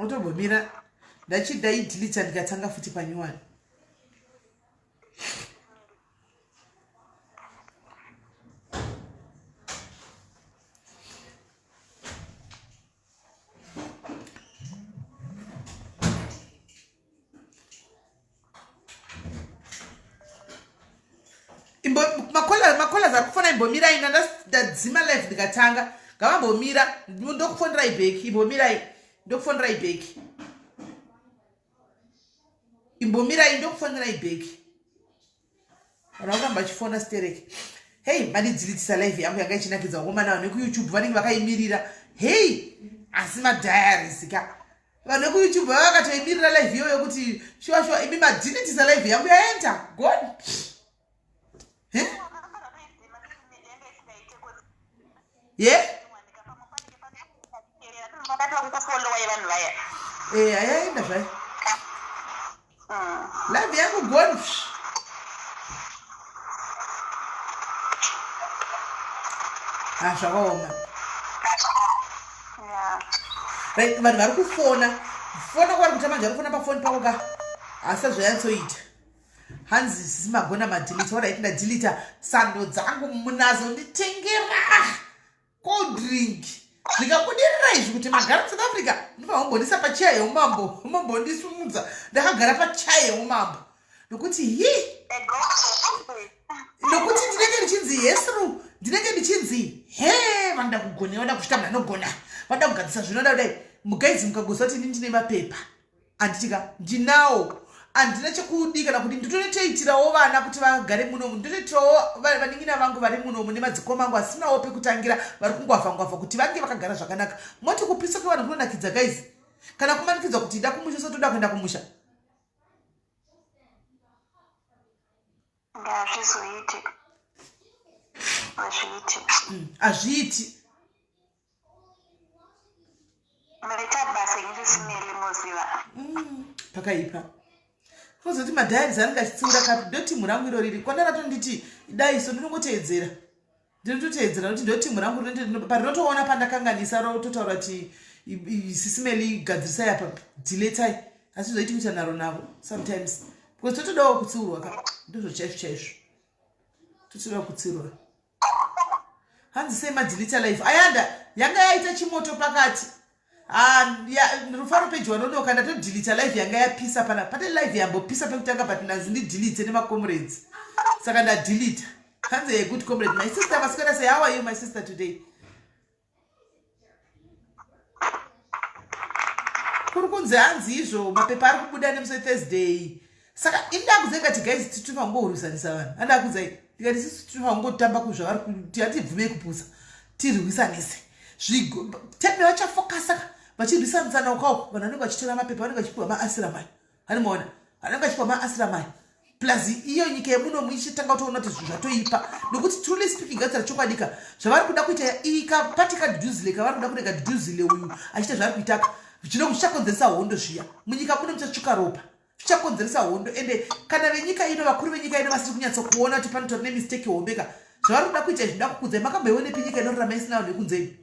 Otombomira ndachidaidelita ndikatanga futi panyuwani. Macollars ari kufona, imbomirai, ndadzima live ndikatanga. Ngavambomira, ndokufonerai back. Imbomirai, ndokufonerai back. Imbomirai, ndokufonerai back. Vanhu vakuramba vachifona stereki. Hei, mandidzilitisa live yangu yanga ichinakidza. Vakomana, vanhu vekuYouTube vanenge vakaimirira. Hei, asi madiaries ka, vanhu vekuYouTube vava vakatoimirira live iyoyo kuti shuwa shuwa. Imi madilitisa live yangu, yaenda gone. Ye eh, ayaenda zvayo live yangu gone. Ah, zvakaoma. Right, vanhu vari kufona fona kwavari kuita manje, vari kufona pafoni pako ka, asi zvayatsoita. Hanzi sisi magona madelita. Alright, ndadelita. Sando dzangu, munazo nditengera cold drink. Zvikabudirira izvi kuti magara South Africa, ndinofanira kumbondisa pacheya yeumambo, mombondisumudza ndakagara pacheya yeumambo, nokuti hi, nokuti ndinenge ndichinzi yesru, ndinenge ndichinzi he, vanoda kugona, vanoda kusvita, munhu anogona, vanoda kugadzisa zvinoda kudai. Mugaizi, mukagoziva kuti ini ndine mapepa, handitika ndinawo, handina chekudi kana kuti nditotoitirawo vana kuti vagare munomu, nditotoitirawo vanin'ina vangu vari munomu nemadzikoma angu asinawo pekutangira, vari kungwavha ngwavha, kuti vange vakagara zvakanaka. Moti kupisa kwevanhu kunonakidza guys, kana kumanikidzwa kuti ida kumusha, sotoda kuenda kumusha. Hazvizoiti, hazviiti. Hazviiti. Maita basa inzisimeli moziva. Pakaipa. Kozoti madiaries anenge achitsiura kapi? Ndo timu rangu iro riri kwana ratonditi dai so, ndinongoteedzera, ndinototeedzera nokuti ndo timu rangu. Parinotoona pandakanganisa, rototaura kuti sisimeli gadzirisai apa, diletai. Asi zvoiti kuita nharo navo sometimes, because totodawo kutsiurwa ka. Ndozvo chaizvo chaizvo, totodawo kutsiurwa. Hanzi sei madelita live? Ayanda yanga yaita chimoto pakati. Ah, rufaro peji wanonoka. Ndatodhilita live yanga yapisa pana pane live yambopisa pekutanga, but ndanzi ndidhilite nemacomrades, saka ndadhilita. Hanzi a good comrade, my sister. Maswera say, how are you, my sister, today? Kuri kunzi hanzi izvo mapepa ari kubuda nemusi weThursday, saka indakudzai ngati guys, titofa kungorwisanisa vanhu. Andakudzai ndikati isusu tinofa kungotamba kuzvavari kuti hatibvumei kupusa, tirwisanise teme vachafokasa vachirwisanisana ukauko. Vanhu vanenge vachitora mapepa, vanenge vachipiwa maasylum ayo, hanimaona, vanenge vachipiwa maasylum ayo, plus iyo nyika yemunomu ichitanga kutoona kuti zvinhu zvatoipa, nokuti truly speaking, gatsira chokwadika, zvavari kuda kuita ikapati kadhuzile kavari kuda kurega dhuzile uyu achiita zvaari kuitaka, zvino zvichakonzeresa hondo zviya munyika muno, muchatsvuka ropa, zvichakonzeresa hondo. Ende kana venyika ino, vakuru venyika ino vasiri kunyatsokuona kuti panotori nemistake hombeka zvavari kuda kuita izvi. Nda kukudzai, makamboionepi nyika inorarama isina vanhu vekunzeni?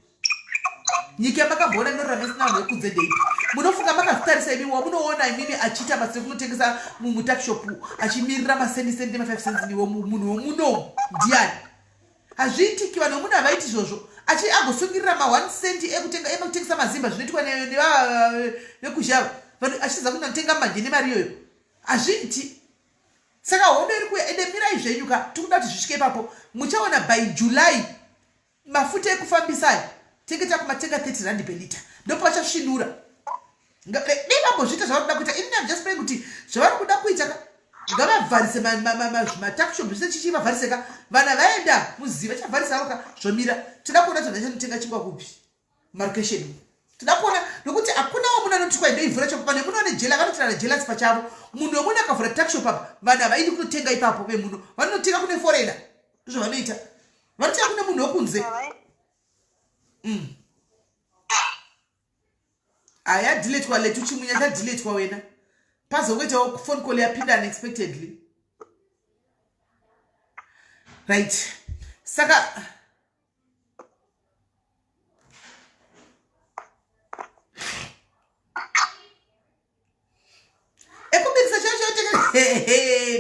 Nyika yamakamboona inorarama isina vanhu vekunze ndeipi? Munofunga makazvitarisa imimi? Wamunoona imimi achiita basa rekunotengesa mumutuckshop achimirira masendi sendi nema5 cents niwo munhu wemunomu ndiani? Hazviitiki. Vanhu vemuno havaiti izvozvo, achi agosungirira ma1 cent ekutenga ekutengesa mazimba, zvinoitwa nevekuzhava vanhu, achiziva kuti anotenga manje nemari iyoyo. Hazviiti. Saka hondo iri kuuya, ende mirai zvenyu ka, tikuda kuti zvisvike ipapo. Muchaona by July mafuta ekufambisa aya tenge takumatenga 30 rand per liter, ndopavachasvinura. Dei vambozviita zvavari kuda kuita. Ini am just praying kuti zvavari kuda kuita ka, ngavavharise matuckshop zvese, chichi vavharise ka. Vana vaenda muziva chavharisa avo ka, zvomira. Toda kuona kuti vanhu vachanotenga chingwa kupi marokesheni. Toda kuona, nokuti hakuna wamunhu anoti kwai ndoivhura chop. Vanhu vemuno vane jela, vanotirana jealous pachavo. Munhu wemunhu akavhura tuckshop apa, vanhu havaindi kunotenga ipapo. Vemuno vanonotenga kune foreigner, ndozvavanoita, vanotenga kune munhu wekunze. Aya diletwa letu, chimunya chadiletwa wena. Pazongoitawo phone call yapinda unexpectedly, right? Saka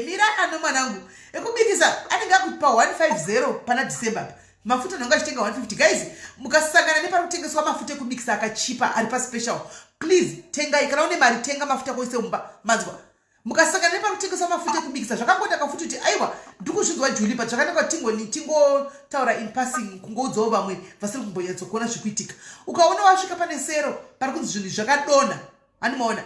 Mira ano mwanangu ekubikisa anenge akupa 150 pana December apa. Mafuta anenge achitenga 150. Guys, mukasangana nepari kutengeswa mafuta ekubikisa akachipa ari paspecial, please tengai. Kana une mari, tenga mafuta koise mumba, manzwa? Mukasangana nepari kutengeswa mafuta ekubikisa, zvakangonaka futi kuti aiwa, ndiri kuzvinzwa Juli, but zvakanaka kuti tingotaura in passing, kungoudzawo vamwe vasiri kumbonyatsokuona zviri kuitika. Ukaona wasvika pane sero pari kunzi zvinhu zvakadonha, handimaona?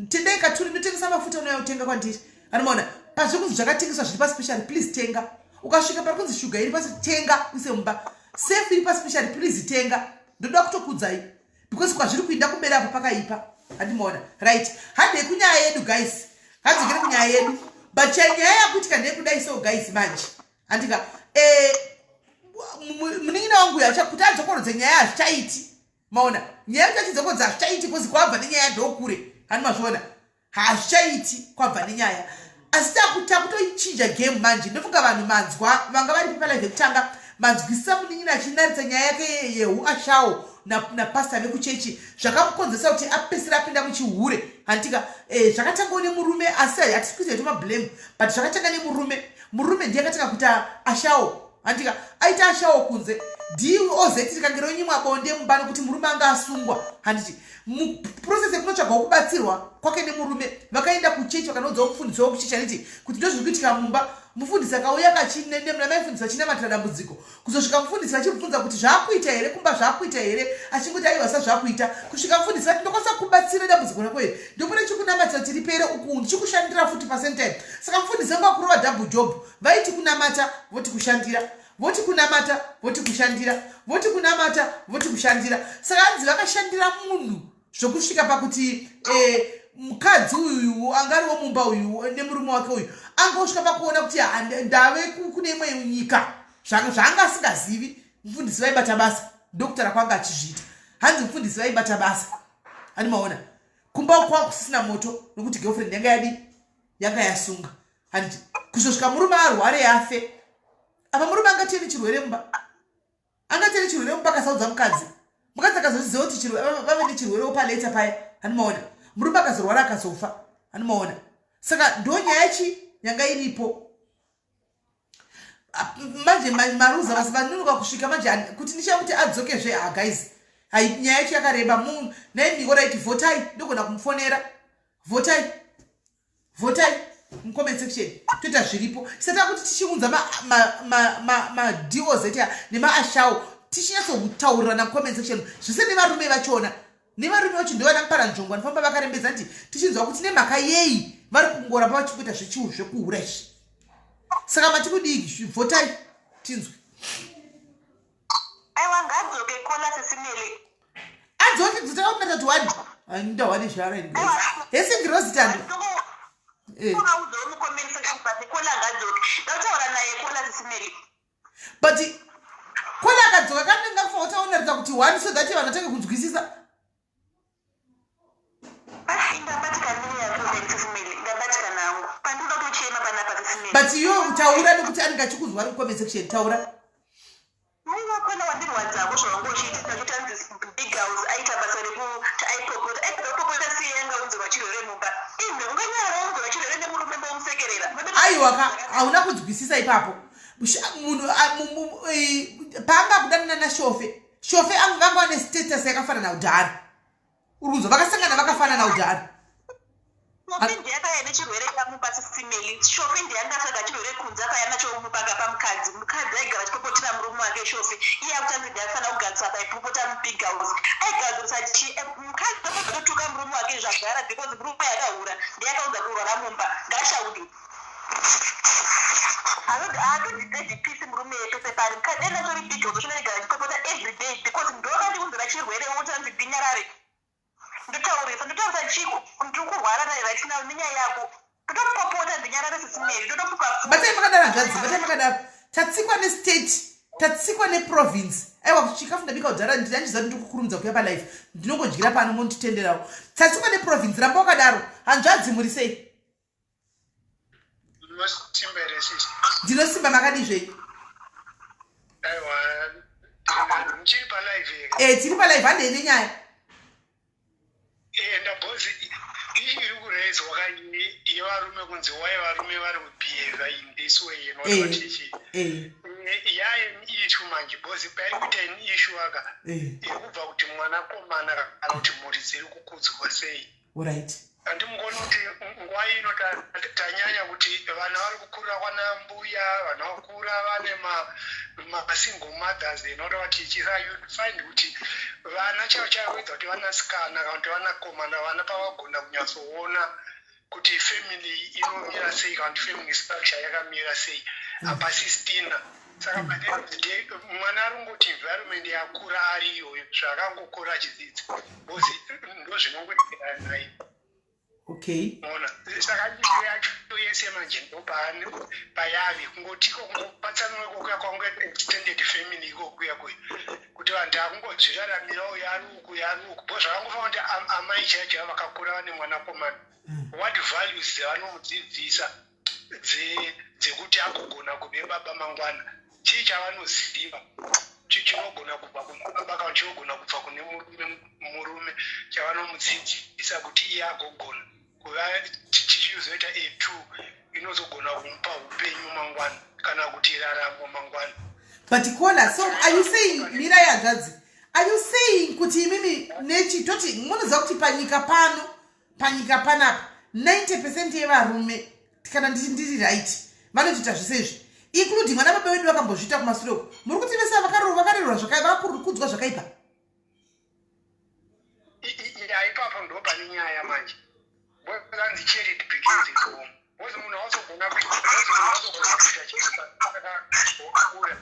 Tendai Katuri, ndotengesa mafuta, unouya kutenga kwandiri, handimaona? Pazviri kunzi zvakatengeswa zviri paspecial, please tenga. Ukasvika pari kunzi shuga iri pasi, tenga uise mumba. Sefu iri paspecial, please tenga. Ndoda kutokudzai because kwazviri kuinda kumberi apo pakaipa, handimaona? Right, handei kunyaya yedu, guys, hadzikiri kunyaya yedu, but chanyaya yakuitika ndeyekudai. So guys, manje handika munin'ina wangu uyu kuti adzokorodze nyaya hazvichaiti. Maona, nyaya yekuti achidzokorodza hazvichaiti because kwabva nenyaya ndokure, handi mazviona? Hazvichaiti kwabva nenyaya, asi takutoichinja game manje. Ndofunga vanhu manzwa, vanga varipo palive yekutanga, manzwisisa munin'ina achinaritsa nyaya yake yehuashawo napasta vekuchechi, zvakamukonzesa kuti apesera apinda muchihure, handika? Zvakatangawo nemurume, asi hatisi kuita tomablame, but zvakatanga nemurume. Murume ndiye akatanga kuita ashawo, handika? Aita ashawo kunze, doz rikange ronyimwa bonde mumba nekuti murume anga asungwa, handiti? Muprocess yekunotsvagawo kubatsirwa kwake nemurume, vakaenda kuchechi, vakanoudzawo mufundisi wavo kuchechi, handiti, kuti ndozviri kuitika mumba. Mufundisi akauya kachinemaifundisi vachinamatira dambudziko, kuzosvika mufundisi vachibvunza kuti zvaakuita here kumba, zvaakuita here, achingoti aiwa, sa zvaakuita, kusvika mufundisi vati, "Ndokwanisa kubatsira dambudziko rako iri, ndopota chikunamatira kuti ripere, uku ndichikushandira futi pasame time." Saka mufundisi vanga kurova double job, vaiti kunamata voti kushandira, voti kunamata voti kushandira, voti kunamata voti kushandira. Saka hanzi vakashandira munhu zvokusvika pakuti mukadzi uyu angariwo mumba uyu nemurume wake uyu angosvika pakuona kuti ndave kune imwe nyika, zvaanga asingazivi. Mufundisi vaibata basa, ndokutaura kwanga achizviita. Hanzi mufundisi vaibata basa, handimaona? Kumba kwava kusisina moto nokuti girlfriend yanga yadi yanga yasunga, handiti? Kuzosvika murume arware afe. Apa murume angatieni chirwere mumba, angatieni chirwere mumba, akasaudza mukadzi. Mukadzi akazoziva kuti vave nechirwere paleta paya, handimaona? Murume akazorwara akazofa, handimaona? Saka ndo nyaya chi yanga iripo. Manje maruza vasi vanonoka kusvika manje kuti ndichaya kuti adzokezve. Ha guys, hai, nyaya yacho yakareba. Naimi, alright, vhotai, ndogona kumufonera. Vhotai, vhotai mucomment section, toita zviripo. Tisati kuti tichiunza madoz nemaashawo, tichinyatsokutaurirana mucomment section zvese nevarume vachona. Nevarume vacho ndovana muparanzvongo vanofamba vakarembedza nti tichinzwa kuti nemhaka yei vari kungoramba vachikuita zvechiu zvekuhura izvi. Saka mati kudii? Vhotai tinzwe. Aiwa, ngadzoke kola sesimele. Adzoke dzotakakunata kuti one ndahwani zvaro hese ngirozi tando. Ungaudzawo mucomment section, but kola ngadzoke, ndautaura naye kola sesimele. But kola akadzoka kanenge akufanira kuti aonaridza kuti one, so that vanhu vatange kunzwisisa. Ndabatika nenyaya yakola sesimele, ndabatika nangu pandinoda kutochema panapa sesimele. But iwe taura nekuti anenge achikuzwa ari mucomment section, taura. Aiwa kola, wandirwadzako zvawanga uchiita kuti anzi big house aita basa rekuti aipopota, aipedza kupopota siye yanga unzirwa chirwere mumba. Ime unganyara waunzirwa chirwere nemurume mbomusekerera? Aiwa ka, hauna kunzwisisa ipapo. Munhu paanga kudanana nashofe, shofe anga anga ane status yakafanana kudhara, uri kunzwa? Vakasangana vakafanana kudhara. Shofe ndiye akauya nechirwere chamumba sisimeli. Shofe ndiye anga atsvaga chirwere kunze, akauya nacho mumba pamukadzi. Mukadzi aigara achipopotera murume wake shofe, iye akutanzi ndiye aifanira kugadzirisa. Paipopota mubig house aigadzirisa chi? Mukadzi akatotuka murume wake zvagara because murume akahura, ndiye akaunza kurwara mumba. Ngaashaudwe, haatodipedi peace murume pese pari. Mukadzi ainatori big house uchinoigara achipopota every day because ndokandiunzira chirwere, wotanzi ndinyarare. Ndotaurisa, ndotaurisa chiko? Ndiri kurwara right now nenyaya yako, ndotopopota ndinyarare sesimeri, ndotopuka. Batai makadaro, hanzvadzi, batai makadaro. Tatsikwa nestate, tatsikwa neprovince. Aiwa, chikafu ndabika kudhara, ndinandiziva kuti ndiri kukurumidza kuya palive, ndinongodyira pano, monditenderawo. Tatsikwa neprovince, ramba wakadaro, hanzvadzi. Muri sei? Ndinosimba here sisi? Ndinosimba, makadii zvenyu? Aiwa, muchiri palive here? E, tiri palive, handei nenyaya. Enda boss, iri kuraiswa yevarume kunzi why varume vari kubehave in this way and what chichi. Yaye issue manje, boss, pairi kuita in issue aka iri kubva kuti mwanakomana kana kuti mhuri dziri kukudzwa sei. Handimuoni kuti nguva ino tanyanya kuti vana vari kukurira kwana mbuya, vana vakura vane masingle mothers inoda kuti chisa. You find kuti vana chaivo chaivo, kuti vanasikana kana kuti vanakomana, vana pavagona kunyatsoona kuti family inomira sei kana kuti family structure yakamira sei, hapasistina. Saka by the end of the day mwana ari kungoti environment yakura ari iyoyo, zvaakangokura achidzidza, because ndo zvinongoitika naye. Ona, saka issue yacho yese manje ndo payavi kungotiko kungopatsanura kokuya kwange extended family ikokuya kuya, kuti vanhu akungodzviraramirawo yari uku yari uku, bo zvakangofanira kuti amai chaivo chaivo vakakura vane mwanakomana, what values dzavanomudzidzisa dzekuti agogona kuve baba mangwana? Chii chavanoziva chinogona kubva kumababa kana chinogona kubva kune murume chavanomudzidzisa kuti iye agogona kuva chichizoita a2 inozogona kumupa upenyu mangwana kana kuti raramo mangwana? But caller, so are you saying, mirai hanzvadzi, are you saying kuti imimi nechi toti munoziva kuti panyika pano, panyika panapa, 90% yevarume, kana ndiri right, vanotoita zvese izvi, including vana baba vedu vakambozviita kumasure uko? Muri kuti vese vakarerwa, vakudzwa zvakaipa? Ya, ipapo ndo pane nyaya manje. Kanzi charity begins at home, because munhu hauzogona kuita chinhu wakakura.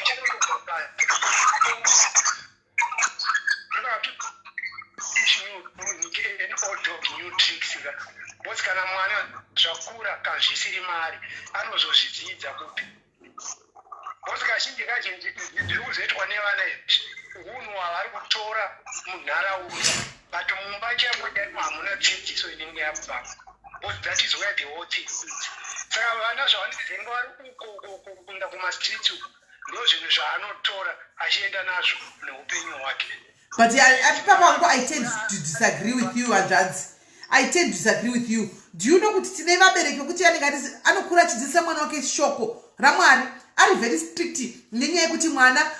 Chinotobva an old dog new tricks ka, because kana mwana zvakura, kana zvisiri mari, anozozvidzidza kupi? Because kazhinji kazhinji zviri kuzoitwa nevana izvi unhu hwavari kutora munharaunda, but mumba chaimo chaimo hamuna dzidziso inenge yabva, because that is where the whole thing is. Saka vana zvavanenge vari uko kuenda kumastreets uko, ndo zvinhu zvaanotora achienda nazvo neupenyu hwake. But ipapangu I tend to disagree with you, hanzvadzi. I tend to disagree with you. Do you know kuti tine vabereki vekuti anenge anokura achidzidzisa mwana wake shoko raMwari, ari very strict nenyaya yekuti mwana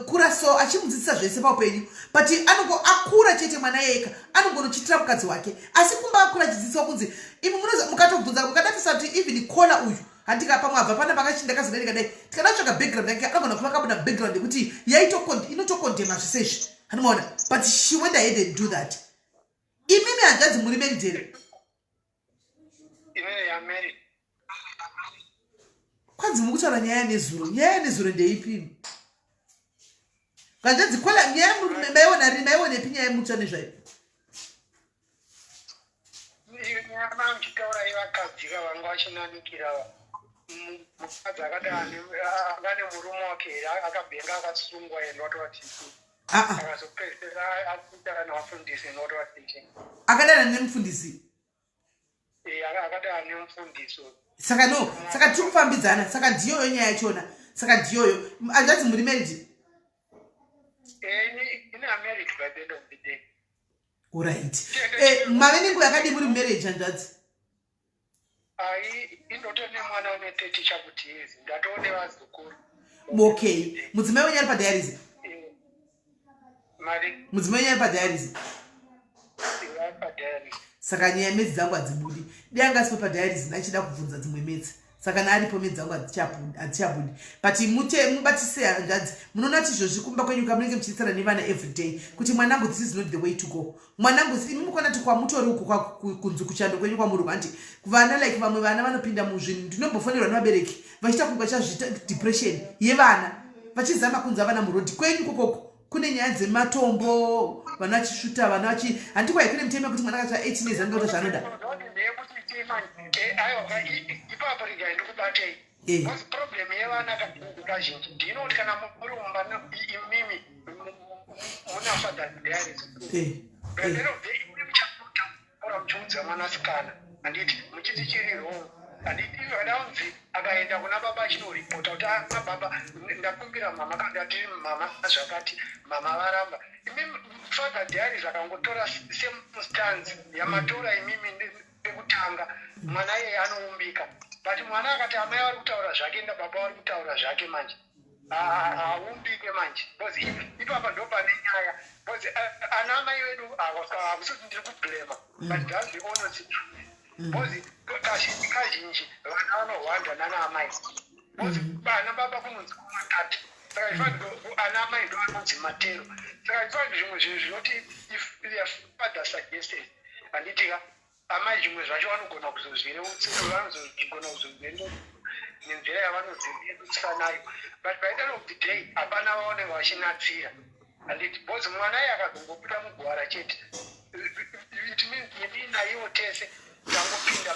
kura so, achimudzidzisa zvese paupenyu, but anongo akura chete, mwana yeka anongonochitira mukadzi wake, asi kumba akura achidzidziswa kunzi imi mukatobvunza, mukadatisa kuti even caller uyu handika pamwe abva pana pakachinda kazodai kadai, tikada kutsvaga background yake, anogona kuva kabuda background yekuti inotokondema zvese izvi, handimaona? But she went ahead and do that. Imimi hanzvadzi muri married here? Inene yamarried. Kwanzi mukutaura nyaya yanezuro. Nyaya yanezuro ndeipi, hanzvadzi caller? Nyaya maiona rini? Maionepi nyaya yemutsva nezvayo? Iyo nyaya mamuchitaura yevakadzi ka vanga vachinanikira mukadzi akati ane murume wake here, akabhenga, akasungwa ende watovatiki. Aa. Akazopedzisira akuitana nevafundisi ende watovatiki. Akadana nemufundisi? Akadana nemufundisi. Saka no, saka tiri kufambidzana. Saka ndiyoyo nyaya yachona. Saka ndiyoyo. Hanzvadzi, muri married? Ine married by the end of the day. Alright, mave nenguva yakadii muri mumarriage, hanzvadzi? Ai, indotone mwana une 30 chakuti years, ndatone vazukuru. Okay, mudzimai wenyu ari padialysis? Mari? Mudzimai wenyu ari padialysis? Padialysis. Saka nyaya maths dzangu hadzibudi. Dei anga asipo padialysis, ndachida kubvunza dzimwe maths. Saka naaripo, maths dzangu hadzichabudi. But mute mubatise, hanzvadzi. Munoona kuti izvozvi kumba kwenyu kamunenge muchiitsana nevana everyday kuti mwanangu, this is not the way to go, mwanangu. Imi mukuona kuti kwamutori uku kunzi kuchando kwenyu kwamuri, handi vana, like vamwe vana vanopinda muzvinhu. Ndinombofonerwa nevabereki vachiita kunge vachazviita depression yevana, vachizama kunza vana murodhi. Kwenyu kokoko kune nyaya dzematombo, vana vachisvuta, vana vachi handi kwai kune mitemo yekuti mwana akatsva 18 years anenge kuita zvaanoda. Ndeyekuti manje, aiwa, ipapo regai ndikubatei. Because problem yevana kazhinji kazhinji ndinoti kana muri mumba imimi muna father diaries, muchatora muchiudza mwanasikana, handiti muchiti chiri wrong. Handiti vada kunzi akaenda kuna baba achinoripota kuti, "Ah, baba, ndakumbira mama, kana ndati mama zvakati, mama varamba." Imi Father Diaries akangotora same stance yamatora imimi pekutanga, mwana iyeye anoumbika. But mwana akati amai vari kutaura zvake, nda baba vari kutaura zvake, manje haumbike manje, because ipapa ndo pane nyaya, because ana amai vedu, hakusi kuti ndiri kublema, but that's the honest truth, because kazhinji kazhinji vana vanohwanda nana amai, because vana baba kunonzi kumakati. Saka ifaniro ana amai ndo anonzi matero. Saka ifaniro zvimwe zvinhu zvinoti if their father suggested, handitika, amai zvimwe zvacho vanogona kuzozvireutsa, vanozogona kuzozvienda nenzira yavanodzirutsa nayo. But by the end of the day hapana vaonenge vachinatsira, handiti? Because mwana iye akazongobuda mugwara chete, it means ini naiwo tese tangopinda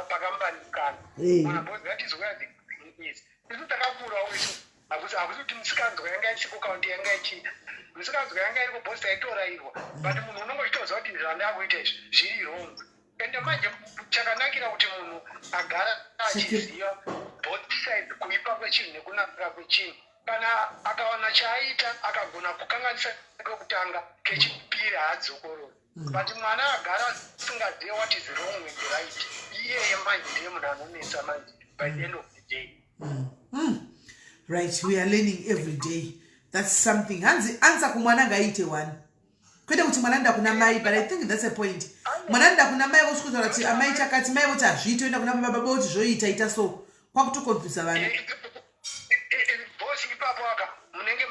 pakambanikana. Mwana, because that is where the thing is. Isu takakurawo isu, hakusi kuti musikanzwa yanga isiko kana kuti yanga ichiita musikanzwa yanga iriko, because taitorayirwa. But munhu unonge uchitoziva kuti zvandakuita izvi zviri wrong. Ende manje chakanakira kuti munhu agara achiziva both sides, kuipa kwechinhu nekunaka kwechinhu, kana akawana chaaita akagona kukanganisa kekutanga, kechipiri haadzokorori. But mwana agara asingazive what is wrong and right, iyeye manje ndiye munhu anonetsa manje by the end of the day. Right, we are learning every day. That's something. Hanzi answer kumwana ngaiite one, kwete kuti mwana nda kuna mai. But I think that's a point. Mwana nda kuna mai, vosvikotaura kuti amai chakati, mai voti hazviiti, oenda kuna baba, baba voti zvoita, ita so, kwakutokonfusa vana. Boss, ipapo aka munenge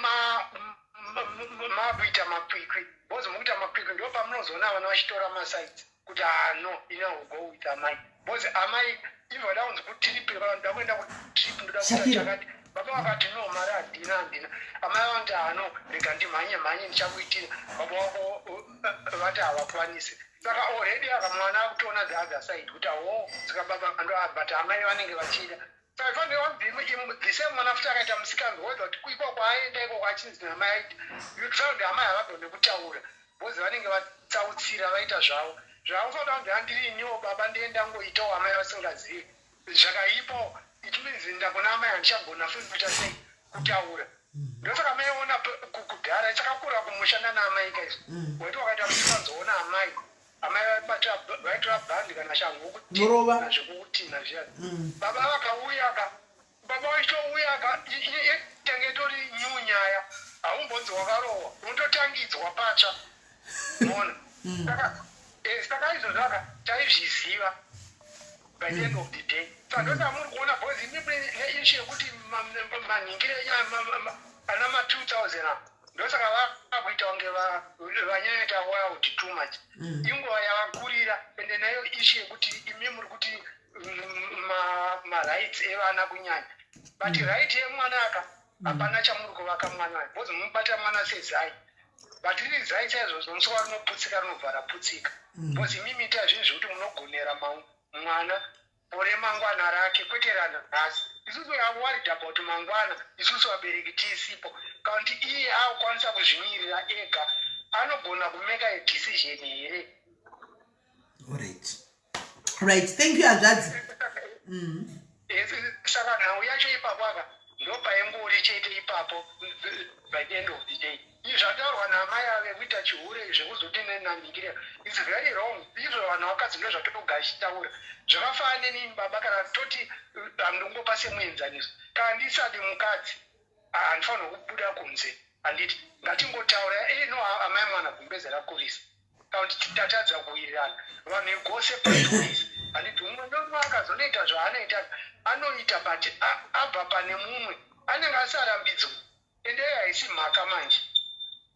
makuita makwikwi, because mukuita makwikwi ndo pamunozoona vana vachitora masides kuti, "Ah, no, ina go with amai," because amai ivo vada kunzi kutrip, ndoda kuenda kutrip, ndoda kuita Shakira. chakati. Baba vakati, "No, mari handina, handina." Amai vanoti, "Hano, rega ndimhanye mhanye, ndichakuitira." Baba wako vati havakwanisi. Saka already aka mwana akutoona the other side kuti awo, saka baba ndo, but amai vanenge vachida. Saka ifanira kunzi the same mwana futi akaita musikanzwa, whether kuti iko kwaaenda ikoko achinzi namai aita, you try kuti amai havagone kutaura because vanenge vatsautsira, vaita zvavo zvavakutoda kunzi handiri iniwo baba ndienda ngoitawo amai vasingazivi zvakaipo. It means ndakuna amai handichagona futi kuita sei, kutaura. Ndosaka maiona kudhara chakakura kumusha nana amai kaizvo, waiti wakaita musikanzoona amai, amai vaitora bhandi kana shangu Murova. Zvekukutina zviya. Baba vakauya ka, baba vachitouya ka, tenge tori new nyaya, haumbonzi wakarohwa, unototangidzwa patsva, mona. Saka izvozvo aka taizviziva by the end of the day. Saka ndosaka muri kuona, because imimi neissue yekuti manhingire ana ma2000 apa, ndosaka vakuita kunge vanyanyaita wild too much. Inguva yavakurira. Ende nayo issue yekuti imi muri kuti marights evana kunyanya, but right yemwana aka hapana chamuri kuvaka mwana, because mubata mwana sezai, but riri zai saizvozvo, musi warinoputsika rinobva raputsika, because imimi ita zvinhu zvekuti munogonera mwana remangwana rake, kwete ranhasi. Isusu are worried about mangwana, isusu vabereki tisipo. Kana kuti iye akukwanisa kuzvimirira ega, anogona kumake a decision here? Alright, thank you, hanzvadzi. Saka nhau yacho ipapo aka ndopaingori chete ipapo. By the end of the day, izvi zvataurwa naamai ave kuita chihure zvekuzoti nenanhingire is very wrong. Izvo vanhu vakadzi ndo zvatogachitaura. Zvakafanana nenini baba, kana toti handingopa semuenzaniso, kana ndisadi mukadzi, handifanirwa kubuda kunze, handiti? Ngatingotaura ino, amai mwana, gumbeze rakurisa, kana kuti tatadza kuwirirana, vanhu gose paways, handiti? Mumwe nomumwe akazonoita zvaanoita, anoita, but abva pane mumwe anenge asarambidzwa. Ende haisi mhaka manje,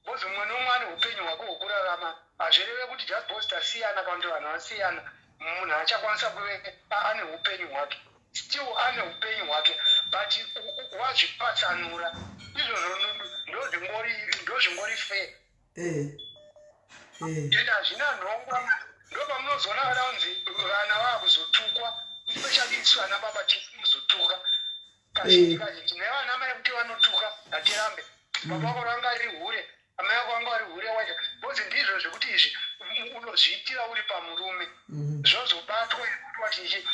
because mumwe nomumwe ane upenyu hwake hwokurarama. Hazvireve kuti just because tasiyana kana kuti vanhu vasiyana, munhu achakwanisa kuve ane upenyu hwake. Still ane upenyu hwake, but wazvipatsanura. Izvozvo ndozvingori fair. Ende hazvina nhongwa. Ndopamunozoona vada kunzi vana vaakuzotukwa, especially isu ana baba tikuzotuka kazhinji kazhinji nevana mai kuti vanotuka. Hatirambe, baba vako ranga riri hure, amai vako vanga vari hure wacho, because ndizvo zvekuti izvi unozviitira. unozviitira uri pamurume. Zvozobatwa kuitwa chichi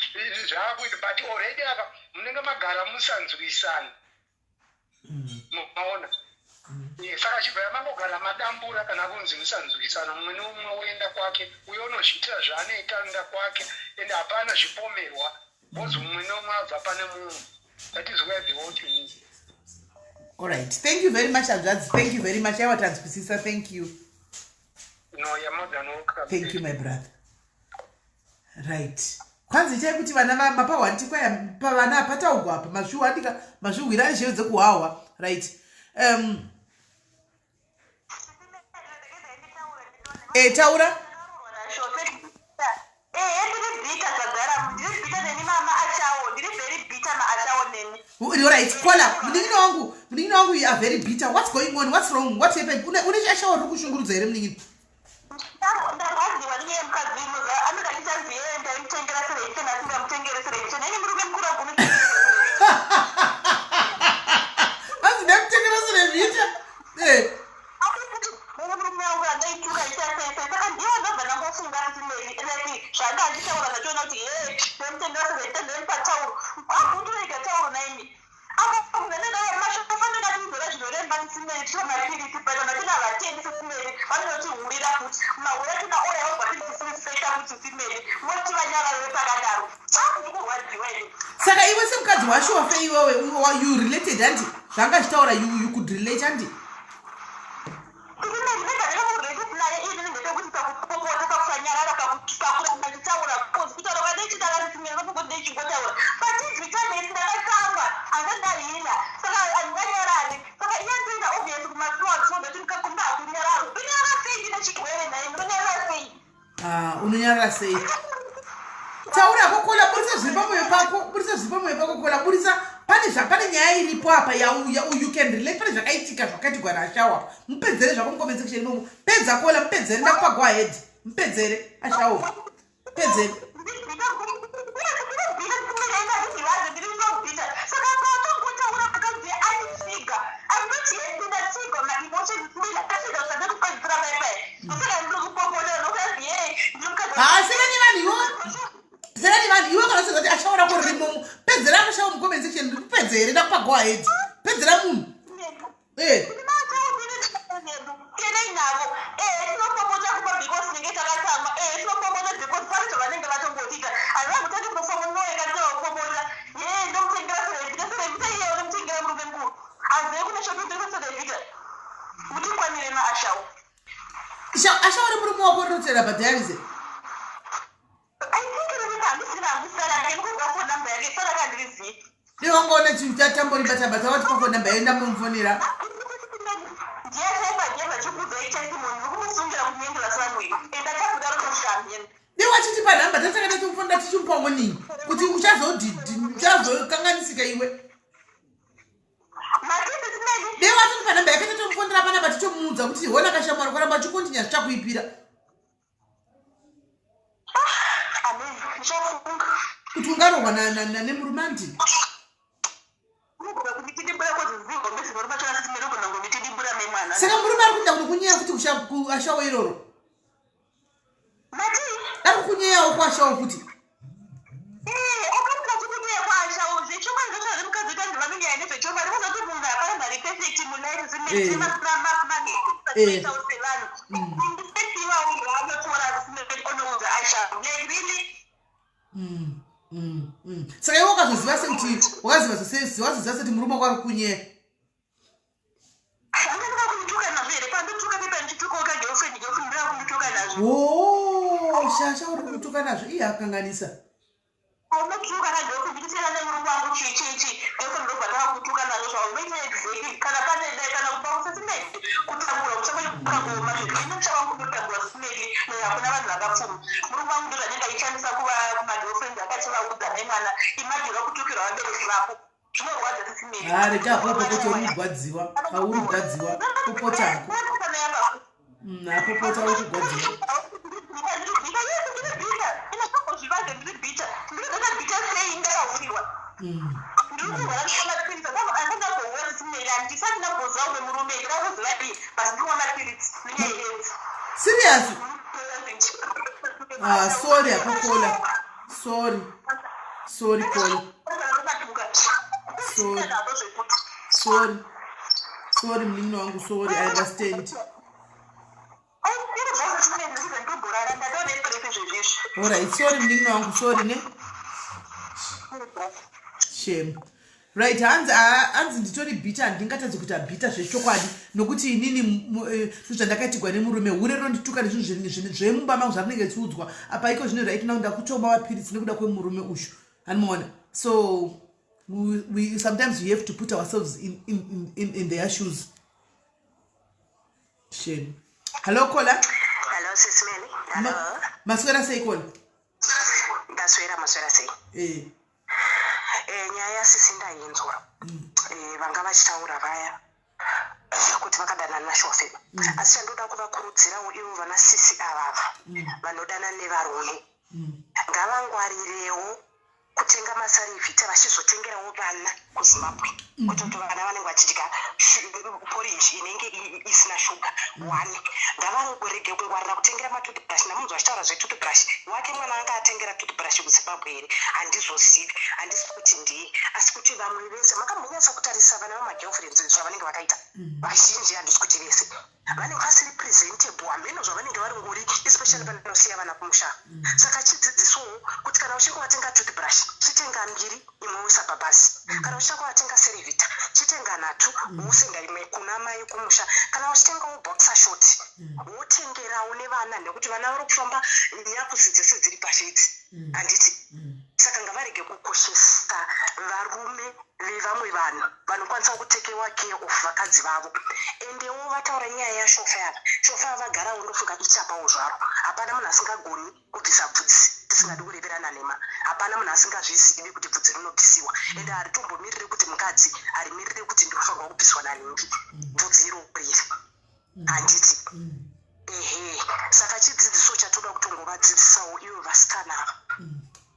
zvaakuita, but already apa munenge magara musanzwisani. Maona? Saka chibva mangogara madambura kana kunzi musanzwisana, mumwe neumwe woenda kwake, uye unozviitira zvaanoita, anoenda kwake, and hapana zvipomerwa because mumwe neumwe abva pane mumwe. That is where the whole thing is. Alright, thank you very much, hanzvadzi. Thank you very much. Aiwa, tanzwisisa. Thank you. No, you're more than welcome. Thank you, my brother. Right, kwanzi itai kuti vana mapahwa kwaya pavana pataugwa apa mazviwa andika mazviwira ane zheve dzekuhwahwa. Right, taura. Ehe, ndiri bitter zvagara, ndiri bitter neni mama achawo, ndiri very bitter maachawo neni. Alright, kola munin'ina wangu, munin'ina wangu, you are very bitter. What's going on? What's wrong? What happened? Une ashawo riri kushungurudza here, munin'ina? Ndarwadziwa nenyaya yemukadzi uyu. Anoda ndichanzi yeye ndaimutengera cerevita, asingamutengere cerevita neni murume mukuru agumi. Hanzi ndamutengera cerevita. Nene murume wangu andaituka ichasese, saka ndiwo ndobva ndangofunga kuti like zvanga achitaura zvachiona kuti ye ndamutengera cerevita, ndoipa tauro, abundurega tauro naimi apa mashofanira kuzora zvinoremba sisimeri tira mapirisi, but vanhu havatendi sisimeri, vanotihurira futi mahura tina oya vabva tiisifeka kuti sisimeri moti vanyarare pakadaro. Ndikurwadziwa ini. Saka iwe semukadzi wacho wafe iwewe, you related handi zvanga achitaura? You could relate handi? Sisimeri ndega ndakakurelate naye ini ndepekuti pakupopota, pakusanyarara, pakuramba ndichitaura, because kutaura kwandichita kasisimeri nokuti ndichingotaura, but izvitanesi ndakatsamwa, handandahila, saka handinganyarari. Saka iye ndoenda obvious kumasuwa so that kumba hakunyararo. Ndonyarara sei ndine chirwere naye? Ndonyarara sei? Ah, unonyarara sei? Taura kokola, burisa zviri pamwoyo pako, burisa zviri pamwoyo pako, kola, burisa. Pane pane nyaya iripo apa you can relate, pane zvakaitika, zvakaitigwa naashawa. Mupedzere zvako mucomment section imomo. Pedza, kola, mupedzere. Ndakupa go ahead, mupedzere ashawa, mupedzere. Saka patongotaura mukadzi anditsiga, andoti ndatsiga maemotions, ndasiga zvandakupedzisira paipai, saka ndiri kupopota nokuti ye ndiri mukadzi. Haasirani vanhu iwo, sirani vanhu iwe. Kana usingati ashawa rako ririmomo, pedzera akashawa mucomment section. Ndikupedzere, ndakupa go ahead, pedzera munhu. Kenei navo, tinopopota kuba because tinenge takatsamwa. Tinopopota because pane zvavanenge vatongotiita. Hazvangutati kunofomunoeka ndinopopota ye ndomutengera cerevita, cerevita iye unomutengera murume mukuru hazive kune shoputengesa cerevita. Mutikwanire maashawo. Ashawa uri murume wako rinotera padialysis? I think riri handisina handisara ndikubva phone number yake, sara kandirizivi. Iwangaona chinhu chatamboribata-bata, watipa phone number yaenda mumufonera. Ndiye chaipa jeva chikuudzai testimony nokumusungira kuti somewhere enda chakudaro kusvika mheni. Dei wachitipa nhamba, tatanga tachimufonera tichimupa warning kuti uchazokanganisika iwe. Matisi simeni. Dei watitipa nhamba yake, tatomufonera panapa tichomuudza kuti hona kashamwari kuramba achikontinya zvichakuipira. Amen, ndichafunga. Kuti ungarohwa nemurume andi. Unogona kunditidimbura koziziva mbezi murume achona sisimeni ugona kunditidimbura memwana. Saka murume ari kuenda kunokunyeya kuti ashawo iroro? Mati? Ari kukunyeyawo kuashawo futi? Akamuka chikunyeya kwaashawo zvechokwadi zvacho zvemukadzi kuti anzi vanonyaya nezvechokwadi kuzoti munhu hapana mhari perfect mulife. Simeinoitawo sevanhu iwawo anotora sisimeni onoudza ashawo, like really. Saka iwe wakazoziva sekuti wazoziva sekuti murume wako ari kukunyeya? Anganida kundituka nazvo here? Pandituka pepa ndichitukawo kagirlfriend, girlfriend ndoya kundituka nazvo. O, shasha uri kutuka nazvo, iye akanganisa. Unotuka kagirlfriend ndichitera nemurume wangu chii chii chii, girlfriend ndobva tava kutuka nazvo zvaunoita exactly kana pane dai kana kupa kusisimedi kutambura kuchakangoma zvino mucha wangu ndotambura sisimedi hakuna vanhu vakapfuma. Murume wangu ndozvanenge achishandisa kuva kumagirlfriend akachivaudza nemwana. Imagine wakutukirwa vabereki vako, zvinorwadza sisimedi. Ha, rega hapo kuti uri kugwadziwa, hauri kugwadziwa, popota hako. Apopota, uri kugwadziwa. Inazvivanze ndiri bitter, ndiri sei ndakahurirwa. Ndiri kurwara ndichimwa mapiritsi, andingazohuwa sisimeri handisati ndamboziva umwe murume, ndida kuziva ii basi ndikumwa mapiritsi nenyaya yeedzi. Serious? Ah, sorry hako caller. Sorry. Sorry caller. Sorry. Sorry. Sorry munin'ina wangu sorry I understand. Alright, sorry munin'ina wangu sorry ne. Shame. Right, hanzi ah, hanzi nditori bitter handingatadzi kuita bitter zvechokwadi nokuti inini eh, zvinhu zvandakaitigwa nemurume hure rondituka nezvinhu zvemumba mangu zvarinenge richiudzwa apa iko zvino right now ndakutomwa mapiritsi nekuda kwemurume ushu handimaona so we, sometimes we have to put ourselves in their shoes. Shame. Hello caller. Hello Sis Melly. Hello. Maswera sei caller? Ndaswera, maswera sei? Eh. Eh, nyaya yasisi ndainzwa. Vanga vachitaura vaya kuti vakadanana nashofe. Asi chandoda kuvakurudzirawo ivo vana sisi avava vanodana nevarume, ngavangwarirewo kutenga maSarivhita vachizotengerawo vana kuZimbabwe, kuita kuti vana vanenge vachidya porridge inenge isina shuga. One, ngavarege kungwarira kutengera matoothbrush. Ndamunzwa achitaura zvetoothbrush wake. Mwana anga atengera toothbrush kuZimbabwe here? Handizozivi, handisi kuti ndiye, asi kuti vamwe vese makambonyatsa kutarisa vana vamagirlfriends zvavanenge vakaita vazhinji, handisi kuti vese, vanenge vasiri presentable, hameno zvavanenge vari ngori, especially vanosiya vana kumusha. Saka chidzidzisowo kuti kana uchinge watenga toothbrush, chitenga mbiri, imwe woisa pabhasi. Kana uchinge watenga Cerevita, chitenga nhatu, wosenda imwe kuna mai kumusha. Kana uchitengawo boxer short, wotengerawo nevana, nekuti vana vari kufamba nyakusi dzese dziri pashedzi, handiti? Saka ngavarege kukoshesa varume vevamwe vanhu vanokwanisa kutekewa care of vakadzi vavo. Endewo vataura nyaya yashofa ava, shofa vagarawo, ndofunga ichapawo zvaro. Hapana munhu asingagoni kubvisa bvudzi, tisingadi kureverana nhema. Hapana munhu asingazvizivi kuti bvudzi rinobvisiwa, ende haritombomiriri kuti mukadzi, harimiriri kuti ndinofanirwa kubviswa nanhingi bvudzi iro riri, handiti? Ehe, saka chidzidziso chatoda kutongovadzidzisawo ivo vasikana ava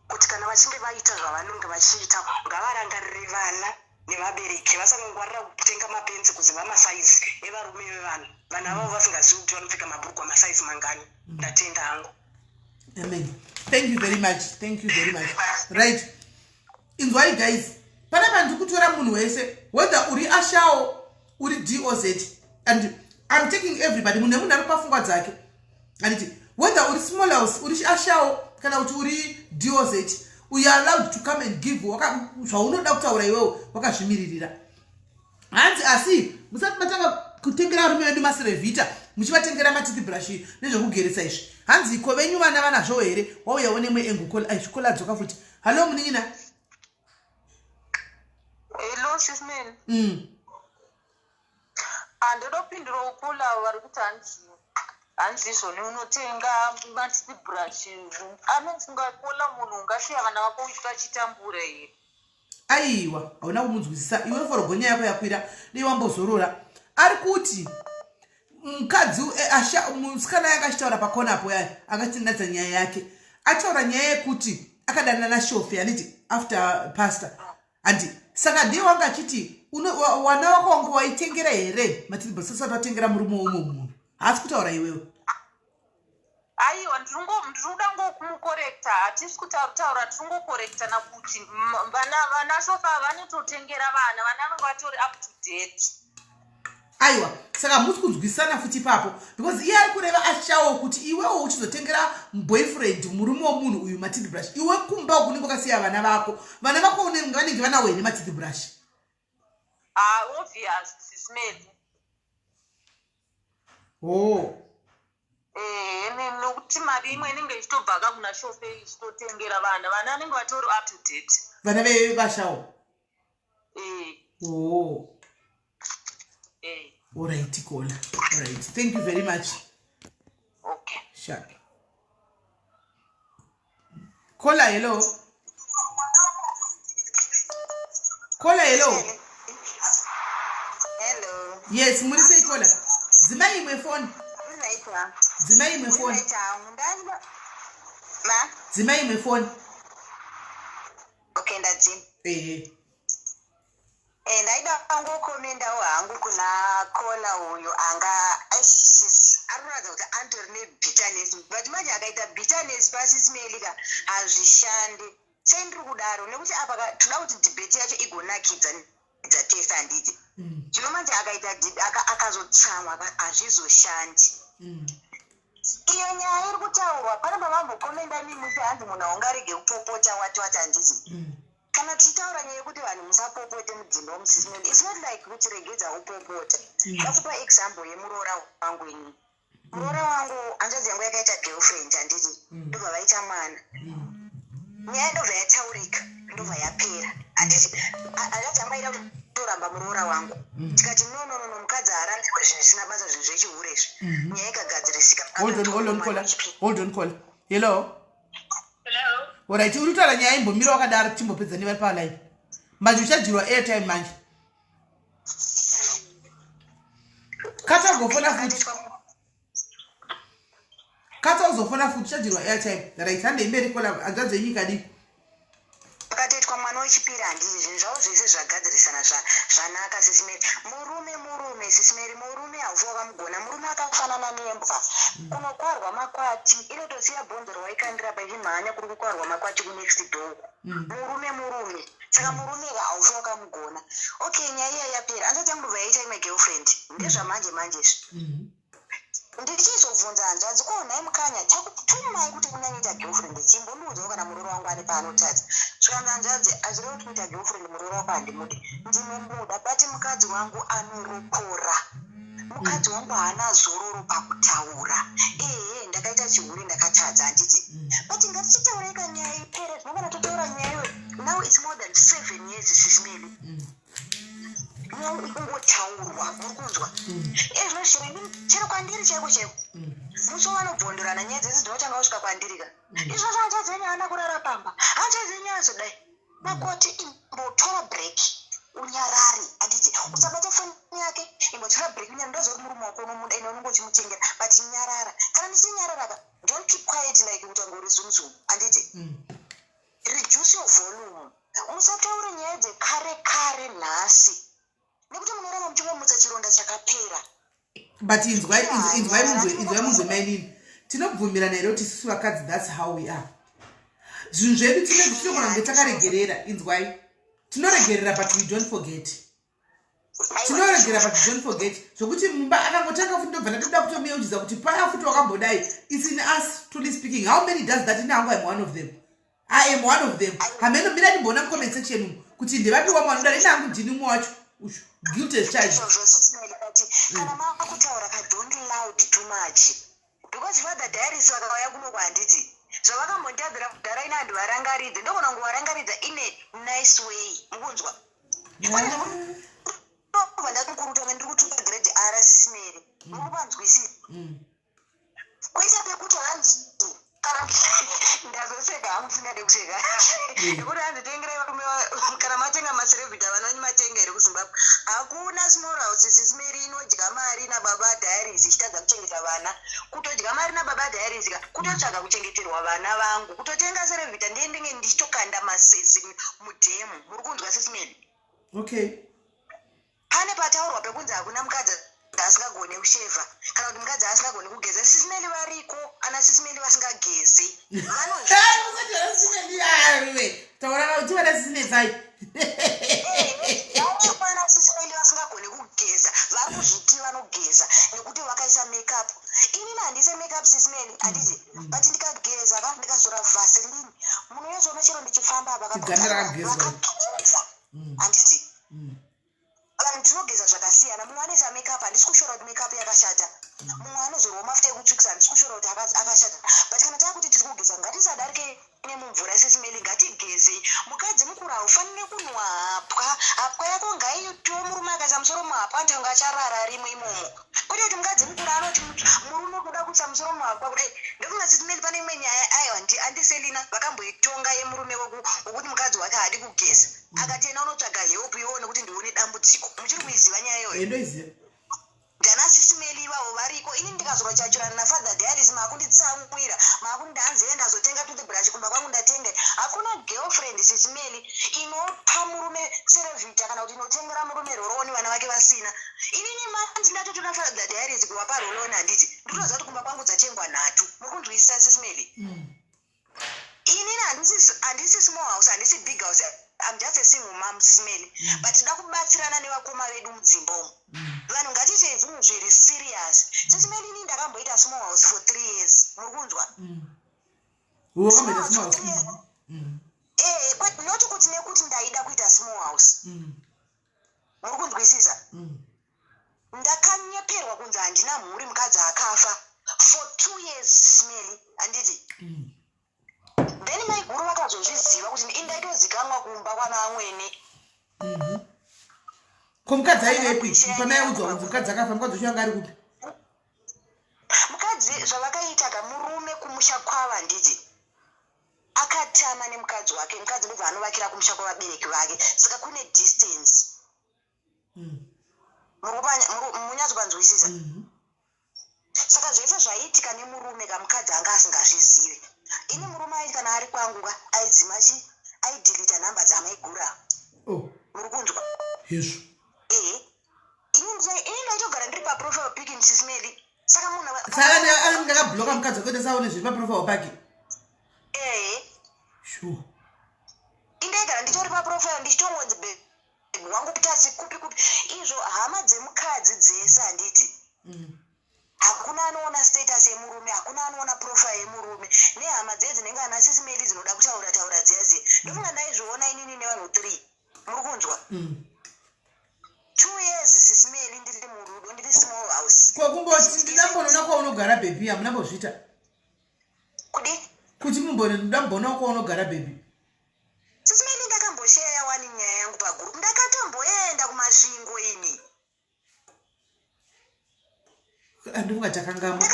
kuti kana vachinge vaita zvavanenge vachiita, ngavarangarire vana nevabereki, vasangongwarira kutenga mapenzi, kuziva masaizi evarume vevanhu, vana vavo vasingazivi kuti vanopfeka mabhurugwa masaizi mangani. Ndatenda hangu. Amen. Thank you very much. Thank you very much. Right, inzwai guys, panapa ndiri kutora munhu wese, whether uri ashawo, uri doz, and I'm taking everybody. Munhu nemunhu ari pafungwa dzake, anditi? Whether uri small house, uri ashawo, kana kuti uri doz, you are allowed to come and give zvaunoda kutaura iwewo wakazvimiririra. Hanzi asi musati matanga kutengera varume vedu maSerevhita, muchivatengera matoothbrush nezvekugeresa izvi, hanzi iko venyu vana vanazvo here? Wauyawo nemwe angle. Aizvikola dzoka futi. Hallo munin'ina. Hello Sis Melly. Handodopindurawo kula vari kuti hanzi izvoni unotenga matoothbrush, anofunga kola munhu ungasiya vana vako vachitambura here? Aiwa, hauna kumunzwisisa iwe. Forogonya yako yakwira, dei wambozorora. Ari kuti mukadzi musikana yanga achitaura pakonapo yaya akatinatsa nyaya yake, ataura nyaya yekuti akadanana nashofe, handiti, after pastor, handi? Saka ndiye wanga achiti wana wako wangu waitengera here matoothbrush asati watengera murume weumwe munhu? Haasi kutaura iwewe. Aiwa, ndiri kuda ngokumukorekta. Hatisi kutaura, tiri ngokorektana kuti vana sofa vanototengera vana, vana vanenge vatori up to date. Aiwa, saka hamusi kunzwisana futi ipapo, because iye ari kureva ashawo kuti iwewo uchizotengera boyfriend, murume womunhu uyu, matoothbrush, iwe kumba kunenge wakasiya vana vako, vana vako vanenge vanawo here matoothbrush? Ah, obvious, Sis Melly. Oh. Ehe, nekuti mari imwe inenge ichitobva ka kuna shofe ichitotengera vana, vana vanenge vatori up to date. Vana vevashawo? Eh. Oh. Eh. Alright caller, alright, thank you very much. Okay. Sharp. Caller, hello. Caller, hello. Hello. Yes, muri sei caller? Dzimai imwe foni. Unaitwa? Dzimai imwe foni. Unaita ndani? Ma? Dzimai imwe foni. Okay, ndadzima. Ehe. Eh, ndaida kungokomendawo hangu kuna caller uyu anga aish. Ari kuratidza kuti anotori nebitterness, but manje akaita bitterness paSis Melly ka, hazvishandi. Sei ndiri kudaro? Nekuti apa toda kuti debate yacho igonakidza tese, handiti? Zvino manje akaita akazotsamwa, hazvizoshandi. Iyo nyaya iri kutaurwa pane pavambokomenda mimusi, hanzi munhu haungarege kupopota, wati wati, handiti? Kana tichitaura nyaya yekuti vanhu musapopote mudzimba wemuSis Melly, it's not like kuti regedza upopota. Ndakupa example yemuroora wangu. Inini muroora wangu, hanzvadzi yangu yakaita girlfriend, handiti? Ndobva vaita mwana. Nyaya ndobva yataurika, ndobva yapera, handiti? Hanzvadzi yangu aida kutoramba muroora wangu. Tikati, "No, no, no, no, mukadzi haarambiwe zvinhu zvisina basa, zvinhu zvechihure izvi." Nyaya ikagadzirisika. Hold on, hold on, caller. Hold on, caller. Hello. Hello. Alright, uri kutaura nyaya, imbomira wakadaro, timbopedza nevari palive. Manje uchadyirwa airtime manje. Kata ugofona futi. Kata uzofona futi, uchadyirwa airtime. Right, hande imberi, caller. Hanzvadzi yenyika dii? Pakatoitwa mwana wechipiri, handiti zvinhu zvavo zvese zvagadzirisana, zvanaka. Sis Melly, murume murume. Sis Melly, murume haufi wakamugona. Murume akafanana nembwa. Kunokwarwa makwati, inotosiya bhonzo rawaikandira paichimhanya kuri kukwarwa makwati kunext door. Murume murume. Saka murume haufi wakamugona. Okay, nyaya iya yapera. Hanzvadzi yangu ndobva yaita imwe girlfriend. Ndezvamanje manje izvi. Ndichizobvunza hanzvadzi, "Ko nhai mukanya, chakutumai kuti unyanyoita girlfriend? Chimbondiudzawo kana muroora wangu ane paanotadza." Zvikanzi, "Hanzvadzi, hazvirevi kuti kuita girlfriend muroora wako handimudi. Ndinomuda, but mukadzi wangu anoropora. Mukadzi wangu haana zororo pakutaura. Ehe, ndakaita chihure, ndakatadza, handiti? But ngatichitaurei kanyaya ipere." Zvinongana totaura nyaya iyoyo. Now it's more than 7 years, Sis Melly. Nyaya ikungotaurwa, muri kunzwa? Ezvino chero chero kwandiri chaiko chaiko, musi wavanobvondorana, nyaya dzese dzinotanga kusvika kwandiri ka. "Izvozvo hanzvadzi yenyu haana kurara pamba, hanzvadzi yenyu azodai." Makoti, imbotora break, unyarare, handiti? Usabata foni yake, imbotora break, unyarare. Ndoziva kuti murume wako unomuda, ine unonge uchimuchengera, but nyarara. Kana ndichinyarara ka, don't keep quiet like kuti angori zum zum, handiti? Reduce your volume. Musataure nyaya dzekare kare nhasi, nekuti munoramba muchingomutsa chironda chakapera. But inzwai, inzwai munzwe, inzwai munzwe, mainini. Tinobvumirana here kuti isusu vakadzi, that's how we are? Zvinhu zvedu tinogona kunge takaregerera. Inzwai, tinoregerera, but we don't forget. Tinoregera, but we don't forget. Zvokuti mumba akangotanga futi, ndobva ndatoda kutomuyeuchidza kuti paya futi wakambodai. It's in us, truly speaking. How many does that? Ine hangu, I'm one of them, I am one of them. Hameno, mira ndimboona mucomment section umu kuti ndevapi wamwe vanodaro. Ine hangu ndini umwe wacho ushu, guilty as charged. Izvozvo, Sis Melly, but kana makutaura ka, don't loud too much, because Father Diaries vakauya kunoko, handiti zvavakambonditadzira kudhara, ine handivarangaridze. Ndogona kungovarangaridza in a nice way, mukunzwa? Ndobva ndatokuruta, ndiri kutuka grade R. Sis Melly, muri kupanzwisisa? Kuita pekuti hanzi kana ndazoseka hangu, singade kuseka, nekuti hanzi tengerai varume kana matenga maCerevita, vana venyu matenga here? KuZimbabwe hakuna small house, Sis Melly, inodya mari nababa Diaries ichitadza kuchengeta vana. Kutodya mari nababa Diaries ka, kutotsvaga kuchengeterwa vana vangu. Kutotenga Cerevita, ndiye ndinge ndichitokanda masese mudhemu. Muri kunzwa, Sis Melly? Okay. Pane pataurwa pekunzi hakuna mukadzi asingagone kushevha kana kuti mukadzi asingagoni kugeza. Sis Melly, variko ana Sis Melly vasingagezi. Taura tivana Sis Netsai. Variko ana Sis Melly vasingagoni kugeza, vari kuzviti vanogeza nekuti vakaisa makeup. Inini handise makeup, Sis Melly, handiti? But ndikageza ka, ndikazora Vaseline, munonyatsoona chero ndichifamba apa. Chiganda rakagezwa. Vakageza, handiti? Vanhu tinogeza zvakasiyana. Mumwe anoisa makeup, handisi kushora kuti makeup yakashata. Mumwe anozorwa mafuta ekutsvukisa, handisi kushora kuti akashata. But kana taakuti tiri kugeza, ngatisadarike nemumvura. Sis Melly, ngatigezei. Mukadzi mukuru haufaniri kunwa hapwa. Hapwa yako ngaiitiwo murume akaisa musoro muhapwa, ntanga acharara rimwe imomo. Kwete kuti mukadzi mukuru anoti murume kuda kuisa musoro muhapwa kudai. Ndofunga, Sis Melly, pane imwe nyaya, aiwa, andiselina vakamboitonga yemurume wokuti mukadzi wake haadi kugeza, akati ena unotsvaga help iwowo nekuti ndione dambudziko. Muchiri kuiziva nyaya iyoyo? Ndoiziva. Ndana Sis Melly ivavo variko. Ini ndikazorwa chachurana naFather Diaries, makunditsamwira. Makandikanganwira, maakuti ndanzi ye ndazotenga toothbrush kumba kwangu ndatenga. Hakuna girlfriend, Sis Melly, inopa murume Cerevita kana kuti inotengera murume roll-on vana vake vasina. Inini manzi ndatotora Father Diaries kuvapa roll-on, handiti? Ndinoziva kuti kumba kwangu dzatengwa nhatu. Muri kunzwisisa, Sis Melly? Inini handisi small house, handisi big house. I'm just a single mom, Sis Melly, but tida kubatsirana nevakoma vedu mudzimba umu. Vanhu ngatiitei zvinhu zviri serious, Sis Melly. Inini ndakamboita small house for 3 years, muri kunzwa? Wakamboita small house? Not kuti nekuti ndaida kuita small house. Muri kunzwisisa? Ndakanyeperwa kunzi handina mhuri, mukadzi akafa, for 2 years, Sis Melly, handiti? Then maiguru vakazozviziva kuti indaitozikanwa kumba kwana amwene. Ko mukadzi aivepi pamaiudzwa kunzi mukadzi akafa? Mukadzi wacho anga ari kupi? Mukadzi, zvavakaita ka, murume kumusha kwavo, handiti, akatama nemukadzi wake. Mukadzi ndobva anovakira kumusha kwavabereki vake, saka kune distance. Munyatsopanzwisisa? Saka zvese zvaiitika nemurume ka, mukadzi anga asingazvizivi. Ini murume aiti kana ari kwangu ka, aidzima chi, aidelete nhamba dzamaigura. Oh. Muri kunzwa? Hezvo. Ehe, ini ndaitogara ndiri paprofile pic, Sis Melly, saka munhu Saka anenge akabloka mukadzi wake kuti asaone zviri paprofile pake? Ehe. Sure. Indaigara nditori paprofile, ndichitongonzi babe wangu tasi kupi kupi. Izvo hama dzemukadzi dzese, handiti? Hakuna anoona status yemurume, hakuna anoona profile yemurume. Nehama dzee dzinenge ana Sis Melly dzinoda kutaura taura dziya dziya, ndofunga ndaizviona inini nevanhu three. Muri kunzwa? 2 years, Sis Melly, ndiri murudo, ndiri small house. Ko kungoti ndinambonoona kwaunogara, baby, hamuna mbozviita? Kudi? Kuti mumbone, ndambonawo kwaunogara, baby. Sis Melly, ndakambosheya wani nyaya yangu pagroup. Ndakatomboenda kuMasvingo ini. Andifunga takangama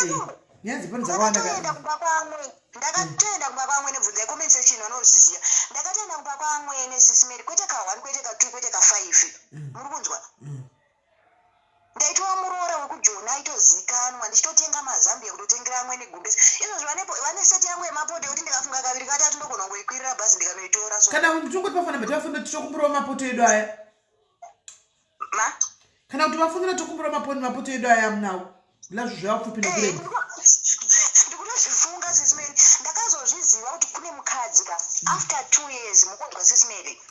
nyaya dzepano dzakawanda. Ndakatoenda kumba kwamwe, ndakatoenda kumba kwamwe. Nebvunza comment section, vanozviziva. Ndakatoenda kumba kwamwene, Sis Melly, kwete ka1, kwete ka2, kwete ka5. Muri kunzwa? Ndaitova muroora wekujona aitozikanwa, ndichitotenga mazambia kutotengera amwene gumbezi. Izvozvo vane set yangu yemapoto yekuti ndikafunga kaviri katatu ndogona kungoikwirira bhazi ndikanoitora. So Kana tongoti pafana bati titokumburawo mapoto edu aya. Ma? Kana kuti vafonera, tokumburawo mapoto edu aya munawo lazvo zvavapfupi nekurema. Ndikutozvifunga, Sis Melly. Ndakazozviziva kuti kune mukadzi ka after 2 years. Mukunzwa, Sis Melly?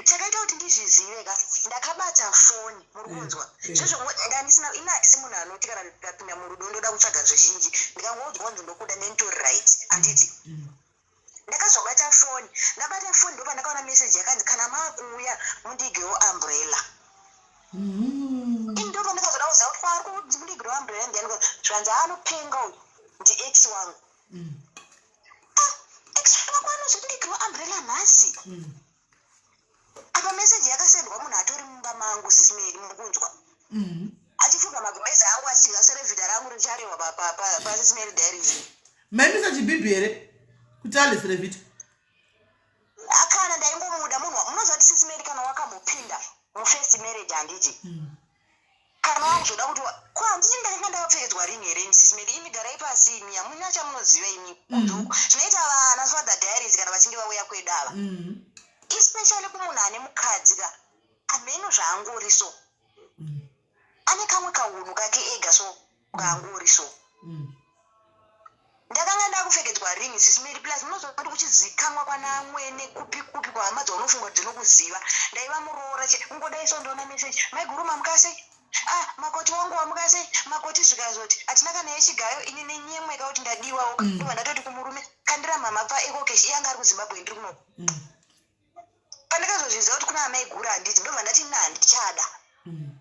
Chakaita kuti ndizvizive ka, ndakabata foni, muri kunzwa? Mm. Zvezvo ndandisina, ini handisi munhu anoti kana ndikapinda murudo ndoda kutsvaga zvizhinji. Ndikangoudzwa kunzi ndokuda, nenitori right, handiti? Ndakazobata foni, ndabata foni ndopandakaona meseji yakanzi, "Kana maakuuya mundigewo umbrella." Ini ndopandakazoda kuziva kuti kwaari kuti mundigirewo umbrella ndiani. Zvanzi anopenga uyu, ndiex wangu. Ah, ex wako anozondigirewo umbrella nhasi? Apa meseji yakasendwa munhu atori mumba mangu, Sis Melly, mukunzwa? Achifuga magumbezi angu, achidya Cerevita rangu richarehwa paSis Melly Diaries. Maimisa chibhibhi here kuti ale Cerevita? Akana ndaingomuda munhu. Munoziva kuti, Sis Melly, kana wakambopinda mufirst marriage, handiti, kana wakuzoda kuti ko handiti ndakanga ndakapfekedzwa ring here imi, Sis Melly? Imi garai pasi imi, hamuna chamunoziva imi. Kunze zvinoita vana Father Diaries kana vachinge vauya kwedu ava, especially kumunhu ane mukadzi ka, amheno zvaangori so. Ane kamwe kahunhu kake ega so, kaangori so. Ndakanga ndakupfekedzwa ring, Sis Melly. Plus munoziva kuti uchizikanwa kwana amwene kupi kupi, kwahama dzaunofunga kuti dzinokuziva, ndaiva muroora. Ungodai so, ndoona message, "Maiguru mamukasei? Ah, makoti wangu wamukasei, makoti?" Zvikazoti hatina kana yechigayo. Ini nenyemweka kuti ndadiwawo. Ndobva ndatoti kumurume, "Kandira mama paEcoCash." Iye anga ari kuZimbabwe, ndiri kunoko. Pandakazozviziva kuti kuna amaiguru, handiti, ndobva ndati ina handichada.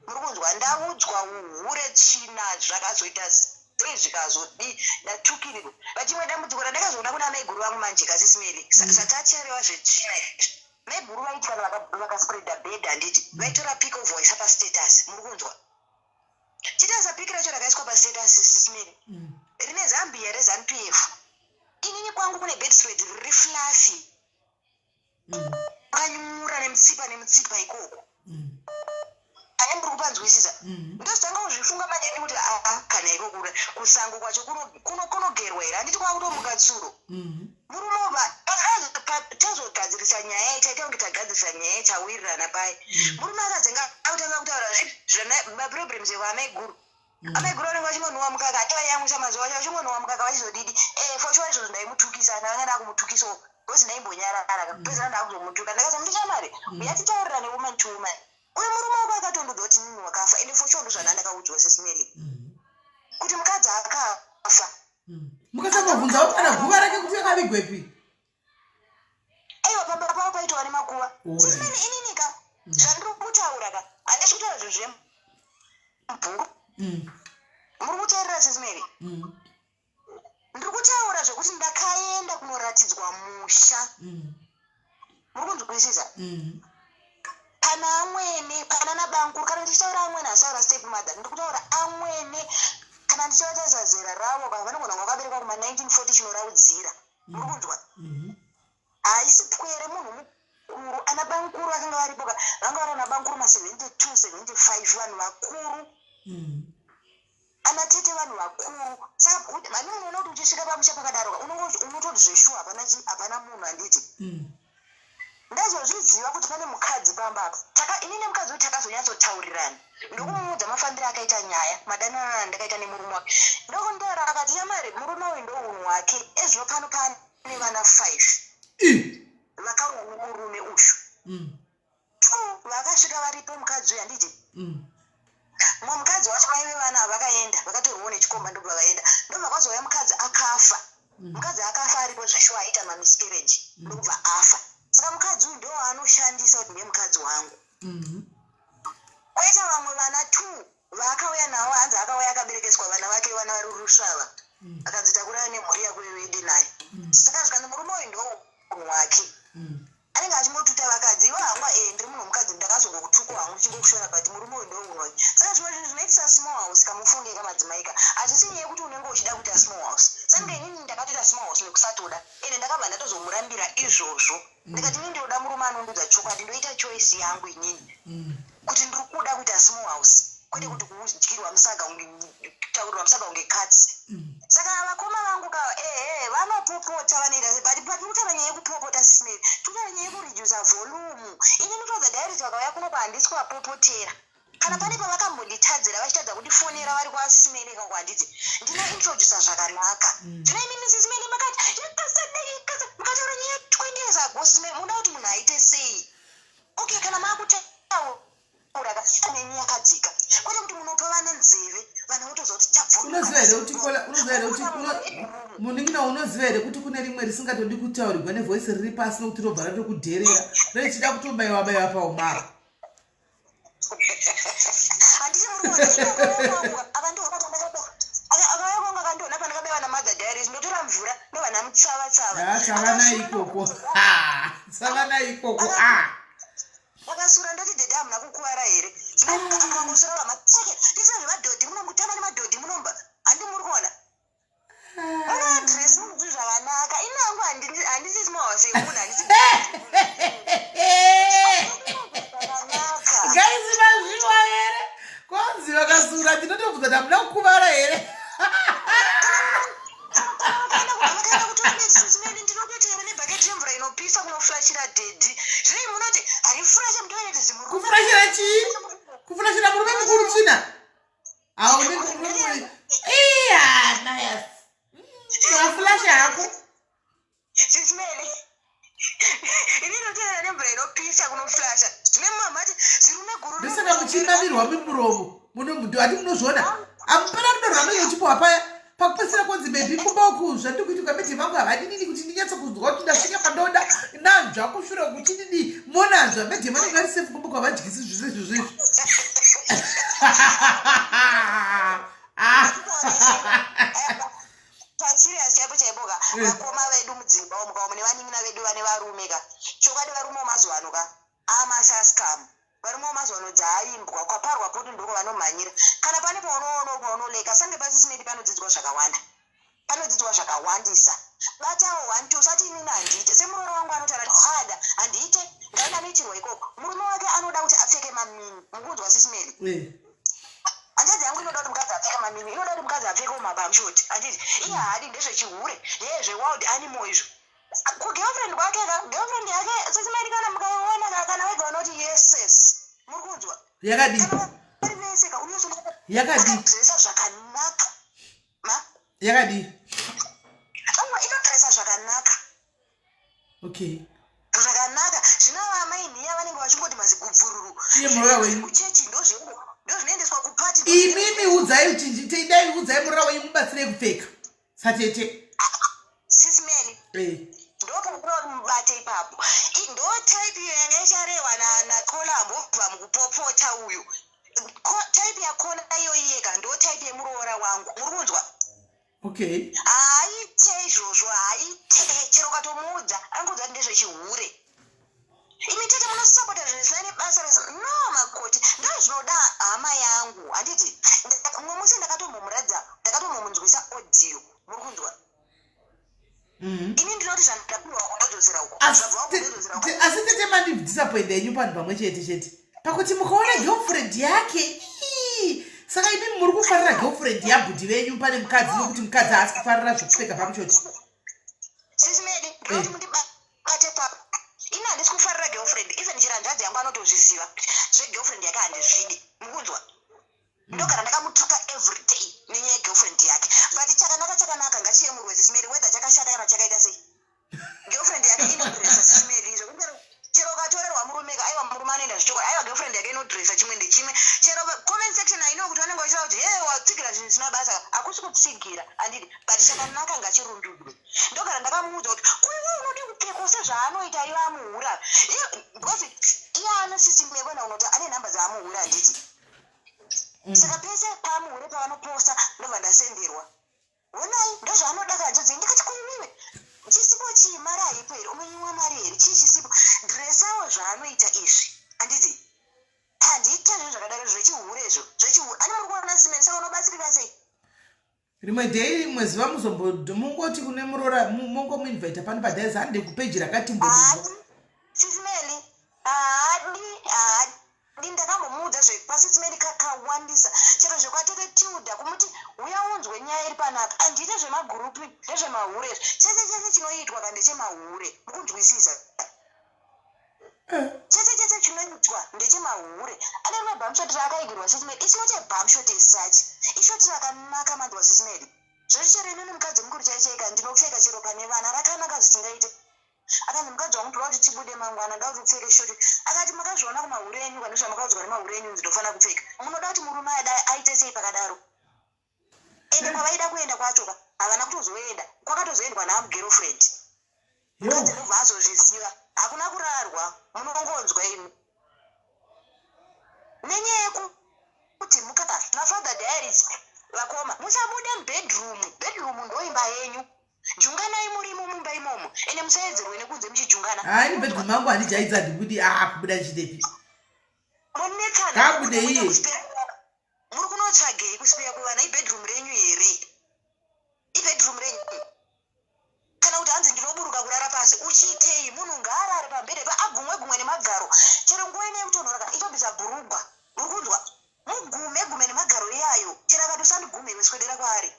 Muri kunzwa? Ndaudzwa uhure, tsvina, zvakazoita sei, zvikazodi, ndatukirirwa. But imwe dambudziko randakazoona kuna maiguru vangu manje, kaSis Melly, zvatacharewa zvetsvina izvi, maiguru vaiti kana vakaspreada bed, handiti, vaitora pic of vaisa pastatus. Muri kunzwa? Chitarisa pic racho rakaiswa pastatus, Sis Melly, rine zambia reZANU PF. Inini kwangu kune bedspread riri fluffy, kanyura nemutsipa nemutsipa ikoko. Ane muri kupanzwisisa? Ndozotanga kuzvifunga manje ini kuti aa, kana iko kusango kwacho kunogerwa here? Handiti kwakutomuka tsuro? Murume uba tazogadzirisa nyaya, taita kunge tagadzirisa nyaya, tawirirana paye. Murume akadzenga akutanga kutaura maproblems ekwaamaiguru. Amaiguru vanenge vachingonhuwa mukaka, hati vayamwisa mazuva acho, vachingonhuwa mukaka vachizodidi. For sure izvozvo ndaimutukisa, ndakanga ndakumutukisawo because ndaimbonyarara. Kapedzera ndakuzomutuka, ndakazi ndichamari uyatitaurirane woman to woman. Uyu murume wako akatondudza kuti nini wakafa, ende for sure ndozvana ndakaudzwa, Sis Melly, kuti mukadzi akafa. Mukasambobvunzawo kana guva rake kuti akavigwepi? Aiwa, pamba pavo paitova nemakuva. Sis Melly, ininika zvandiri kutaura ka, handisi kutaura zvinhu zvemubhuku. Muri kuteerera, Sis Melly? Ndiri kutaura zvekuti ndakaenda kunoratidzwa musha. Muri kunzwisisa? Pana amwene, pana nabankuru. Kana ndichitaura amwene, asaura step mother, ndiri kutaura amwene. Kana ndichivatarisa zera ravo ka, vanogona kunge vakaberekwa kuma 1940 chinoraudzira. Muri kunzwa? Haisi pwere, munhu mukuru. Ana bankuru vakanga varipo ka, vanga vari ana bankuru ma72, 75, vanhu vakuru. Ana tete vanhu vakuru. Saka mani munoona kuti uchisvika pamusha pakadaro ka, unototi zveshuwa hapana hapana munhu, handiti? Ndazozviziva kuti pane mukadzi pamba apa. Ini nemukadzi uyu takazonyatsotaurirana, ndokumuudza mafambiro akaita nyaya, madananana andakaita nemurume wake. Ndokundaura, akati, "Shamari, murume uyu ndo unhu hwake. Ezvino pano pane vana 5 vakauya nemurume uyu." Two vakasvika varipo, mukadzi uyu, handiti? Mumwe mukadzi wacho, mai vevana ava, vakaenda vakatorwawo nechikomba, ndobva vaenda. Ndobva kwazouya mukadzi akafa. Mukadzi akafa aripo zveshuwa, aita mamiscarriage, ndobva afa. Saka mukadzi uyu ndo waanoshandisa kuti ndiye mukadzi wangu. Koita vamwe vana two vaakauya navo, hanzi akauya akaberekeswa vana vake, vana vari rusvava. Akanzi, "Takurana nemhuri yako iyoende nayo." Saka zvikanzi murume uyu ndo unhu hwake, anenge achingotuta vakadzi. Iwe hangwa, ndiri munhu womukadzi, ndakazongokutukwa hangu ndichingokushora, but murume uyu ndo unhu hwake. Saka zvimwe zvinhu zvinoitisa small house, kamufunge kamadzimai ka, hazvisi nyaya yekuti unenge uchida kuita small house. Sange inini ndakatoita small house nekusatoda, ende ndakabva ndatozomurambira izvozvo. Ndikati, "Inini ndinoda murume anondudza chokwadi, ndoita choice yangu inini kuti ndiri kuda kuita small house, kwete kuti kudyirwa musaga, kutaurirwa musaga kunge katsi." Saka vakoma vangu ka, ehe, vanopopota, vanoita sei, but patiri kutaura nyaya yekupopota, Sis Melly, tiri kutaura nyaya yekuredusa volume. Ini ndinotaudza direct, vakauya kuno kwahandisi kuvapopotera. Kana pane pavakambonditadzira, vachitadza kundifonera vari kwaSis Melly kako, handiti ndinointrodusa zvakanaka? Zvino imimi, Sis Melly, makati yakasadai mukataura nyaya 20 years ago. Sis Melly, munoda kuti munhu aite sei? Okay, kana maakutaura nenyu yakadzika, kwete kuti munopa vana nzeve, vana votoziva kuti Unoziva here kuti unoziva here kuti munin'ina, unoziva here kuti kune rimwe risingatodi kutaurirwa nevoice riri pasi, nokuti robva ratokudherera, richida kutobayiwa bayiwa paumara? Handisi muri kuona akauya kwangu akandiona pandakabaiwa naMother Diaries, ndotora mvura ndobva ndamutsava tsava. Ah, tsavana ikoko. Ah, tsavana ikoko. Ah. Akasura, ndoti, "Dhedhe, hamuna kukuvara here?" Akangosura vamatseke ndisina zvemadhodhi, munombotamba nemadhodhi, munomba, handi muri kuona munoadresi munhu zvakanaka. Ini hangu handisi small house yemunhu, handisi zvakanaka. Guys, mazviwa here? Kwanzi vakasura, ndinotobvunza kuti hamuna kukuvara here? Vakaenda kutoilet, Sis Melly, ndinototeera nebhaketi remvura inopisa kunoflashira dhedhi. Zvinei munoti harifurashe mutoilet zimurume? Kufurashira chii? Kufurashira murume mukuru tsvina? Hauni iya nayas wafulasha hako. Sis Melly, ini ndinoteera nemvura inopisa kunoflasha. Zvine mamati zirume guru. Ndosaka muchinamirwa mimuromo muno munhu, hati munozviona amupera rudo rwamunenge uchipuhwa paya pakupedzisira konzi, "Baby, kumba uku zvandiri kuitika, mate vangu havadinini kuti ndinyatso kunzwa kuti ndasvika pandoda nanzva kushure kuchididi." Monanzva mate vanenge vari safe kumba kwavadyisi zvese izvozvo izvi. Paserious chaipo chaipo ka, vakoma vedu mudzimba umu ka, nevanin'ina vedu vane varume ka, chokwadi varume vemazuva ano ka amasascam. Varume vemazuva ano dzaaimbwa kwaparwa poti ndoko vanomhanyira. Kana pane paunoona paunoleka sange paSis Melly, panodzidzwa zvakawanda, panodzidzwa zvakawandisa. Batawo one two usati inini handiite. Semuroora wangu anotaura kuti ada handiite ngaenda anoitirwa ikoko. Murume wake anoda kuti apfeke mamini. Mukunzwa Sis Melly? Eh. Hanzvadzi yangu inoda kuti mukadzi apfeke mamini. Inoda kuti mukadzi apfekewo mabamshoti. Handiti iye haadi ndezvechihure. Yeye zvewild animal izvo. Kugirlfriend kwake ka girlfriend yake Sis Melly kana mukaiona ka kana wega unoti yes sis. Muri kunzwa? Yakadii? Kana vari vese ka unozoona Yakadii? akadresa zvakanaka. Ma? Yakadii? Aiwa inodresa zvakanaka. Okay. Zvakanaka. Zvino amai nhiya vanenge vachingoti mazigubvururu. Iye muroora wenyu. Kuchechi ndozvinoendeswa kupati. Imimi udzai chinji tendai udzai muroora wenyu mubatsirei kupfeka. Satete. Sis Melly. Eh. Ndopakuda kuti mubate ipapo. Ndo type iyo yanga icharehwa naKola ambobva mukupopota uyu. Type yaKola iyo iyeka ndo type yemuroora wangu. Muri kunzwa? Okay. Haaite izvozvo, haaite. Chero ukatomuudza, anongoudza kuti ndezvechihure. Imi tete munosapota zvinhu zvisina nebasa rese. No makoti, ndozvinoda hama yangu. Handiti mumwe musi ndakatombomuratidza, ndakatombomunzwisa audio. Muri kunzwa? Mm. Ini ndinoti zvandapiwa uko ndodzosera uko. Asi Zvabva uko ndodzosera uko. asi tete mandidisappointa henyu panhu pamwe chete chete pakuti mukaona girlfriend yake ii, saka imi muri kufarira girlfriend yabhudhi venyu pane mukadzi nekuti mukadzi haasi kufarira zvekupfeka pamuchoti. Sisi Medi, ndinoti mundibate papo. Ini handisi kufarira girlfriend, even chero hanzvadzi yangu anotozviziva. Zvegirlfriend yake handizvidi. Mukunzwa? Ndogara ndakamutuka every day nenyaya yegirlfriend yake. But chakanaka chakanaka ngachiyemurwe Sisi Mary whether chakashata kana chakaita sei. Girlfriend yake inodressa Sisi Mary zvekuti chero chero ukatorerwa murume ka aiwa murume anoenda zvichokwa aiwa girlfriend yake inodressa chimwe ndechimwe. Chero comment section I know kuti vanenge vachitaura kuti hey watsigira zvinhu zvisina basa ka. Hakusi kutsigira handiti but chakanaka ngachirumbidzwe. Ndogara ndakamuudza kuti ko iwe unodi kupfekwa sezvaanoita iwe amuhura. Because iye anosisi mekwana unoti ane nhamba dzaamuhura handiti. Saka pese paamuhure pavanoposta ndobva ndasenderwa. Honai ndozvaanoda ka hanzvadzi ndikati ko iwewe chisipo chii mari haipo here unonyimwa mari here chii chisipo dresawo zvaanoita izvi handiti handiite zvinhu zvakadaro zvechihure izvo zvechihure ani muri kuona simeni saka unobatsirika sei Rimwe day rimwe zuva muzombo mungoti kune muroora mongomuinvita pano padhaizi hande kupeji rakatimborizwa. Sisi Melly haadi haadi ndakambomuudza zvekwaSisi Melly kakawandisa chero zvekwatete Tilda kumuti huya unzwe nyaya iri panapa handiite zvemagurupu ndezvemahure izvi chese chese chinoitwa ka ndechemahure mukunzwisisa Chese chese chinoitwa ndechemahure. Ane rimwe bum shot raakaigirwa Sis Melly. It's not a bum shot as such. Ishoti rakanaka manzwa Sis Melly. Zvoti chero inini mukadzi mukuru chaiye chaiye ka ndinopfeka chero pane vana. Rakanaka zvisingaite. Akanzi mukadzi wangu ndoda kuti tibude mangwana ndoda kuti upfeke shoti. Akati makazviona kumahure enyu ka ndozvamakaudzwa nemahure enyu kunzi ndofanira kupfeka. Munoda kuti murume aite sei pakadaro? Ende kwavaida kuenda kwacho ka havana kutozoenda kwakatozoendwa naamugirlfriend. Mukadzi ndobva azozviziva hakuna kurarwa munongonzwa imi nenyaya yekuti mukapa mafather diaries vakoma musabude mubedroom bedroom ndoimba yenyu junganai murimo mumba imomo ende musaedzerwe nekunze muchijungana Hayi mubedroom mangu handijaidza handibudi ah kubuda ndichidepi. Monetsana Ngaabude iye. Muri kunotsvagei kusipeya kwevana ibedroom renyu here ibedroom renyu kana kuti hanzi ndinoburuka kurara pasi uchiitei munhu ngaarare pambhedha pa agumwe gumwe nemagaro chero nguva ine yekutonhora ka itobvisa bhurugwa uri kunzwa mugume gume nemagaro iyayo chero akati usandigume iwe swedera kwaari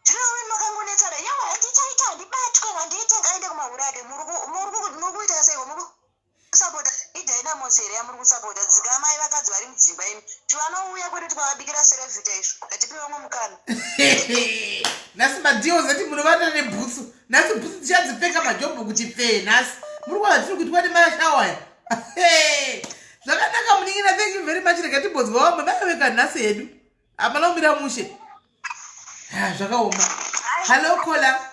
Zvino imi makangonetsana yawa handichaita handibatwe handiite ngaende kumahuri ake muri kuita seiko muri kusapota idynamos here yamuri kusapota dzikamai vakadzi vari mudzimba imi tivanouya kwedu tikavabikira serevhita izvo ngatipe vamwe mukana nhasi madeals ati munovata nebhutsu nhasi bhutsu tichadzipfeka majobho kuti pfee nhasi muri kuona tiri kuitwa nemashawaya zvakanaka munin'ina thank you very much rega timbonzwa vamwe vaiweka nhasi hedu hapana kumira mushe ah, zvakaoma hallo kola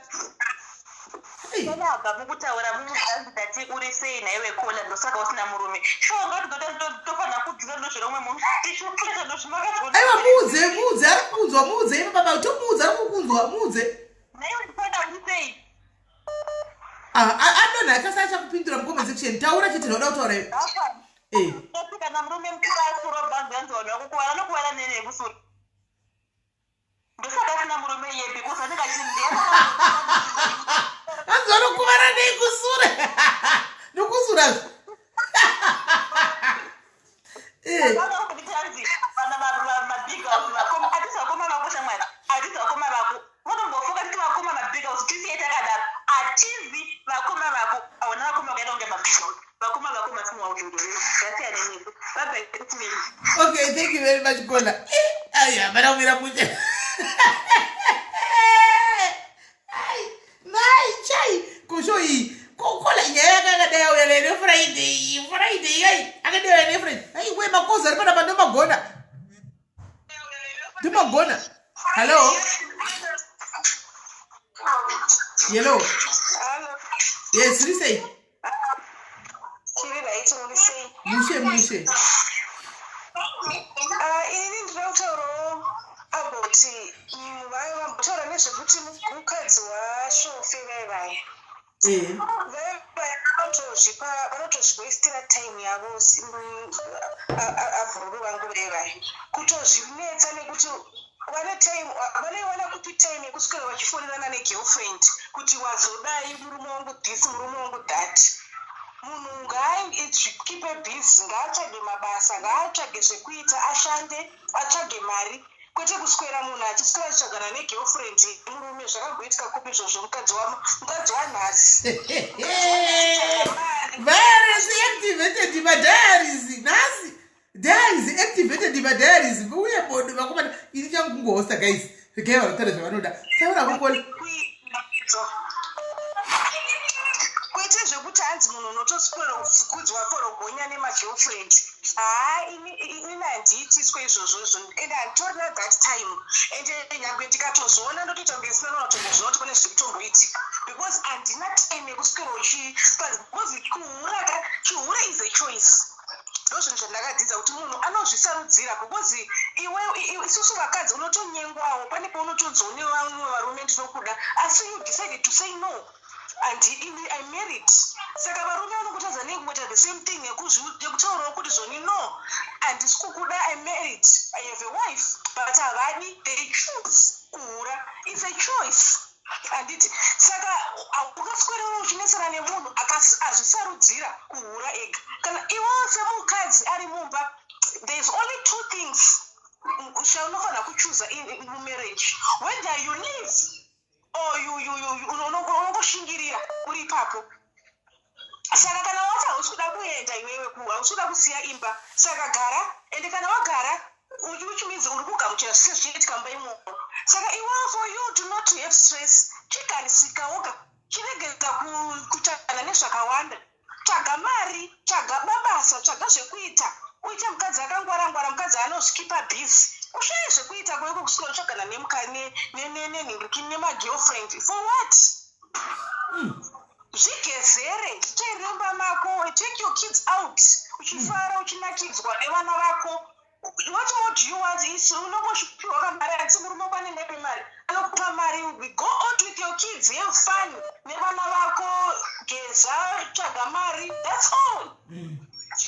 Kola mukutaura mumuhanzi ndati uri sei nhaiwe kola ndosaka usina murume sure ngati tofanira kudzidza ndozveromwe munhu aiwa muudze muudze ari kukunzwa muudze ivo baba tomuudza ari kukunzwa muudze nhaiwe kola uri sei ah, adonha akasi achakupindura mucomment section taura chete zvauda kutaura iwe eh. Kana murume mukuru asura bhanzi yanzi vanhu vakukuvara anokuvara nene yekusura ndosaka asina murume iye because anenge achindiya very much, Kola. Ai, hapana kumira mushe. Ai, mai chai kosho iyi kokola nyaya yake akadai auya nayo nefriday, Friday ai akadai auya nefriday. Ai we makozi ari panapa ndomagona, ndomagona. Hello, hello. Yes, uri sei? Tiri right, muri sei? Mushe mushe. Ah, inini ndinoda kutaurawo about vaya vambotaura nezvekuti mukadzi waShofe vai vaya vai vaya vanotozvipa, vanotozviwastira time yavo. Abhururu vangu vai vaya kutozvinetsa nekuti vane time, vanoiwana kupi time yekuswera vachifonirana negirlfriend kuti wazodai murume wangu this, murume wangu that? Munhu ngaazvikeepe busy, ngaatsvage mabasa, ngaatsvage zvekuita, ashande, atsvage mari, kwete kuswera munhu achiswera achitsvagana negirlfriend yemurume. Zvakamboitika kupi izvozvo? Mukadzi wanhasi. Virus activated madiaries nhasi, diaries activated madiaries uye bodo. Vakomana, ini changu kungohosta guys, regai vanotaura zvavanoda. Taura kukola. Kuite zvekuti hanzi munhu unotoswera kufukudzwa forogonya nemagirlfriend, haa, ini handiitiswe izvozvozvo ende handitorina that time. Ende nyange ndikatozoona, ndotoita kunge sina kutombozoona kuti pane zviri kutomboitika because handina time yekuswera uchi, because kuhura ka, chihure is a choice. Ndo zvinhu zvandakadzidza kuti munhu anozvisarudzira because iwe isusu vakadzi unotonyengwawo, pane paunotonzwa une vamwe varume, "Ndinokuda," asi you decided to say no and I'm married. Saka varume vanongotadza nei kungoita the same thing yekutaurawo kuti zvoni, "No, handisi kukuda, I'm married, I have a wife"? But havadi, they choose kuhura. It's a choice, handiti? Saka ungaswerera uchinetsana nemunhu azvisarudzira kuhura ega? Kana iwewo semukadzi ari mumba, there is only two things chaunofanira kuchuza mumarriage: whether you leave or unongoshingirira uri ipapo. Saka kana wati hausi kuda kuenda iwewe, hausi kuda kusiya imba, saka gara. Ende kana wagara, which means uri kugamuchira zvise zvichiitika mumba imomo. Saka iwewe, for you to not have stress, chigarisika woga, chiregedza kutsvagana nezvakawanda. Tsvaga mari, tsvaga mabasa, tsvaga zvekuita, uite mukadzi akangwara-ngwara, mukadzi anozvikeepa busy. Ushaye zvekuita kweko kusvika utsvagana nenhingirikini nemagirlfriend for what? Zvigezere, tsvairire mumba mako, take your kids out, uchifara, uchinakidzwa nevana vako. What more do you want? Unongosvipiwa kamari asi murume wako anenge ape mari, anokupa mari. Go out with your kids, have fun nevana vako, geza, tsvaga mari, that's all.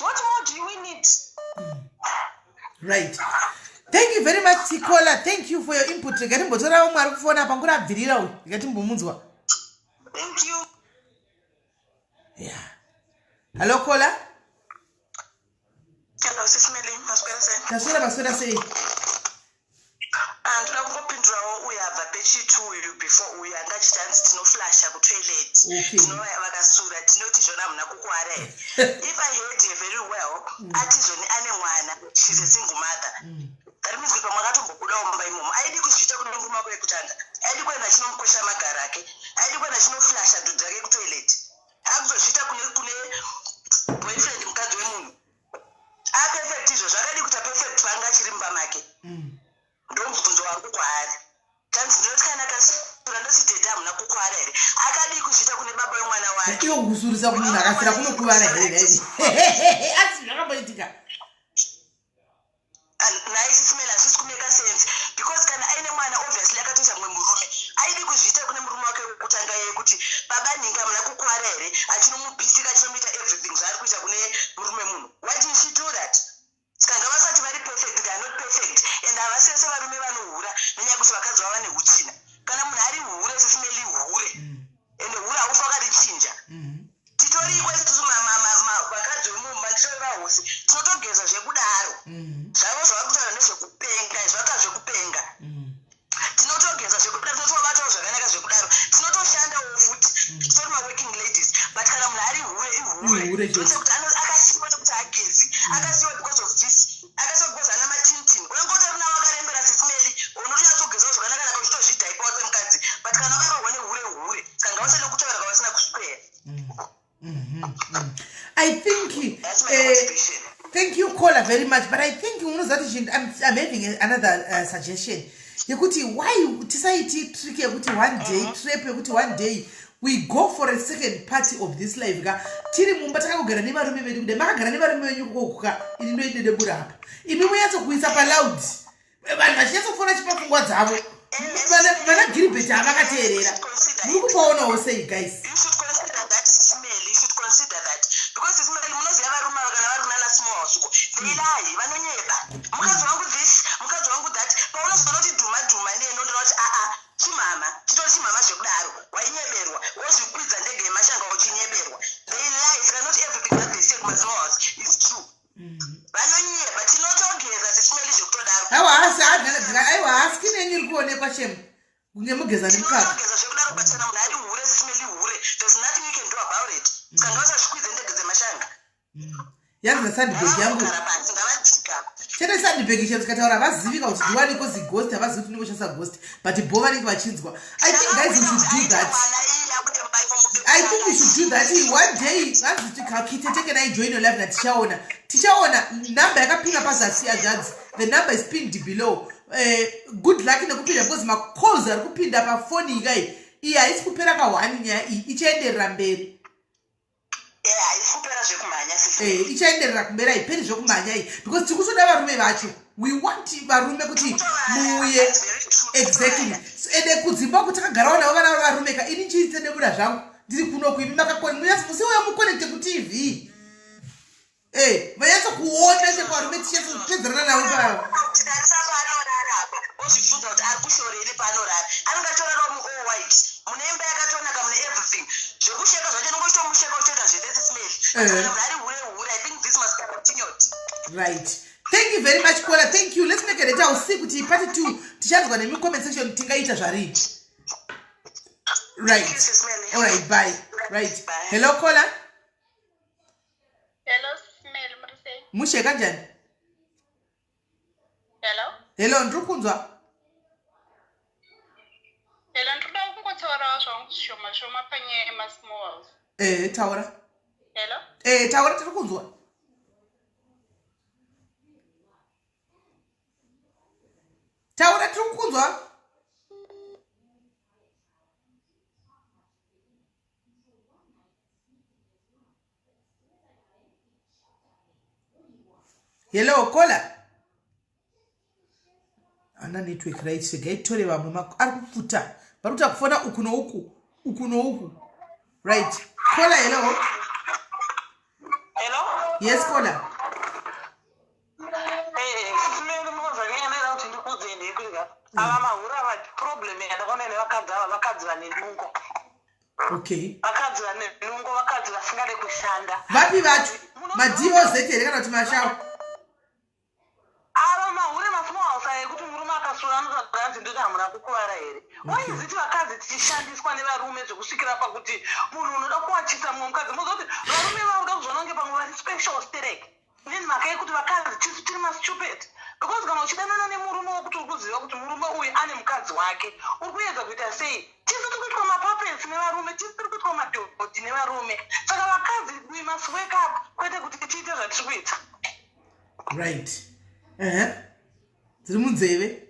What more do we need? Right, thank you very much, Tikola. Thank you for your input. Rega timbotora vamwe ari kufona panguva abvirira uyu, rega timbomunzwa. Thank you. Yeah, hello caller. Hello, Sis Melly, maswera sei? Taswera, maswera sei? Ah, ndoda kungopindurawo uyu abva pechitu uyu before uyu anga achiti hanzi tinoflasha kutoilet. Tinova vakasura, tinoti zvona hamuna kukwara here? If I heard her very well, ati zvoni ane mwana, she's a single mother. That means kuti pamwe akatombobudawo mumba imomo. Aidi kuzviita kune murume wake wekutanga, aidi kuenda achinomukwesha magaro ake, aidi kuenda achinoflasha dhodhi rake kutoilet, akuzozviita kune boyfriend, mukadzi wemunhu aperfect. Izvo zvakadi kuita perfect paanga achiri mumba make? Ndomubvunzo wangu kwaari. Tanzi ndinoti kana akasura, ndoti dhedhi hamuna kukwara here? Akadii kuzviita kune baba wemwana wake? Iwo kusurisa kumunhu akasira kunokuvara here naidi? Asi zvakamboitika. Nhai Sis Melly, hazvisi kumake sense because kana aine mwana, obviously akatoita mumwe murume. Aidi kuzviita kune murume wake wekutanga iye kuti baba nhingi hamuna kukwara here, achinomupisira, achinomuita everything zvaari kuita kune murume munhu? Why didn't she do that? Saka ngavasati vari perfect. They are not perfect and havasi vese varume vanohura nenyaya yekuti vakadzi vava neutsvina. Kana munhu ari hure, Sis Melly, hure, ende hure haufa wakarichinja. Titoriko isusu vakadzi vemumba, nditori vahosi, tinotogeza zvekudaro. Zvavo zvavari kutaura nezvekupenga zvaka zvekupenga. Tinotogeza zvekudaro, tinotovabatawo zvakanaka zvekudaro, tinotoshandawo futi, titori maworking ladies. But kana munhu ari hure, ihure ihure chete. Kuti akasiyiwa nekuti agezi, akasiyiwa because of this, akasiyiwa because ana matintin. kana vakarohwa nehure hure, saka ngavasade kutaura kwavasina kuswera. I think That's my contribution. Thank you, caller, very much, but I think unoziva kuti chinhu, I'm having another suggestion yekuti why tisaiti trick yekuti one day, trap yekuti one day we go for a second party of this life ka, tiri mumba takangogara nevarume vedu. Kudai makagara nevarume venyu kokuka, ini ndoidedebura apa, imi munyatsokuisa paloud, vanhu vachinyatsofona chipa pfungwa dzavo. Vana Giribheti havakateerera, muri kupaonawo sei, guys? You should consider that, Smell. You should consider that, because Smell, munoziva varume ava kana vari kunana small house uko, they lie, vanonyeba. Mukadzi wangu this, mukadzi wangu that. Paunozoona kuti dhuma dhuma ndiye, ndondoona kuti aa, chimama chitori chimama zvekudaro. Wainyeberwa, wozvikwidza ndege yemashanga uchinyeberwa. They lie. Saka not everything that they say kumasmall house is true. Vanonyeba. Tinotogeza, sismeli, zvekutodaro. Aiwa, asi aiwa, haskini yenyu iri kuonekwa shemu kunge mugeza nemukaka. Tinotogeza zvekudaro, but kana munhu ari hure, sismeli, hure, there's nothing you can do about it. Saka ngavasazvikwidze ndege dzemashanga. Yanzi nasandbag yangu. Ngavagara pasi, ngavadzika. Chete sandbag chero tikataura havazivika kuti ndiwaniko zighost, havazivi kuti ndingoshandisa ghost, but bo vanenge vachinzwa. I think, guys, we should do that. I think we should do that one day. Vanzi kitete, can I join your live? Natichaona, tichaona namba yakapinda pazasi yazvanzi, the number is pinned below. Good luck nekupinda, because macalls ari kupinda pafoni ikai iyi haisi kupera ka1. Nyaya iyi ichaenderera mberi. Haisi kupera zvekumhanya. Ichaenderera kumberi, haiperi zvekumhanya iyi, because tiri kutoda varume vacho. We want varume kuti muuye. Exactly. So, ende kudzimba uku takagarawo navo vana varume ka. Ini chiitsedebuda zvangu ndiri kunoku, imi makakoni musiuya muconnecte kuTV, vanyatso kuona chekwarume, tichatsopedzerana navo pavo. Tarisa paanorara apa, wozvibvunza kuti ari kushorei paanorara. Anenge achitorarawo muall white, mune imba yakatonaka, mune everything. Zvekusheka zvacho nongochitomusheka uchitoita zvese, smell. Kana munhu ari hure hure, I think this must be continued. Right, thank you very much, caller. Thank you. Let's make a date. I'll see kuti part two tichanzwa nemi comment section tingaita zvarii. Right. Thank you, Sis Melly. All right, bye. Right. Bye. Hello, caller. Hello, Smell, muri sei? Mushe, kanjani? Hello? Hello, ndiri kunzwa. Hello, ndinoda kungotaurawo zvangu zvishoma shoma panyaya yemasmall house. Taura. Hello? Taura, tiri kunzwa. Taura, tiri kukunzwa. Hello, caller. Ana network, right? Regai titore vamwe. Ari kupfuta, vari kuita kufona uku nouku, uku nouku. Right, caller, hello. Hello. Yes, caller. Simeli, munozvanyanira kuti ndikuudze ndeyekuti ava mahura ava, problem yandakaona nevakadzi ava, vakadzi vane nungo. Vakadzi vane nungo, vakadzi vasingade kushanda. Vapi vacho? Madoz here kana kuti mashawa? Ava mahure masmall house aya, ekuti murume akasura anotaganzi ndoti hamuna kukuvara here? Waiziti vakadzi tichishandiswa nevarume zvekusvikira pakuti munhu unoda kuwachisa mumwe mukadzi. Moziva kuti varume vakuda kuzviona kunge pamwe vari special sterek, nemhaka yekuti vakadzi tisu tiri mastupid, because kana uchidanana nemurume wokuti uri kuziva kuti murume uyu ane mukadzi wake, uri kuedza kuita sei? Tisu tiri kuitwa mapuppets nevarume, tisu tiri kuitwa madhodhi nevarume. Saka vakadzi, we must wake up, kwete kuti tiite zvatiri kuita. Right, ehe, dziri munzeve.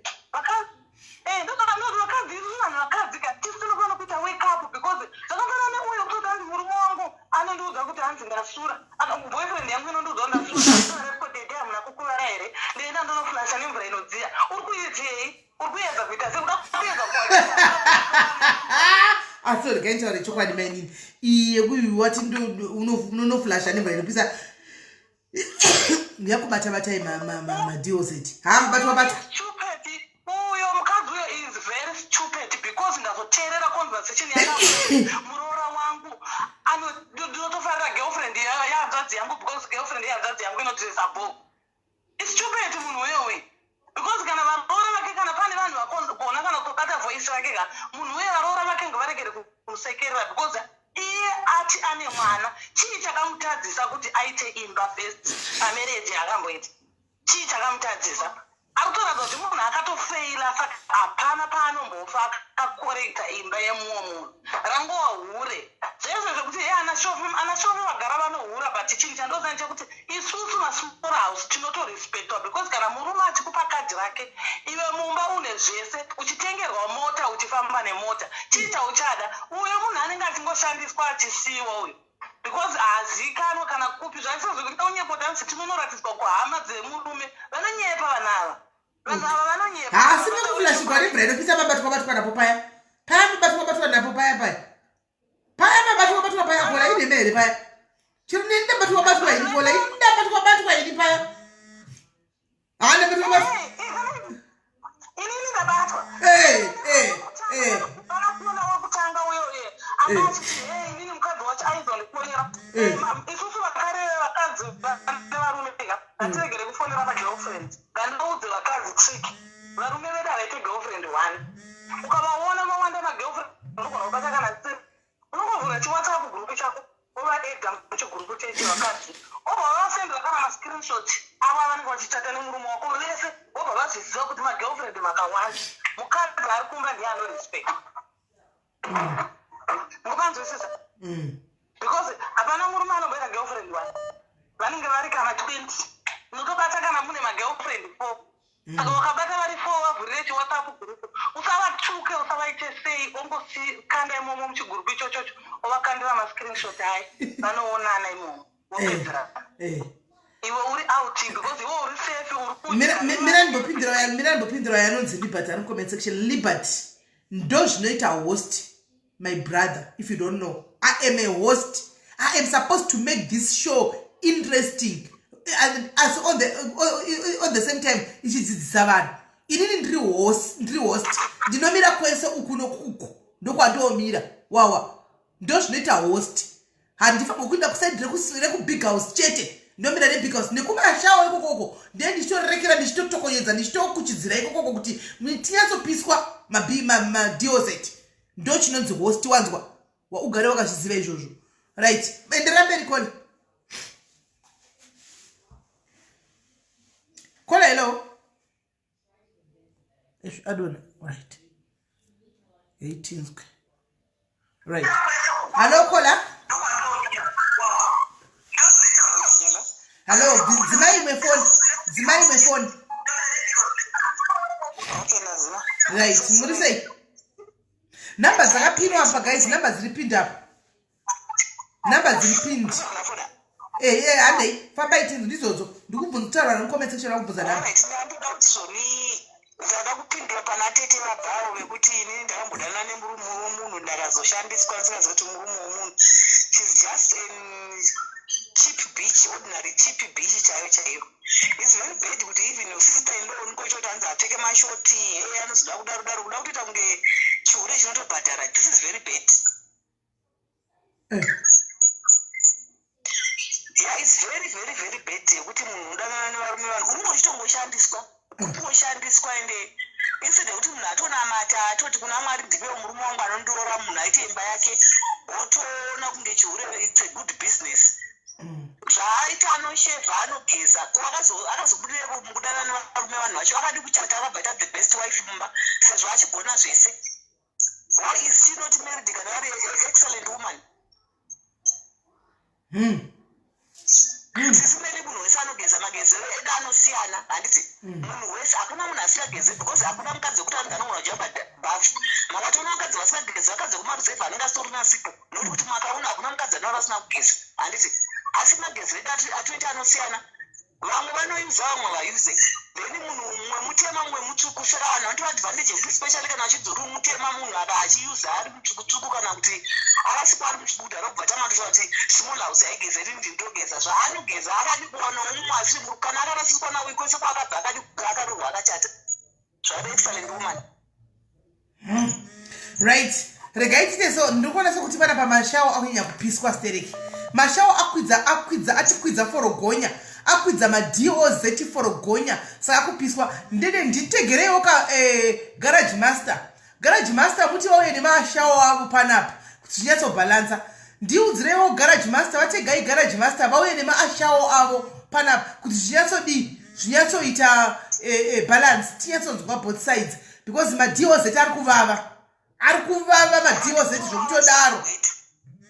Ndosaka ndoti vakadzi, isusu vanhu vakadzi ka, tisu tinofanira kuita wake up, because zvakafanana neuyo kutoti hanzi murume wangu anondiudza kuti hanzi ndasura. Boyfriend yangu inondiudza kuti ndasura, dede hamuna kukuvara here? Ndoenda ndonoflasha nemvura inodziya. Uri kuitei? Uri kuedza kuita sei? Uda kuedza Asi regai nditaure chokwadi, mainini, iyi yekuwati unonoflasha nemvura inopisa yakubata batai madoz, ha, mubatwa bata. Stupid uyo mukadzi uyo is very stupid, because ndazoteerera conversation yaka muroora wangu ndinotofarira girlfriend yehanzvadzi yangu, because girlfriend yehanzvadzi yangu inodresa bo. Istupid munhu uyowe, because kana varoora vake, kana pane vanhu vakogona kana kutobata voice rake ka, munhu uye varoora vake ngavaregere kumusekerera, because iye ati ane mwana. Chii chakamutadzisa kuti aite imba first pamarriage yaakamboita? Chii chakamutadzisa? Ari kutoratidza kuti munhu akatofeila saka hapana paanombofa akakorekta imba yemumwe munhu. Rangova hure. Zvese zvekuti he ana shofi ana shofi vagara vanohura but chinhu chandoziva ndechekuti isusu masmall house tinotorespectwa because kana murume achikupa kadhi rake iwe mumba une zvese uchitengerwa mota uchifamba nemota chii chauchada uyo munhu anenge achingoshandiswa achisiiwa uyo because haaziikanwe kana kupi zvacho zvekuti unyepo dansi tinonoratidzwa kuhama dzemurume vanonyepa vanhu ava vanhu ava vanonyepa haasi pekuflashigwa rebra inopisa mabatwa batwa napo paya paya mabatwa batwa napo paya paya paya mabatwa batwa paya kola inhema here paya chero neni ndabatwa batwa ini kola ini ndabatwa batwa ini paya haa ndabatwa batwa inini ndabatwa vakakuona wekutanga uyo uye anga achiti hey inini mukadzi wacho aizondifonera isusu vakareva vakadzi vane varume ka ngatiregere kufonera magirlfriend ngandiudze vakadzi trick varume vedu havaite girlfriend one ukavaona vawanda magirlfriend unogona kubata kana three unongovhura chiwhatsapp group chako wovaedha muchigurupu chechevakadzi obva vavasendera kana mascreenshot avo avanenge vachichata nemurume wako vese vobva vazviziva kuti magirlfriend makawanda mukadzi ari kumba ndiye anorespect mukupanzwisisa mm. because hapana murume anomboita girlfriend one vanenge vari kana 20 unotobata kana mune magirlfriend four mm. saka wakabata vari four vavhurire chiwhatsapp group usavatuke usavaite sei ongosikanda imomo muchigurupu ichochocho ovakandira mascreenshot ayi vanoonana imomo vopedzerana eh, eh. iwe uri out because iwe uri safe uri mira ndimbopindira yanonzi liberty ari mucomment section liberty ndo zvinoita host my brother if you don't know i am a host i am supposed to make this show interesting asi on the, on the same time ichidzidzisa vanhu inini ndiri host ndiri host ndinomira kwese uku nokuku ndokwandiomira wawa ndozvinoita host handifanirwa kuenda kusaidi rekubig house chete ndomira nebig house nekumashawo ikokoko ndee ndichitorerekera ndichitotokonyedza ndichitokuchidzira ikokoko kuti tinyatsopiswa madoz ndo chinonzi host wanzwa ugare wakazviziva izvozvo right enderera mberi kola kola hello adona right eitinzwe right hallo kola hallo dzimai imwe foni dzimai imwe foni right muri sei number dzakapinwa apa guys number dziri pind apa number dziri pind eh, eh, handei fambai tinzi ndidzodzo ndikubvunza kutaura necomment section akubvunza number ndada kupindura pana tete vabvawo vekuti inini ndakambodanana nemurume wemunhu ndakazoshandiswa ndisingazivi kuti murume wemunhu shes just an cheap beach ordinary cheap beach chaiyo chaiyo its very bad kuti even your sister in law unikochoti hanzi apfeke mashoti hey anozoda kudaro daro kuda kutoita kunge chihure chinotobhadhara this is very bad eh. yeah it's very very very bad yekuti munhu udanana nevarume vanhu unenge uchitongoshandiswa kutoshandiswa ende instead yekuti munhu atonamata atoti kuna mwari ndipewo murume wangu anondiroora munhu aite imba yake wotoona kunge chihure its a good business mm. zvaaita anoshevha anogeza ko akazobudireko mukudanana nevarume vanhu vacho akadi kuchata akabva aita the best wife mumba sezvo achigona zvese why is she not married kana ari excellent woman hmm. Hmm. Sisi mene munhu wese anogeza magezero edu anosiyana handiti hmm. munhu wese hakuna munhu asingageze because hakuna mukadzi wekuti anenge anogona kujamba bhafu makatoona vakadzi vasingageze vakadzi vekumaruzevha anenge asitorina sipo nokuti kuti mwaka uno hakuna mukadzi anova asina kugeza handiti asi magezero edu atoita anosiyana vamwe vanoyuza vamwe vayuze then munhu mumwe mutema mumwe mutsvuku saka vanhu vanotora advantage yekuti especially kana vachidzori mutema munhu aka achiyuza ari mutsvukutsvuku kana kuti akasikwa ari mutsvuku kudhara kubva tanga totaura kuti small house haigeze rini ndinotogeza zvaanogeza akadi kuwanawo mumwe asiri kana akarasiswa nawo kwese kwaakabva akadi akarurwa akachata zvave excellent woman hmm. right regai tite so ndiri kuona sekuti pana pamashawo akunyanya kupiswa stereki mashawo akwidza akwidza atikwidza forogonya akwidza madoz forogonya saka akupiswa ndede nditegereiwo ka eh, garage master garage master muti vauye nemashawo avo panapa kuti zvinyatsobhalansa ndiudzireiwo garage master vategai garage master vauye nemaashawo avo panapa kuti zvinyatsodii zvinyatsoita balance tinyatsonzwa both sides because madoz ari kuvava, ari kuvava madoz zvokutodaro.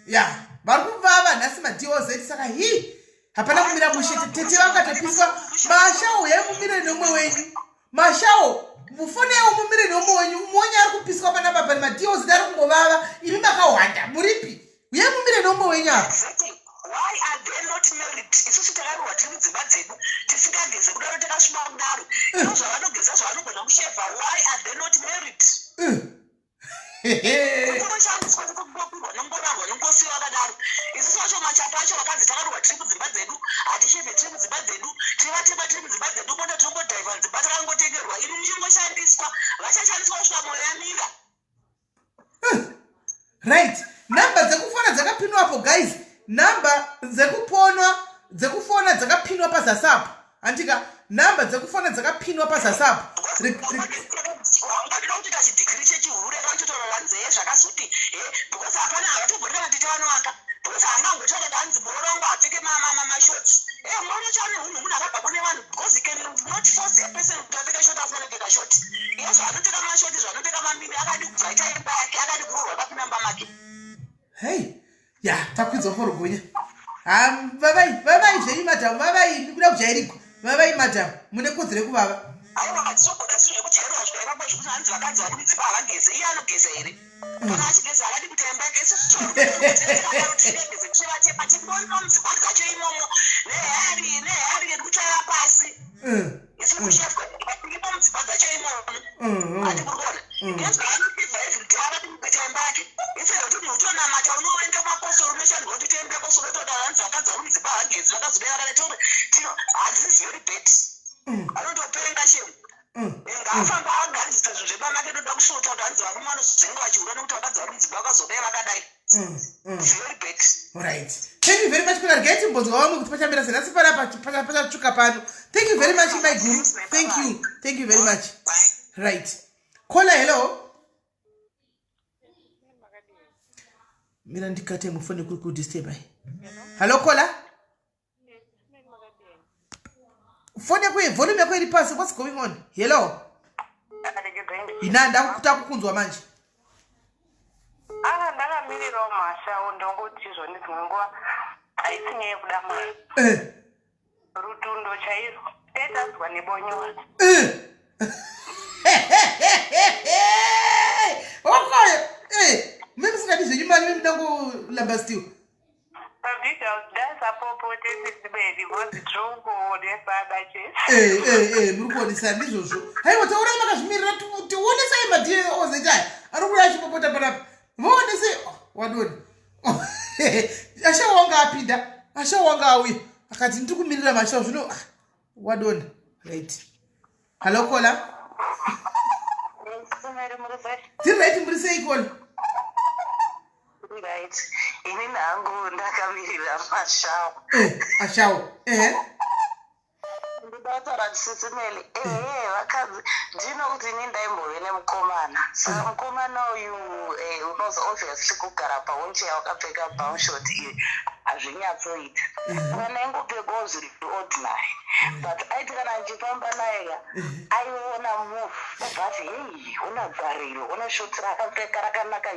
Ya, vari kuvava nhasi madoz. Saka hi, hapana kumira mushe. Tete vangatopiswa. Mashawo, yai mumire nemumwe wenyu. Mashawo, mufonewo mumire nemumwe wenyu. Muonye ari kupiswa panapa pane madoz ari kungovava. Imi makahwanda muripi? Uyai mumire nemumwe wenyu apa. Exactly. Why are they not married? Isusu takarohwa tiri mudzimba dzedu tisingageze kudaro, takasviba kudaro. Ino zvavanogeza, zvavanogona kushevha, why are they not married? Kungoshandiswa, kungopirwa, nongorarwa, nongosiwa vakadaro. Isusu vacho machapo acho, vakanzi takarohwa tiri mudzimba dzedu, hatishevhe tiri mudzimba dzedu, tiri vatema tiri mudzimba dzedu, mota tinongodhaivha, dzimba takangotengerwa, imi muchingoshandiswa. Vachashandiswa kusvika mwoyo yamira. Right, nhamba dzekufona dzakapinwapo, guys. Nhamba dzekuponwa, dzekufona dzakapinwa pazasi apo, handika? Nhamba dzekufona dzakapinwa pazasi apo. Wangadida kutoita chidhigiri chechihure kachotorora nzeye zvakazoti he, because hapana, havatogoni kana tete vanovaka, because haangangotaura kuti hanzi muroora wangu apfeke mashorts. E, muroora chaane hunhu, munhu akabva kune vanhu, because you can not force a person kuti apfeke short asina kupfeka short. Iye zvaanopfeka mashorts, zvaanopfeka mamini, akadi kubva aita imba yake, akadi kuroorwa papinda mumba make. Hei, ya, takwidzwa forogonya. Ha, vavai, vavai zvenyu madhamu, vavai. Ndikuda kujairigwa. Vavai madhamu, mune kodzero yekuvava. Aiwa, hatizogoda zvinhu zvekujairwa zvikaivapo zvekuti hanzi vakadzi vari mudzimba havageze. Iye anogeza here? Kana achigeza, akadi kuti imba yake. Isusu tingageze tichivatema, timbori mudzimba dzacho imomo nehari nehari yekutsvaira pasi. Isu kuchefwa tirimo mudzimba dzacho imomo, hati kuri kuona nezvaanopibva everyday. Akati kuita imba yake instead kuti munhu utonamata, unoenda kumapostori, unoshandwa kuti utoenda postori, otoda hanzi vakadzi vari mudzimba havagezi, vakazodai vakadai. Tore tino hadzisi very bad. Anotopenga shemu. Ngaafamba agadzisa zvinhu zvepamake. Toda kusvota kuti hanzi varume vanozenga vachihura nekuti vakadzi vari mudzimba vakazodai vakadai. It's very bad. Right, thank you very much. Kuna regai timbonzwa vamwe kuti pachamira sei nhasi panapa, pachatsvuka pano. Thank you very much, my guru. Thank you, thank you very much. Bye. Right, caller, hello. Mira ndikate mufoni, kuri kudisturb. Hello, caller. Foni yako, volume yako iri pasi. What's going on? Hello, ina ndakukunzwa manje. Ah, ndakamirirawo mashawo. Ndongoti zvoni dzimwe nguva haisi nyaya yekuda mari. Rutundo chairwo tetanzwa nebonyora. Okoyo me musingadi zvenyu mari, memudangolamba still. Dasapopote sisibedi because tirongoonesa chete. Muri kuonesa, ndizvozvo. Haiwa, taurai makazvimirira, tionesai madozeti aya ari kuuya achipopota panapa. Vaonesei. Oh, wadoni ashawo wanga apinda, ashawo wanga auya akati ndiri kumirira mashawo zvino. Ah, wadona. Right, hello caller. Tiri right, muri sei, caller? Right, inini hangu ndakamirira mashawo. Ashawo, ehe. Ndinotaura ndisisimeli. Ehe, vakadzi ndino kuti ini ndaimbove nemukomana. Saka mukomana uyu, unozi obviously kugara pawheelchair wakapfeka bumshort iyi hazvinyatsoita. Kana ingopfekawo zviri ordinary, but aiti kana achifamba naye ka, aiona move, obva ati, "Hei, una gwariro, una short rakapfeka rakanaka."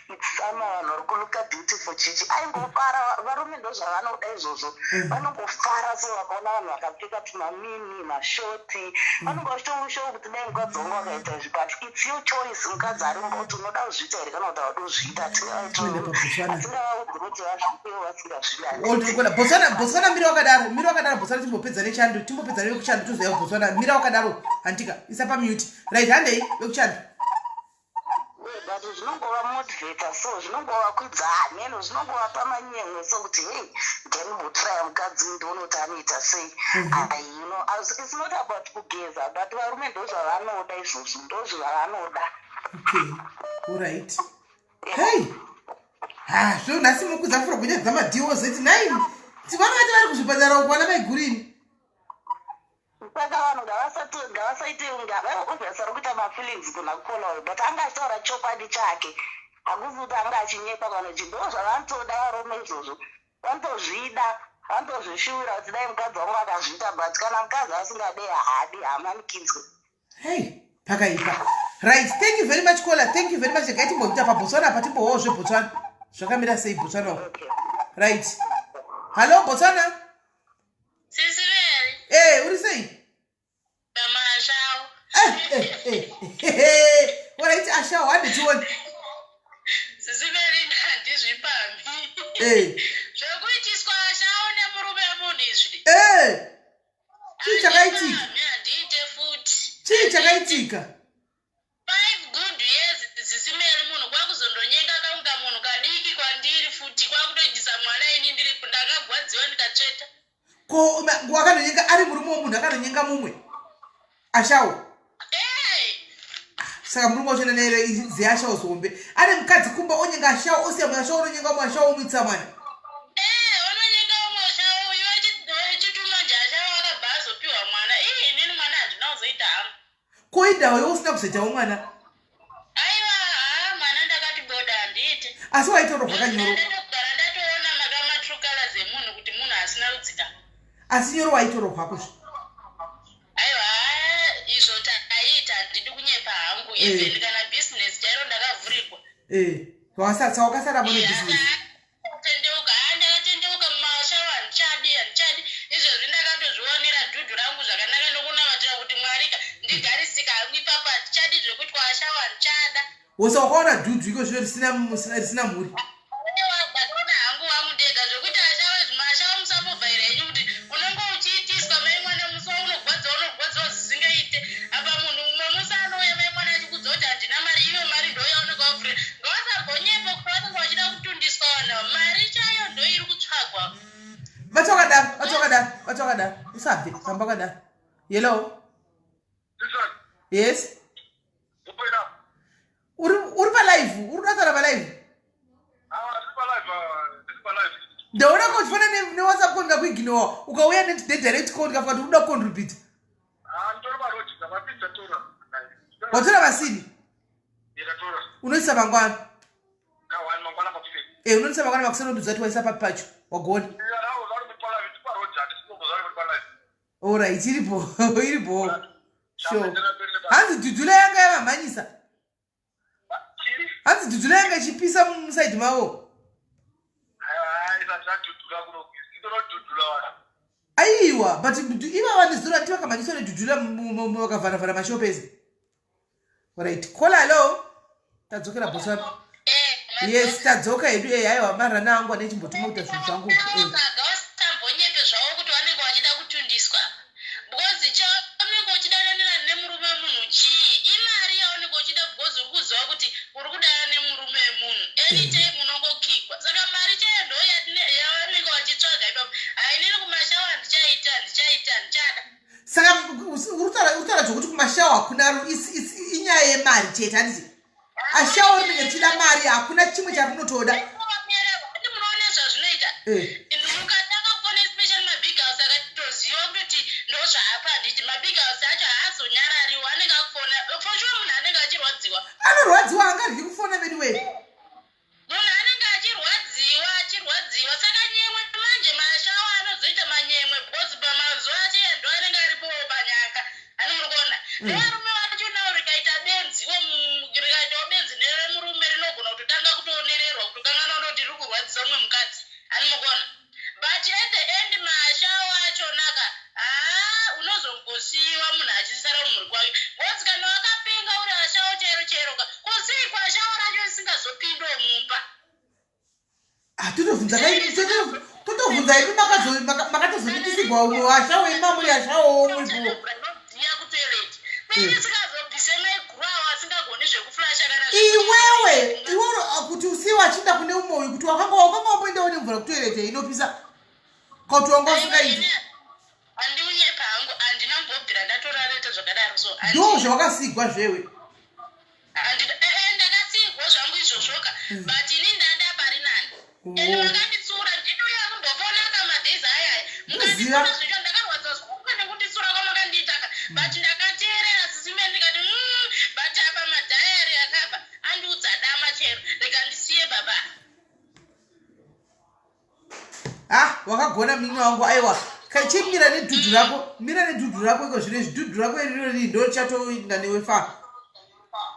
It's summer, vanhu vari kulooka beautiful, chichi aingofara. Varume ndo zvavanoda izvozvo, vanongofara. So vakaona vanhu vakapfeka tumamini, mashoti, vanonge vachitoushawo kuti dai mukadzi wangu akaita izvi. But it's your choice, mukadzi ari mumba, kuti unoda kuzviita here kana kuti haudi kuzviita. Kuenda paBotswana. Hatingavaudzi kuti vazviitewo vasingazvidi. Old Botswana, Botswana, mira wakadaro, mira wakadaro. Botswana, timbopedza nechando, timbopedza nekuchando, tozoya Botswana. Mira wakadaro, handika isa pamute. Right, handei vekuchando. But zvinongova motivata, so zvinongova kwidza hameno, zvinongova pamanyemwe, so kuti hei, ndanimbotry mukadzi, ndione kuti anoita sei. Ai, it's not about kugeza, but varume ndo zvavanoda izvozvo, ndo zvavanoda. Okay, alright. Hey, ha, zvo nhasi mukudza furo gunya dzamadoz 9 tivanoti vari kuzvipatara uko, vana maigurini. Saka vanhu ngavasaite obviously ari kuita mafeelings kuna caller uyu, but anga achitaura chokwadi chake, hakusi kuti anga achinyepa kana kuti ndo zvavanotoda varume izvozvo, vanotozvida. Vanotozvishuwira kuti dai mukadzi wangu akazviita but kana mukadzi asingade haadi haamanikidzwe. Hey, pakaipa. Right, thank you very much caller. Thank you very much. Regai timboita paBotswana apa timbowawo zveBotswana. Zvakamira sei Botswana uko? Okay. Right. Hello Botswana. Sisi Mary. Eh, uri sei? Mashawo. Eh, eh, eh. eh. Alright, Ashawo, hande tione. Sisi Mary handizvipambi. Eh. Zvekuitiswa ashawo nemurume wemunhu izvi. Eh. Chii chakaitika? Handiite futi. Chii chakaitika? 5 good years sisi Mary munhu kwakuzondonyenga kaunga munhu kadiki kwandiri futi kwakutoitisa mwana ini ndiri ndakagwadziwa ndikatsveta. Ko wakanonyenga ari murume wemunhu akanonyenga mumwe ashawo. Hey! Saka murume wacho nanaere ziashawo zihombe ane mukadzi kumba onyenga ashawo osiya mumwe ashawo ononyenga umwe ashawo omuitisa mwana. Eh, ononyenga umwe ashawo uyu achituma nje ashawo akabva azopiwa mwana. Ii inini mwana handina kuzoita hangu. Ko indawo iwe usina kuzoitawo mwana? Aiwa, haa mwana ndakati boda handiite. Asi waitorohwa kanyoro. Ndatogara ndatoona makama true colors emunhu kuti munhu asina kudzikama. Asi nyoro waitorohwa kuzvi. Aiwa, haa izvo taiita handidi kunyepa hangu. Eh. Even kana business chairo ndakavhurigwa. Eh, wakasara wakasara mune business. Tendeuka, haa ndakatendeuka mumashawa handichadi handichadi. Izvezvi ndakatozvionera dhudhu rangu zvakanaka nokunamatira kuti Mwari ka ndigarisika hangu ipapa handichadi zvekuitwa ashawa handichada. Wose wakaona dhudhu iko zvino risina risina mhuri. Aiwa ndakaona hangu wangu ndega zvekuti ashawa izvi mashawa musambovhaira henyu kuti unenge uchiitiswa mai mwana musi waunogwadziwa unogwadziwa zvisingaite apa munhu umwe musi anouya mai mwana achikudza kuti handina mari iwe mari ndoyaunenge wavhurira Ngavasambonyepa kuti vanenge vachida kutundiswa vanhu ava. Mari chaiyo ndoiri kutsvagwa. Bata wakadaro, bata wakadaro, bata wakadaro. Usabve, ramba wakadaro. Hello. Yes. Uri uri pa live, uri kutaura pa live. Ndaona ko uchifana ne, ne WhatsApp call ndikakuignore ukauya ne, ne direct call ndikafunga kuti unoda kucontribute. Watora vasini? Unoisa mangwana. Eh, unoisa mangwana makuseni unondiudza kuti waisa papi pacho. Wagona. Alright, iripo. Iripo. Sure. Hanzi dhudhula yanga yavamhanyisa. Hanzi dhudhula yanga ichipisa musaidi mavo. Aiwa, but ivava nezuro ati vakamhanyiswa nedhudhula vakavharavhara mashopu ese. Right, call hello. Tadzokera Botswana. Eh, Yes, tadzoka hedu eh aiwa marana angu ane chimbotuma kuita zvinhu zvangu. Eh. Ngavasambonyepe zvavo kuti vanenge vachida kutundiswa because chaunenge uchidananira nemurume wemunhu chii imari yaunenge uchida because uri kuziva kuti uri kudana nemurume wemunhu anytime unongokikwa saka mari chaiyo ndo yavanenge vachitsvaga ipapo hainini kumashawa handichaita handichaita handichada Saka uri kutaura zvekuti kumashawa hakuna inyaya yemari chete handiti? Ashawo rinenge richida mari hakuna chimwe charinotoda. Munoona zvazvinoita eh. mukatanga kufona especially mabig house akatoziva kutoti ndozvaapa handiti mabig house acho haazonyarariwo anenge akufona for sure munhu anenge achirwadziwa anorwadziwa angaryi kufona veduwee Munhu anenge achirwadziwa achirwadziwa saka nyemwe manje mashawa anozoita manyemwe because pamazuva acho iye ndo anenge aripowo panyanga ani muri kuona mm. nevarume vacho nawo rikaita benziwo rikaitawo benzi neremurume rinogona kutotanga kutoonererwa kutokanganwa kutoti riri kurwadzisa umwe mukadzi ani mukuona But at the end mashawo achonaka haa unozongosiiwa munhu achisara kumhuri kwake because kana wakapenga uri ashawo chairo chairo ka ko sei kwashawo racho risingazopindawo mumba. Ah, totobvunza kai totobvunza imi makatozomitisirwa umwe washawo imi mamuri ashawo muripo iwewe iwewe ah, kuti usiwe achiinda kune umwe uyu kuti wakanga wakanga wamboendawo nemvura kutoirete inopisa kauti wanga usingaiti ndo zvawakasigwa zvewe eh, ndakasigwa zvangu izvozvoka hmm. but ini ndanda pari nani oh. and makanditsura ndinouya kumbofona ka madays ayaya mukanditsura zvicho ndakarwadza zvangu nekunditsura kwamakandiitaka hmm. but ndakateerera sisi me ndikati mm, but apa madhayari akapa andiudza dama chero rega ndisiye baba. Ah, wakagona munin'ina wangu aiwa kachimira nedhudhu rako mira nedhudhu rako iko zvino izvi dhudhu rako iriro rii ndo richatoinda newe fa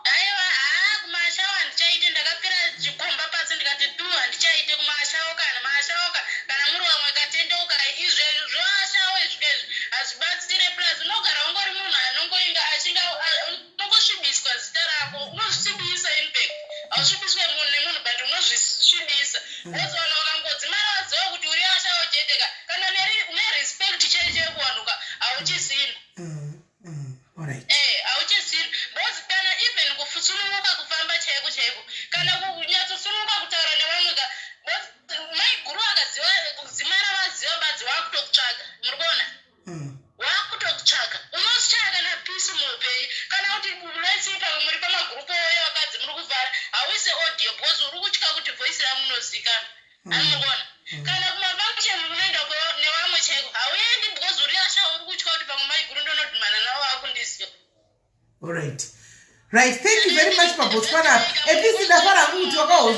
aiwa haa kumashawo handichaite ndakapfira chikomba pasi ndikati du handichaite kumashawo kana mashawo kana muri vamwe katendeuka izvi zvoashawo izvi izvi hazvibatsire plus unogara ungori munhu anongoinga achinga unongosvibiswa zita rako unozvisvibisa infact hausvibiswe munhu nemunhu but unozvisvibisa because vanhu vakangodzimara vaziva kuti uri ashawo chete ka kana nerespect chaiyo chaiyo kuvanhu ka hauchisina Eh, hauchisina because kana even kusununguka kufamba chaiko chaiko kana kunyatsosununguka kutaura nevamwe ka because maiguru akaziva kudzimara vaziva badzi wakutokutsvaga muri kuona wakutokutsvaga unoshaya kana peace muupenyu kana kuti let's say pamwe muri pamagurupu evakadzi muri kuvhara hauise audio because uri kutya kuti voice ramunozikanwa ani muri kuona kana kumafunction unoenda nevamwe chaiko hauendi because uri asha uri kutya kuti pamwe maiguru ndonodhumana navo vakundiziva. Alright, right, thank you very much. PaBotswana at least ndafara hangu kuti wakaho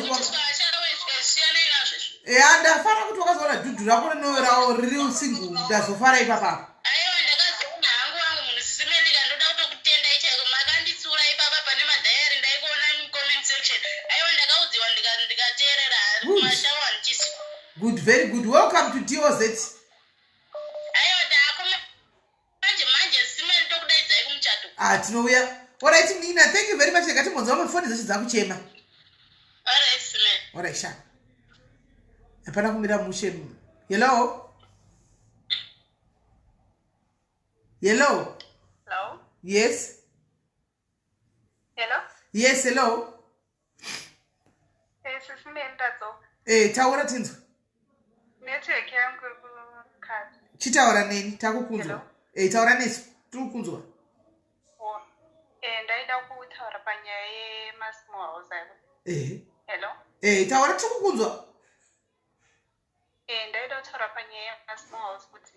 Siyanai nazvo izvo. Ya, ndafara kuti wakazoona dhudhu rako rinorawo riri single, ndazofara ipapapa. Aiwa, ndakazoona hangu wangu munhu sisimelika ndoda kutokutendai chaiko makanditsura ipapa pane madhayari ndaikuona mucomment section. Aiwa, ndakaudziwa ndikateerera. Good. Mashawo handichisi. Good, very good. Welcome to DOZ. Aiwa, taako manje manje simeli tokudaidzai kumuchato. Ah, tinouya. Alright nina, thank you very much. Ndikatimbonzwa mafoni dzacho dzakuchema. Alright simeli. Alright, sha, hapana kumira mushe. Hello, hello. Hello? Yes. Hello? Yes, hello. Eh, sisimeli ndadzoka. Eh, taura tinzwa. Network yangu iri kukata. Chitaura neni, takukunzwa. Hello? Eh, taura nesu, tiri kukunzwa. Oh. Eh, ndaida kutaura panyaya yemasmall house ayo. Hello? Eh, taura, tiri kukunzwa. Eh, ndaida kutaura panyaya yemasmall house kuti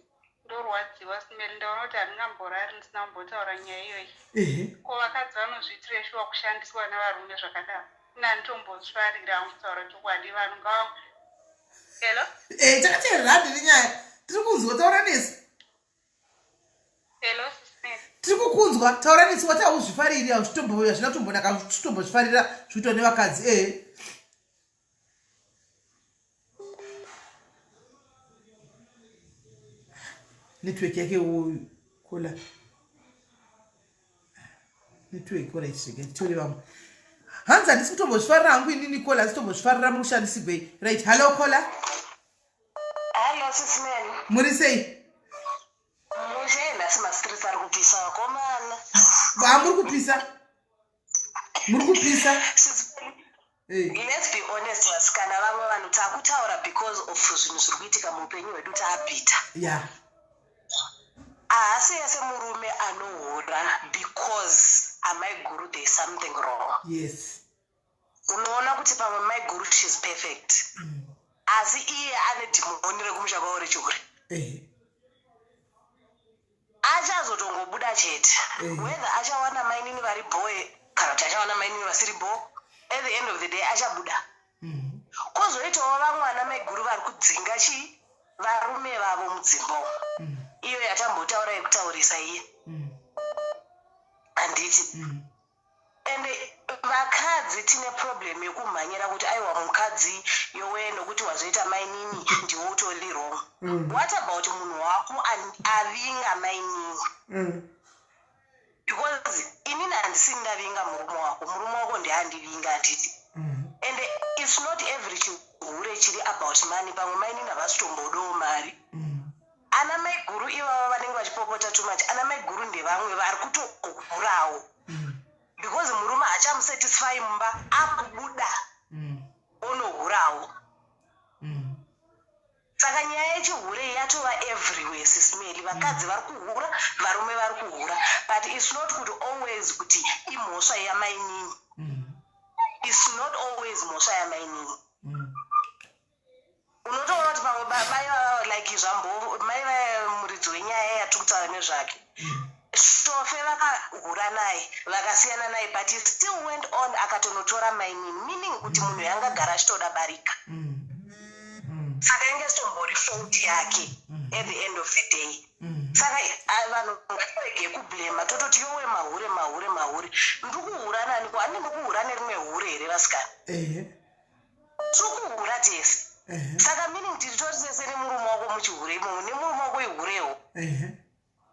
ndorwadziwa simeli ndaona kuti handingamborari ndisina kumbotaura nyaya iyoyi. Ko vakadzi vanozviitira shuwa kushandiswa nevarume zvakadaro? Ina nditombozvifarira hangu kutaura chokwadi vanhu ngava. Hello? Eh, takateerera handi nenyaya, tiri kunzwa, taura nesu. Hello, sisimeli. Tiri kukunzwa, taura nesu. Wati hauzvifariri, hazvitombo hazvina kutombonaka kutombozvifarira zvikuitwa nevakadzi. Network yake uyu kola network. Alright, rega titore vamwe. Hanzi handisi kutombozvifarira hangu inini kola, handisi kutombozvifarira muri kushandisigwei. Right, hello kola. Hallo sisimeni. Muri sei? Mushe, nhasi mastreets ari kupisa vakomana. Ha, muri kupisa, muri kupisa. Sisimeli, let's be honest vasikana, vamwe vanhu taakutaura because of zvinhu zviri kuitika muupenyu hwedu taabhita. Haasi ese murume anohura because amaiguru there is something wrong. Unoona kuti pamwe maiguru she's perfect, asi iye ane dhimoni rekumusha kwavo rechihure. Achazotongobuda chete. Whether achawana mainini vari boe kana kuti achawana mainini vasiri bo, at the end of the day achabuda. Kwozoitawo vamwe ana maiguru vari kudzinga chii varume vavo mudzimba umu. Iyo yatambotaura yekutaurisa iye, handiti? Ende vakadzi tine problem yekumhanyira kuti aiwa mukadzi yowe nokuti wazoita mainini ndiwo utori wrong. What about munhu wako avinga mainini? Because inini handisini ndavinga murume wako, murume wako ndeandivinga, handiti? And it's not every chihure chiri about money. Pamwe mainini havasitombodawo mari. Ana maiguru ivava vanenge vachipopota too much, ana maiguru ndevamwe vari kutohurawo because murume haachamusatisfy mumba, akubuda onohurawo. Saka nyaya yechihure yatova everywhere sisimeli. Vakadzi vari kuhura, varume vari kuhura, but it's not kuti always kuti imhosva yamainini. It's not always mhosva yamainini. Unotoona kuti pamwe mai vava like zvambo mai vaya muridzi wenyaya yatiri kutaura nezvake sofe vakahura naye vakasiyana naye, but he still went on akatonotora mainini, meaning kuti munhu yangagara achitoda barika. Saka inge sombori fault yake at the end of the day. Saka vanhu ngatirege kublema, tototi yowe, mahure, mahure, mahure. Ndikuhura nani ko? Ane ndikuhura nerimwe hure here, vasikana? Tiri kuhura tese. Saka meaning tiri tori tese nemurume wako muchihure imomo, nemurume wako ihurewo.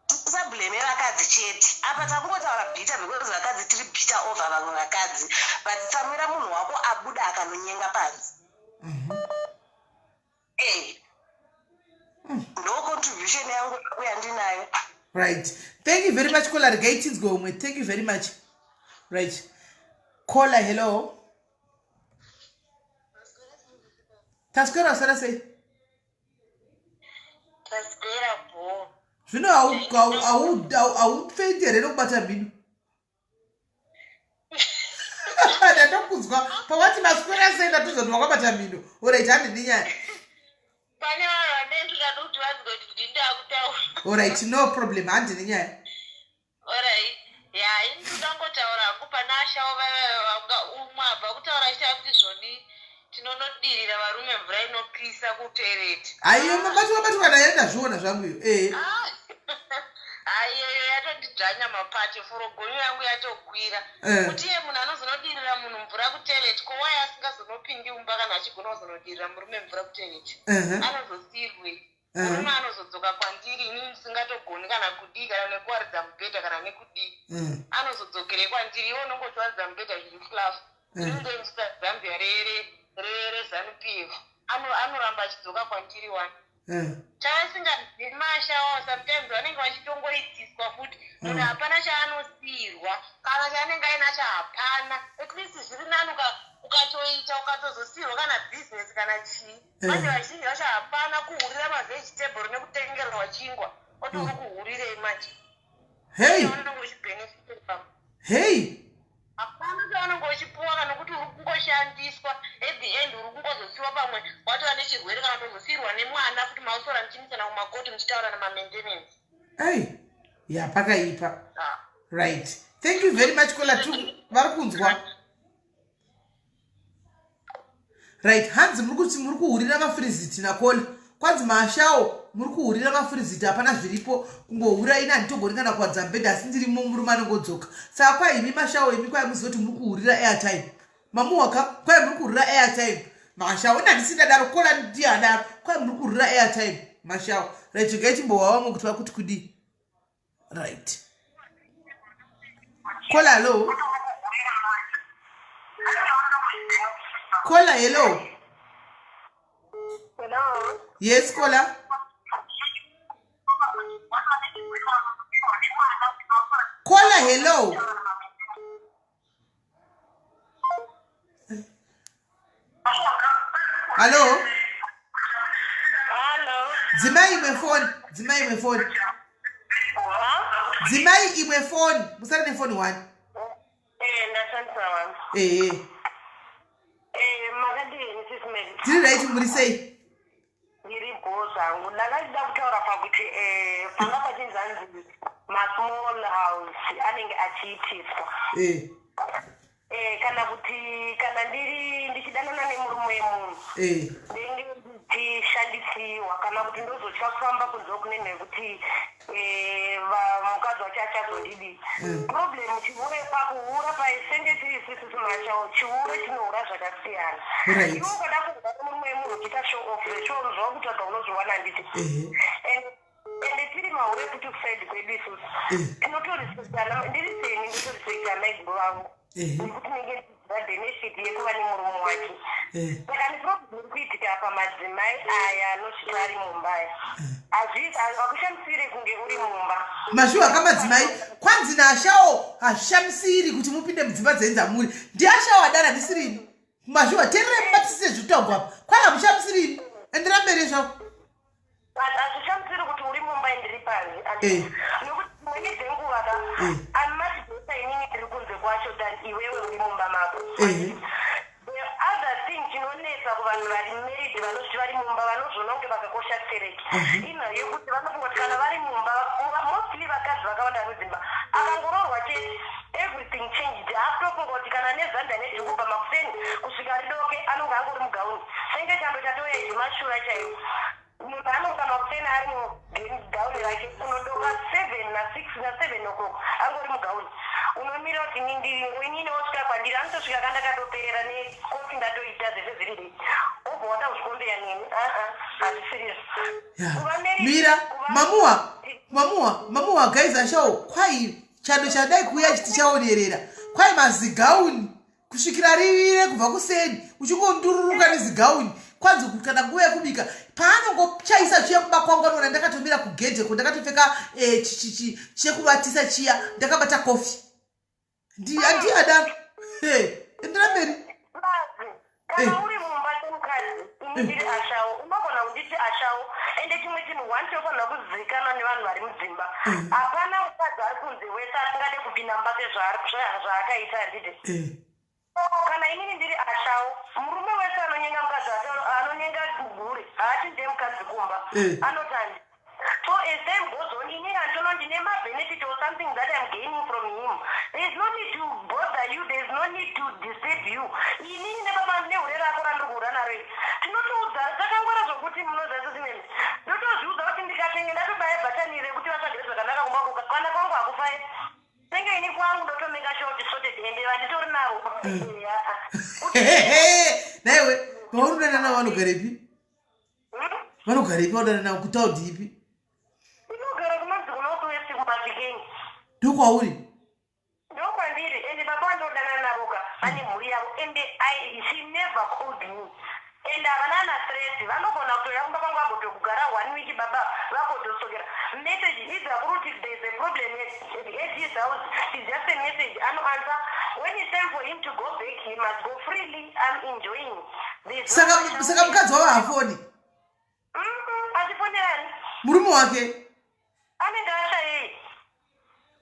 Tisableme vakadzi chete apa. Takungotaura bitter because vakadzi tiri bitter over vamwe vakadzi, but tsamwira munhu wako abuda akanonyenga panze. Ndo contribution yangu yandinayo. Right, thank you very much, caller. Regai tinzwe umwe. Thank you very much. Right, caller, hello. Taswera, usara sei? Taswera bo. Zvino haufendi here nokubata mhino? Ndandokunzwa pawati maswera sei, ndatozva kuti wakabata mhino. Alright, handini nyaya. Pane vanhu vanenge ndingada kuti vanzwe kuti ndindakutaura. Alright, no problem, handini nyaya. Alright, ya, ini ndodangotaura hangu pana ashawo vanga umwe abva kutaura achitaura kuti zvoni tinonodirira varume mvura inopisa kutoilet. Aiyo, mabatwa batwa naye, ndazviona zvangu iyo, ee. Aiyoyo yatondidzvanya mapati, forogonyo yangu yatokwira. Kuti iye munhu anozonodirira munhu mvura kutoilet, ko wai asingazonopindi mumba kana achigona kuzonodirira murume mvura kutoilet? Anozosirwei? Murume anozodzoka kwandiri, inini ndisingatogoni kana kudii, kana nekuwaridza mubhedha, kana nekudii. Anozodzokerei kwandiri? Iwe unonge uchiwaridza mubhedha zviri fluff, inenge ndichita zambia reZANU PF. Anoramba achidzoka kwandiri wani. Chavasingazivi mashawa, sometimes vanenge vachitongoitiswa futi. Munhu hapana chaanosiyirwa, kana chaanenge ainacho hapana. At least zviri nani ukatoita, ukatozosiyirwa kana bhizinesi kana chii. Manje vazhinji vacho hapana, kuhurira mavegetable nekutengerwa chingwa, oti uri kuhurirei manje? Unenge uchibenefita. Hapana chaunenge uchipuwa, kana kuti uri kungoshandiswa. At the end uri kungozosiwa, pamwe watova nechirwere, kana kutozosiyirwa nemwana futi, mausora muchimisana kumakoti muchitaura namamaintenance. Ei, ya, pakaipa. Right, thank you very much, caller. Vari kunzwa. Right, hanzi muri kuti muri kuhurira mafiriziti nacaller. Kwanzi mashawo muri kuhurira mafiriziti, hapana zviripo, kungohura. Ini handitogoni kana kuwadza mubhedha, asi ndirimo, murume anongodzoka. Saka kwai imi mashawo, imi kwai muzoti muri kuhurira airtime, mamuwaka. Kwai muri kuhurira airtime, mashawo. Ini handisi ndadaro, caller ndiye adaro. Kwai muri kuhurira airtime, mashawo. Right, regai timbohwa vamwe kuti vakuti kudii. Right, caller, hello. Caller, hello. Hello. Yes, caller. Caller, hello. Hallo. Hello. Dzimai imwe foni, dzimai imwe foni, dzimai imwe foni, musare nefoni one. Eh, ndashandisa one. Ehe. Eh, makadini, Sis Mary? Tiri right, muri sei? Ndiri bho zvangu. Ndakachida kutaura pakuti panga pachinzanzi masmall house anenge achiitiswa. Kana kuti kana ndiri ndichidanana nemurume wemunhu, ndenge ndichishandisiwa, kana kuti ndozotya kufamba kunze kunenhu yekuti mukadzi wacho achazondidii. Problem chihure, pakuhura paisenge tiri isusu macho, chihure chinohura zvakasiyana. Iwe ukada kuhura nemurume wemunhu uchiita show off, zveshow zvakutsvaga unozviwana, handiti? Ende tiri mahure futi kuside kwedu isusu. Tinotorespektana. Ndiri seni, ndotorespekta maiguru vangu nekuti nenge ndichiziva benefit yekuva nemurume wake. Saka neproblem iri kuitika apa, madzimai aya anosvika ari mumba aya, hakushamisiri kunge uri mumba. Mashuwa kamadzimai, kwanzi naashawo hazvishamisiri kuti mupinde mudzimba dzenza muri. Ndiashawo adara, ndisirini. Mashuwa, teererai, mubatisise zvekutaurwa apa. Kwai hamushamisiri, endera mberi zvako. Hazvishamisiri kuti uri mumba, indiri panze, nekuti dzimweni dzenguva ka, I'm much better inini ndiri kunze kwacho than iwewe uri mumba mako. The other thing chinonetsa kuvanhu vari married, vanozviti vari mumba, vanozviona kunge vakakosha tereki, inhau yekuti vanofunga kuti kana vari mumba, mostly vakadzi vakawanda mudzimba, akangoroorwa chete, everything changed. Akutofunga kuti kana nezambia nedhuku, kubva makuseni kusvika ridoke anonge angori mugauni. Senge chando chatouya ichi mashura chaiwo. Munhu anomuka makuseni ari mugauni rake kunodoka 7 na6 na7 o'clock angori mugauni. Unomira kuti inini osvika kwandiri anotosvika kandakatoperera nekofi ndatoita zvese zviri ready. Obva wada kuzvikombeya neni. Aa hazvisirizvo. Yeah. Mira, mamuwa, mamuwa, mamuwa guys ashawo kwai chando chadai kuuya tichaonerera. Kwai mazigauni kusvikira rivire kubva kuseni uchingondururuka nezigauni kwanzi kana nguva yekubika paanongochaisa chiya kumba kwangu anoona ndakatomira kugedhe ko ndakatopfeka eh, chekuvatisa chiya ndakabata kofi ndiadaro endera mberi. Kana eh. uri mumba semukadzi ini eh. ndiri ashawo unogona kunditi ashawo ende chimwe chinhu one chinofanira kuzivikanwa nevanhu vari mudzimba eh. hapana mukadzi ari kunze wese asingade kupinda mumba sezvaakaita handiti kana inini ndiri ashawo murume wese anonyenga mukadzi anonyenga gure haati ndiye mukadzi kumba anoti handi. So as time goes on, inini handitono ndine mabenefit or something that I'm gaining from him. There is no need to bother you, there is no need to disturb you. Inini nebaba nehure rako randiri kuhura naro iri. Tinotoudza, takangwara zvokuti munoziva sesimene. Ndotozviudza kuti ndikatenge ndatobaya bhatani rekuti vatsvagire zvakanaka kumba kuka. Kwana kwangu hakufai. Senge ini kwangu ndotomeka sure kuti sorted ende vanditori navo. Naiwe, pauri kudanana vanogarepi? Vanogarepi vaudana navo kutaudhi ipi? Ndinogara kumanzi kunorth west kumafikeng. Ndokwauri? Ndokwandiri ende baba vandodana navo ka vane mhuri yavo ende she never called me and havana ana stress vanogona kutouya kumba kwangu vagotogara one week baba vagodosokera message either kuri kuti there is a problem at his house is just a message anoanswer when it's time for him to go back he must go freely. I'm enjoying. Saka saka mukadzi wavo hafoni? Achifonerani? Murume wake anenge ashayei?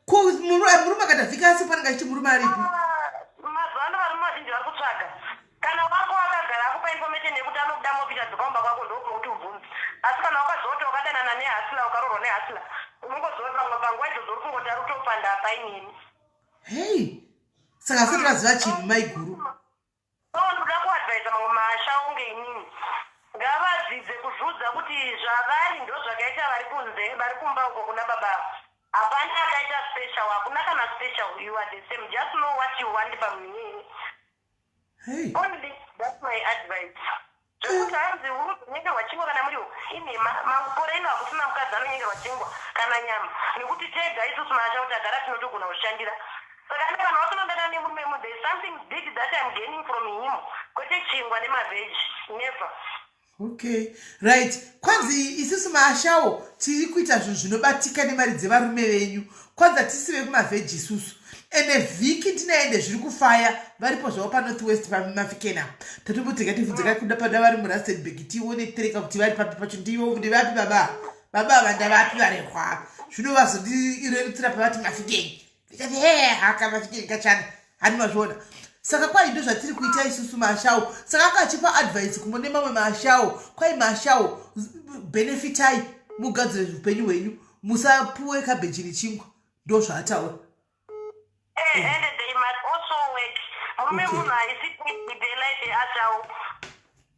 Ko murume akati vhika asi panenge achiti murume aripi? Ah, mazuva ano varume vazhinji vari kutsvaga. Kana wako akagara akupa information yekuti anokuda mopita dzoka kumba kwako ndopokuti ubvunze. Asi kana wakaziva kuti wakadanana nehasla ukaroorwa nehasla unongoziva kuti pamwe panguva idzodzo uri kungoti ari kutopanda apa inini. Hei, saka asati vaziva chinhu maiguru. So ndoda kuadvisa mamwe maasha onge inini ngavadzidze kuzviudza kuti zvavari ndozvakaita vari kunze vari kumba uko kuna baba ava hapana akaita special hakuna kana special you are the same just know what you want pamunhu iyeye Hey. only that's my advice zvekuti hanzi uri kunyengerwa chingwa kana muriwo inhema makore ino hakusina mukadzi anonyengerwa chingwa kana nyama nekuti tega isusu maasha kuti agara tinotogona kuzvishandira saka ane vanhu vatonondana nemurume mu there is something big that I'm gaining from him kwete chingwa nemavheji never. Okay right kwanzi isusu maashawo tiri kuita zvinhu zvinobatika nemari dzevarume venyu kwanzi hatisi vekumavheji isusu ende vhiki ndinaende zviri kufaya varipo zvavo panorth west pamafikena tatombotega tivhunze kuda pada vari murustenburg tione tereka kuti vari papi pacho ndivo ndivapi baba baba ava ndavapi varehwa zvino vazondirerutsira pavati mafikeni ndikati he haka mafikeni kachana hani mazviona saka kwai ndo zvatiri kuita isusu mashawo saka anga achipa advice kumone mamwe mashawo kwai mashawo benefitai mugadzire upenyu hwenyu musapuwe kabheji nechingwa ndo zvaataura. Eh, and they must also work. Murume munhu haisi the life yeashawo.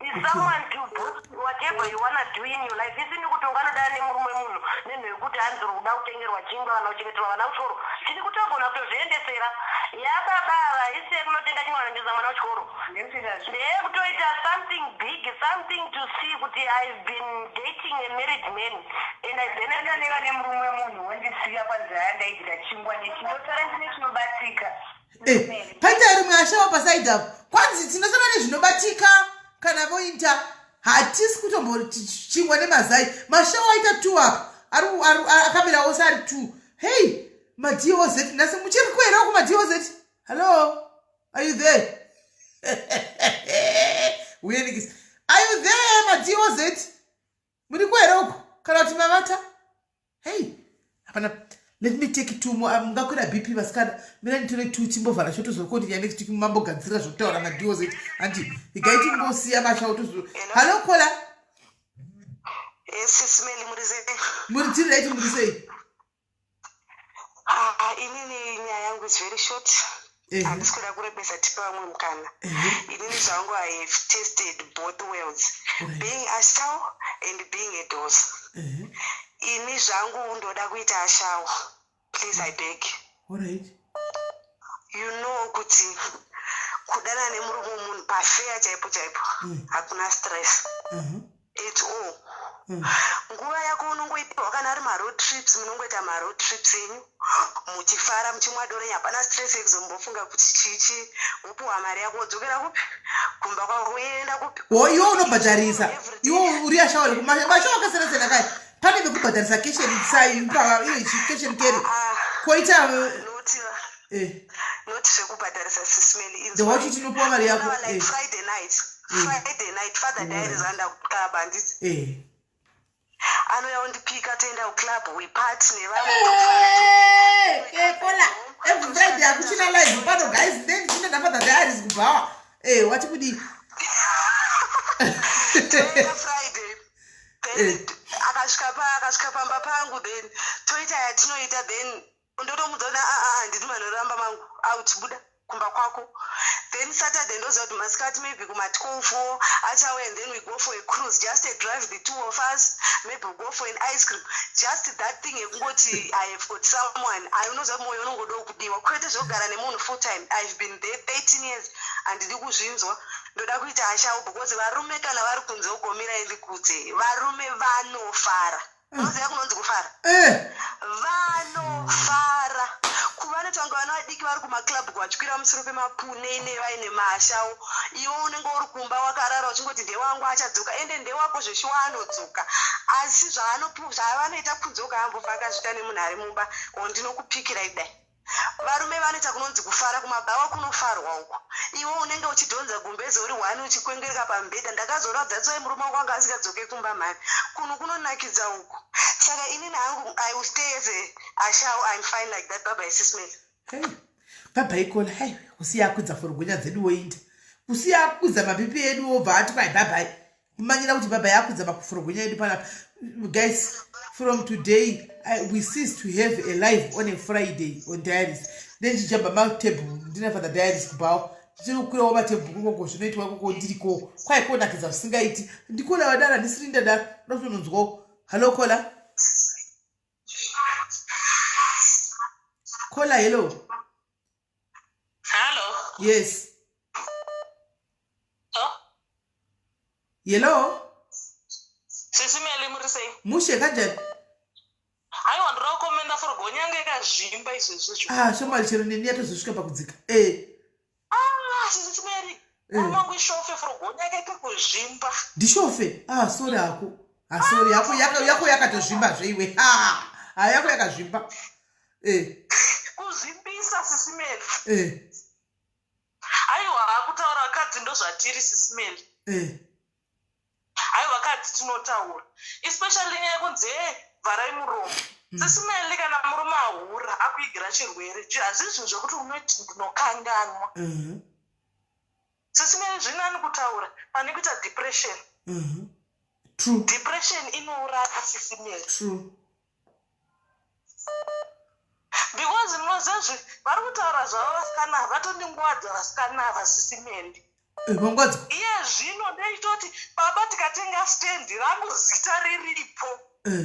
Is someone to boost whatever you wanna do in your life. Isini kuti unganodana nemurume munhu nenhu yekuti hanzi uri kuda kutengerwa chingwa kana kuchengeterwa vana kuchikoro. Tiri kutogona kutozviendesera. Yababa ava isi yekunotenga chingwa kana mwana kuchikoro. Ndeyekutoita something big, something to see kuti I've been dating a married man and I benefit. Ndaneva nemurume munhu wondisiya kwanzi haya ndaidya chingwa nechindosara ndine chinobatika. Eh, paita rimwe ashawa pasaidi apo kwanzi tinosara nezvinobatika kana vointa hatisi kutombochingwa nemazai mashawa aita two apa akamira ose ari two hei madoz nhasi muchiri kuerawo kumadoz hallo are you there uyenikisi are you there madoz muri kuera uko kana kuti mavata hei hapana let me take two more mungakwira bp vasikana mina nditore two chimbovhara chotozokontinya next week mambogadzirira zvokutaura madoz hanti igai timbosiya mashawo tozo hallo kola Sis Meli muri sei? Muri tiri right muri sei? Ah, inini nyaya yangu is very short. Handisi kuda kurebesa tipe vamwe mukana. Inini zvangu I have tested both. both worlds, being ashaw and being a dose. Ini zvangu ndoda kuita ashaw, please, I beg. You know kuti kudana nemurume wemunhu pafeya chaipo chaipo, hakuna stress at all. Nguva yako unongoipiwa. Kana ari maroad trips, munongoita maroad trips enyu muchifara, muchimwa doro enyu. Hapana stress yekuzombofunga kuti chichi. Wopiwa mari yako, wodzokera kupi? Kumba kwako. Uenda kupi? O, iwe unobhadharisa, iwe uri ashawa. Mashawa akasiyana-siyana kai. Pane vekubhadharisa cash and sai, iyo cash and carry, koita Noti noti zvekubhadharisa, Sis Melly. Ndewacho tinopiwa mari yako. Like Friday night, Friday night, Father Diaries anda kuclub, handiti? Anouya ondipika, toenda kuclub, we party nevamwe. Kola, every Friday hakuchina live pano, guys. Then tine naFather Diaries kubhawa. Wati kudii? Toenda Friday, then akasvika pamba pangu, then toita yatinoita, then ndotomudza kuti, "Aa, handidi manoramba mangu, out, buda kumba kwako." Then Saturday ndoziva kuti masikati, maybe kuma12 achauya, and then we go for a cruise, just a drive, the two of us. Maybe we go for an ice cream, just that thing yekungoti I have got someone. Unoziva mwoyo unongodawo kudiwa, kwete zvekugara nemunhu full time. I've been there 13 years, handidi kuzvinzwa. Ndoda kuita ashawo because varume kana vari kunze ugomira ndikudze, varume vanofara. Unoziva kunonzi kufara? Vanofara kuva netanga vana vadiki vari kumaclub vachikwira musoro pemapune nevaine mashawo. Iwe unenge uri kumba wakarara uchingoti, "Ndewangu, achadzoka." Ende ndewako zveshuwa, anodzoka, asi zvavanoita kudzoka ambofa akazvita nemunhu ari mumba. O, ndinokupikira idai. Varume vanoita kunonzi kufara kumabhawa, kunofarwa uku. Iwe unenge uchidhonza gumbeze uri one, uchikwengereka pamubhedha. Ndakazoradza tsoi, murume wangu anga asingadzoke kumba mhani. Kuno kunonakidza uku. Saka inini hangu, I will stay as a ashaw. I'm fine like that. Bye bye, Sis Melly. Hey, bye bye, Kola. Hai, kusiya akwidza forogonya dzedu woinda, kusiya akwidza mapipi edu, wobva ati kwai bye bye, kumanyira kuti bye bye, akwidza maforogonya edu panapa. Guys, from today we cease to have a live on a Friday on Diaries. Then chichamba matebhu ndina Father Diaries kubhawa, tichinokwirawo matebhu kukoko zvinoitwa ikoko ndiriko. Kwai konakidza zvisingaiti. Ndikola vadara, ndisiri ndadara uda kutononzwawo. Hallo, Kola. Kola, hello. Hello. Yes. Oh. Hello. Sis Melly, muri sei? Mushe, kanjani? Aiwa, ndoda kukomenda forogonya yange yakazvimba izvezvizvo. Ah, shomari, chero neni yatozosvika pakudzika. Ah, Sis Melly, murume wangu ishofe, forogonya yakaita kuzvimba. Ndishofe? Ah, sorry hako. Ah, sorry yako, yako yakatozvimba zveiwe. Ah, yako yakazvimba. Kuzvimbisa, Sis Melly. Aiwa, kutaura vakadzi ndozvatiri, Sis Melly. Aiwa, vakadzi tinotaura, especially nyaya yekunzi, "E, vharai muromo." Sis Melly, kana murume ahura akuigira chirwere, hazvisi zvinhu zvekuti unoti ndinokanganwa. Sis Melly, zvinani kutaura pane kuita depression. True. Depression inouraya, Sis Melly. True. Because munoziva zvi vari kutaura zvavo vasikana, vatondingwadza vasikana ava, Sis Melly. Mangwadza. Iye zvino ndeitoti baba tikatenga stendi rangu zita riripo,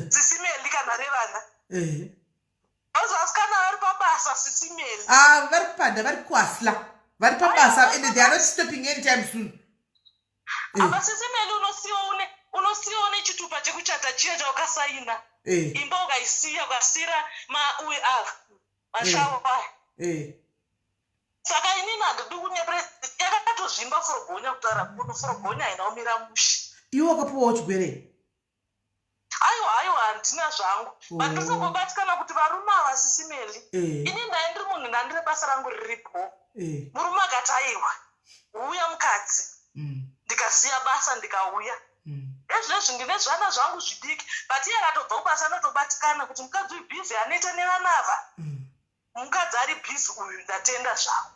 Sis Melly, kana revana. Because vasikana vari pabasa, Sis Melly. Ah, vari kupanda, vari kuhustla, vari pabasa and they are not stopping anytime soon. Apa, Sis Melly, unosiyiwa une chitupa chekuchata chiya chaukasaina. Imba ukaisiya, ukasiyira mauyu ava mashawo aya. Saka inini handidi kunyepere, yakatozvimba forogonya. Kutaura kuno forogonya haina kumira mushe. Iwe wakapiwawo chigwere? Aiwa, aiwa, handina zvangu, but ndosongobatikana kuti varume ava, Sis Melly, ini ndai ndiri munhu ndandire basa rangu riripo. Murume akati, "Aiwa, uya mukadzi." Ndikasiya basa, ndikauya. Ezvezvi ndine zvana zvangu zvidiki, but iye akatobva kubasa anotobatikana kuti mukadzi uyu busy anoita nevana ava. Mukadzi ari busy uyu, ndatenda zvangu,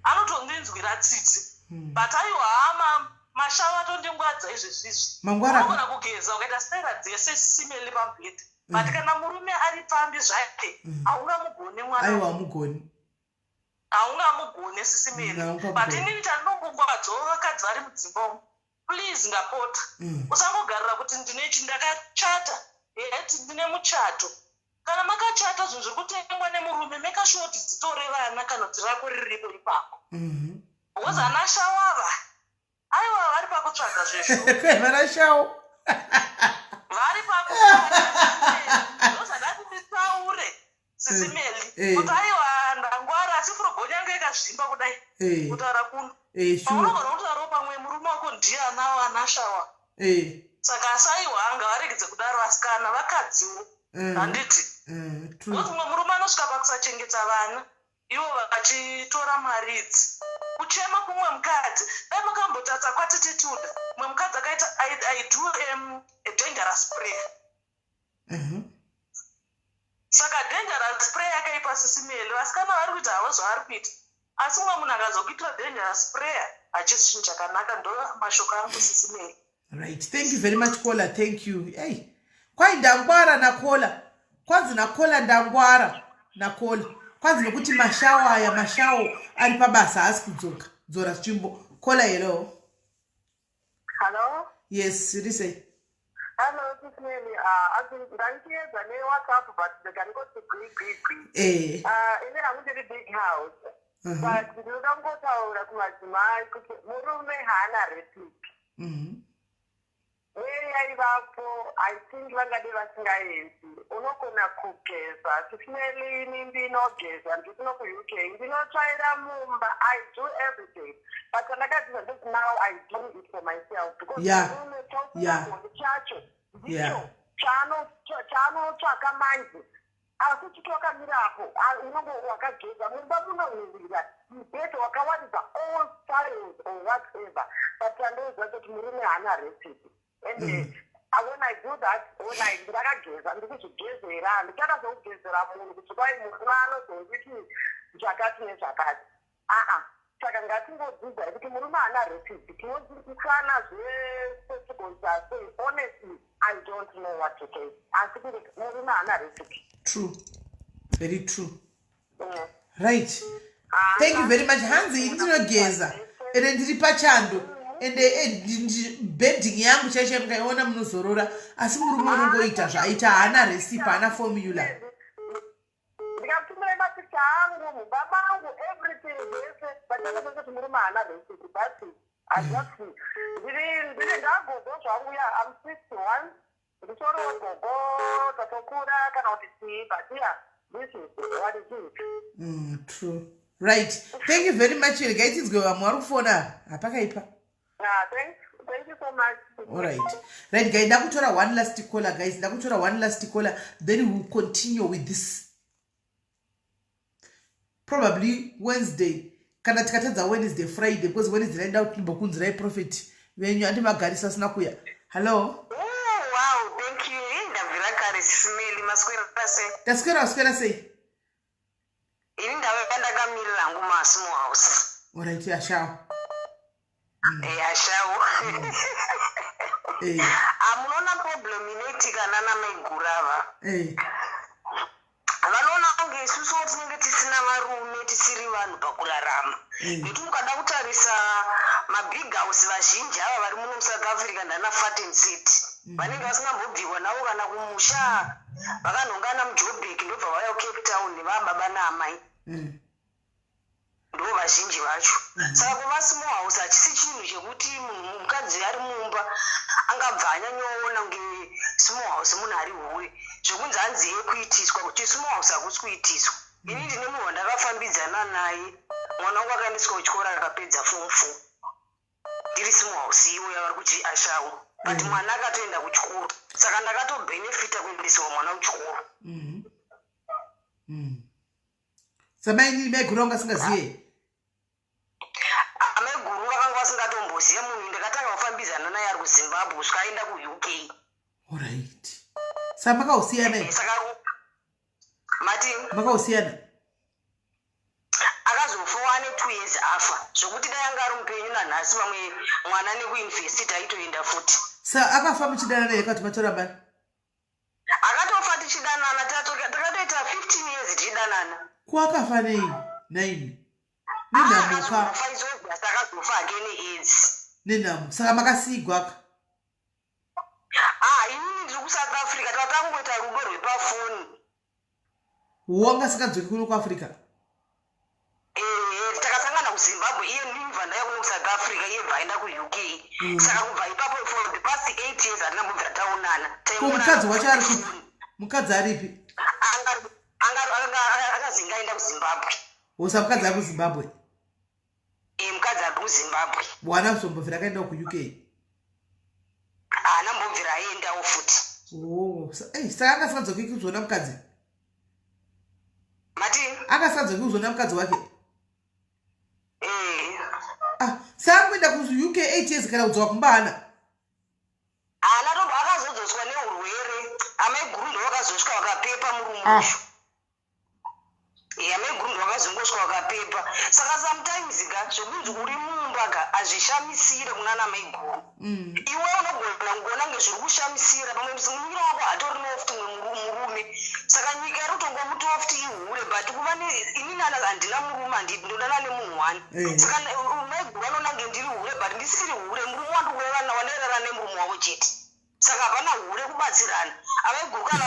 anotondinzwira tsitsi. But aiwa, hama mashawa atondingwadza izvezvizvi. Mangwana. Unogona kugeza ukaita staira dzese, Sis Melly, pamubhedha, but kana murume ari pfambi zvake, haungamugone mwana. Aiwa, hamugoni. Haungamugone, Sis Melly. Haungamugoni. But inini chandinombongwadzawo vakadzi vari mudzimba umu. Please, ndapota. Usangogarira kuti ndine ndakachata, yet ndine muchato. Kana makachata, zvinhu zviri kutengwa nemurume, make sure kuti dzitore vana kana kuti rako riripo ipapo, because ana shawava, aiwa, vari pakutsvaga zvezvo. Vana shawo. Vari pakutsvaga. Ndozvadati nditaure, Sisi Meli, kuti aiwa, ndangwara, asi furogonyo yangu yakazvimba kudai kutaura kuno. Paunogona kutaurawo pamwe murume wako ndiye anawo anashawa. Saka asaiwa, anga varegedze kudaro asikana, vakadziwo, handiti? True. Because mumwe murume anosvika pakusachengeta vana, ivo vachitora mari idzi. Kuchema kumwe mukadzi, dai makambotatsa kwatitituda, mumwe mukadzi akaita, I do a dangerous prayer. Saka dangerous prayer yakaipa, Sisi Meli. Vasikana vari kuita havo zvavari kuita, asi mumwe munhu akazokuitira dangerous prayer, hachisi chinhu chakanaka. Ndo mashoko angu, Sisi Meli. Right, thank you very much, caller. Thank you. Hey, kwai ndangwara nacaller. Kwanzi nacaller, ndangwara nacaller. Kwanzi nokuti mashawo aya, mashawo ari pabasa, haasi kudzoka. Dzora tsvimbo. Caller, hello. Hello? Yes, iri sei? Hello, Sisi Meli. Ndandichiedza neWhatsApp, but ndikangoti gwi gwi gwi. Ini hangu ndiri big house. But ndinoda kungotaura kumadzimai kuti murume haana recipe. Yaivapo, I think vangade vasingaenzi. Unogona kugeza. Sisi Meli, ini ndinogeza, ndikuno kuUK. Ndinotsvaira mumba. I do everything. But pandakadzidza ndoti now I do it for myself because murume chausingagoni chacho ndicho chaanotsvaka manje, asi uchiti wakamirapo, unonge wakageza, mumba munonhuhwira, mubhedha wakawaridza, all styles or whatever, but chandoziva kuti murume haana recipe. And when I do that, when I ndakageza, ndikuzvigezera, handichada zvokugezera munhu kuti kwai murume anozonditi zvakati nezvakati. Aa, saka ngatingodzidzai kuti murume haana recipe. Tinodzidzisana zvese, tigoita sei? Honestly, I don't know what to say, asi kungoti murume haana recipe. True, very true. Right, thank you very much. Hanzi ini ndinogeza, ende ndiri pachando, ende bedding yangu chaicho mukaiona munozorora, asi murume unongoita zvaaita, haana recipe, haana formula. Ndikatumira mapicha angu mumba mangu, everything zvese, but anozoti kuti murume haana recipe. That's it. I just ndiri ndagogo zvangu. Ya, I'm 61, nditoriwo gogo, tatokura kana kuti chii, but yeah, this is what it is. True. Right, thank you very much. Regai tinzwe vamwe vari kufona. Hapakaipa. Yeah, thank you so much. Alright, right guy, ndakutora one last caller. Guys, ndakutora one last caller, then we'll continue with this probably Wednesday. Kana tikatadza Wednesday, Friday, because Wednesday raida kuti ndimbokunzirai prophet venyu andimagarisa asina kuya. Hallo. Oh, wow, thank you. Ndabvira kare, Sisi Meli, maswera sei? Taswera. Waswera sei? Ini ndave ndakamirira hangu masmall house. Alright, ashawo. Ashawo. Ah, munoona problem inoitika nana maiguru ava. Vanoona kunge isusu tinenge tisina varume, tisiri vanhu pakurarama. Nekuti mukada kutarisa mabig house vazhinji ava vari muno muSouth Africa, ndana Fat and City, vanenge vasingambobviwa navo kana kumusha, vakanhongana muJobek, ndobva vauya kuCape Town vababa naamai. Ndo vazhinji vacho. Saka kuva small house hachisi chinhu chekuti munhu mukadzi ari mumba angabva anyanyoona kunge small house munhu ari hure, zvokunzi hanzi yekuitiswa. Kuti small house hakusi kuitiswa. Ini ndine munhu wandakafambidzana naye, mwana wangu akaendeswa kuchikoro akapedza form 4, ndiri small house iwo yavari kuti ashawo, but mwana akatoenda kuchikoro, saka ndakatobhenefita kuendeswa mwana kuchikoro. Samaini maiguru vanga asingaziye? Amaiguru vakanga vasingatomboziva munhu ndakatanga kufambidzana naye ari kuZimbabwe kusvika aenda kuUK. Alright, saka makausiyana? Saka mati? Makausiyana? Akazofa ane 2 years afa, zvokuti dai anga ari mupenyu nanhasi, vamwe mwana nekuyunivhesiti aitoenda futi. Sa akafa muchidanana here kati matora mari? Akatofa tichidanana, takatoita 15 years tichidanana. Ko akafa nei naini nenhamuka? Akazofa izvozvo, asi akazofa hake neAIDS. Nenhamo. Saka makasiigwaka? Ah, inini ndiri kuSouth Africa, tatangoita rudo rwepafoni. Wanga singadzoki kuno kuAfrica? Ehe, takasangana kuZimbabwe, iye ndibva ndauya kuno kuSouth Africa, iye bva aenda kuUK. Saka kubva ipapo for the past 8 years hatina kubvira taonana. Ko mukadzi wacho ari kupi? Mukadzi aripi? Akazi ngaenda kuZimbabwe. Wosa mukadzi ari kuZimbabwe? E, mukadzi ari kuZimbabwe. Wana kuzombobvira akaendawo kuUK? Haana mbobvira aendawo futi. Oh, saka anga asingadzoki kuzoona mukadzi? Mati? Anga asingadzoki kuzoona mukadzi wake? Eh. Ah, saka kuenda kuUK 8 years kana kudzoka kumba hana? Haana tombo, akazodzoswa neurwere. Amai guru ndo vakazosvika vakapepa murume uyu. Amai guru ndo vakazongosvika vakapepa. Saka sometimes ka zvekunzi uri mumba ka hazvishamisire kunana mai guru. Iwe unogona kuona kunge zviri kushamisira, pamwe munin'ina wako hatorinawo futi mumwe murume, saka nyika iri kutongomuti futi ihure, but kuva inini handina murume, ndodana nemunhu wani. Saka mai guru anoona kunge ndiri hure, but ndisiri hure. Murume wandikurarana, wandairarana nemurume wavo chete, saka hapana hure, kubatsirana. Amai guru kana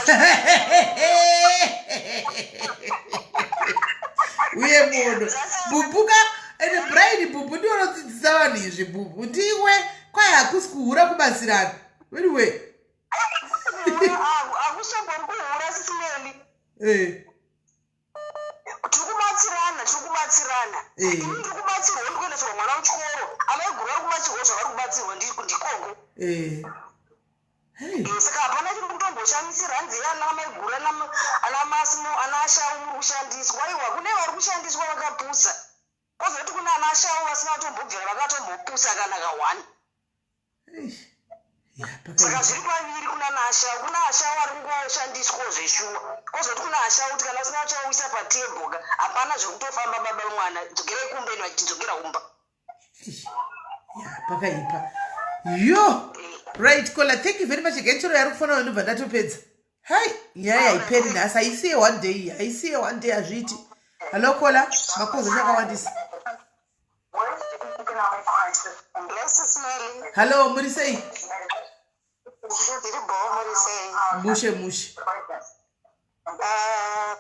Uye munhu bhubhuka ende Brian Bhubhu ndiwo unodzidzisa vanhu izvi. Bhubhu ndiwe, kwai hakusi kuhura, kubatsirana. Anyway. Hakusombori kuhura, Sis Melly. Tiri kubatsirana, tiri kubatsirana. Ini ndiri kubatsirwa, ndiri kuendeswa mwana kuchikoro. Amai guru vari kubatsirwa zvavari kubatsirwa ndikoko. Hey. Saka hapana chiri kutomboshamisira hanzi ana mai guru, ana Masimo, ana Shau muri kushandiswa. Aiwa, kune vari kushandiswa vakapusa, kwozoti kuna ana Shau vasina kutombobvira vakatombopusa kana kahwani. Eish. Ya, Saka pakaita. zviri paviri, kuna ana Ashau, kuna Ashau ari kungoshandiswawo zveshuwa, kwozoti kuna Ashau kuti kana usina kuchauisa patebho ka hapana zvekutofamba. Baba mwana dzokerai kumba, ino achidzokera kumba. Eish. Ya, pakaipa. Yo. Right, Kola, thank you very much again. Chero yari kufona ndobva ndatopedza. Hai, nyaya haiperi nhasi. Haisiye one day, haisiye one day, hazviiti. Hello Kola, makozo chakawandisa. Bless Smelly. Hello, muri sei? Ndiri bho, muri sei? Mushe mushe. Ah,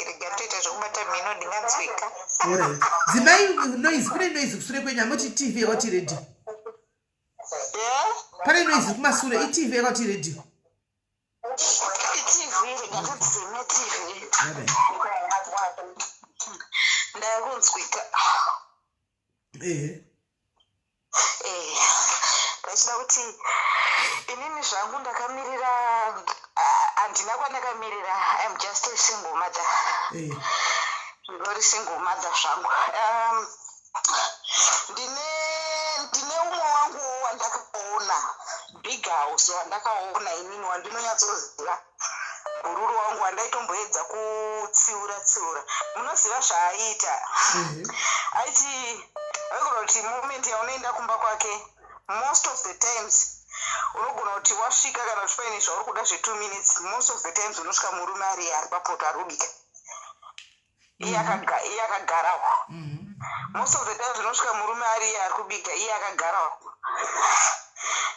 rega toita zvekubata mhino, ndinganzwika. Alright. Dzimai noise, kune noise kusure kwenyu, amoti TV yakati radio. Pane noise kumasure, iTV yakati radio. ITV, rega todzime TV. Alright. Ndakunzwika. Ndachida kuti inini zvangu ndakamirira, ah, handina kwandakamirira. Im just a single mother. Ndori single mother zvangu. Ndine umwe wangu wandakaona, big house, wandakaona inini, wandinonyatsoziva, bhururu wangu wandaitomboedza kutsiura tsiura. Munoziva zvaaiita? Aiti aigona kuti moment yaunoenda kumba kwake, most of the times unogona kuti wasvika, kana kuti paine zvauri kuda zve2 minutes, most of the times unosvika murume ari papoto ari kubika, iye akagarawo. Most of the times unosvika murume ari iye ari kubika, iye akagarawo.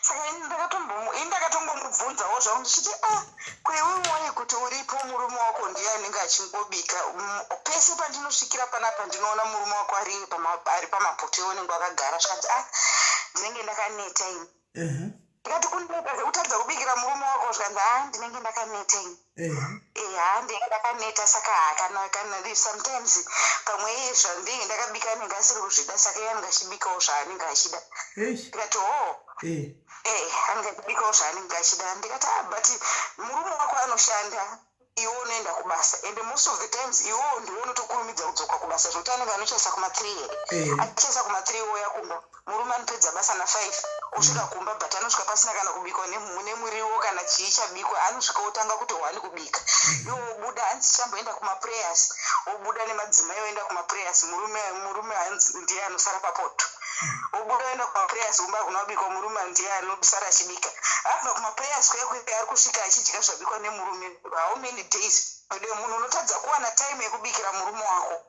Saka ini ndakatombomubvunzawo zvangu ndichiti, "Ah, kweiwe kuti uripo, murume wako ndiye anenge achingobika. Pese pandinosvikira panapa ndinoona murume wako ari pamapoto, iwe unenge wakagara." Zvikanzi, "Ah, ndinenge ndakaneta ini." Ndikati, "Kuneta zvekutadza kubikira murume wako?" Zvikanzi, "Ah, ndinenge ndakaneta ini." Eha, ndinenge ndakaneta, saka kana sometimes pamwe iye zvandinenge ndakabika anenge asiri kuzvida, saka iye anenge achibikawo zvaanenge achida. Ndikati, "Oh." Anenge achibikawo zvaanenge achida. Ndikati, "Ah, but murume wako anoshanda, iwe unoenda kubasa, and most of the times iwewo ndiwe unotokurumidza kudzoka kubasa, zvokuti anenge anochaisa kuma3 here, achichaisa kuma3 ouya kumba. Murume anopedza basa na5 osvika kumba, but anosvika pasina kana kubikwa nemuriwo kana chii chabikwa. Anosvika otanga kuti hwani kubika, iwe wobuda, hanzi chamboenda kumaprayers, wobuda nemadzimai oenda kumaprayers. Murume hanzi ndiye anosara papoto, wobuda oenda kumaprayers, kumba hakuna kubikwa, murume ndiye anosara achibika. Abva kumaprayers kuya kuya, ari kusvika achidya zvabikwa nemurume. How many days ode munhu unotadza kuwana time yekubikira murume wako?"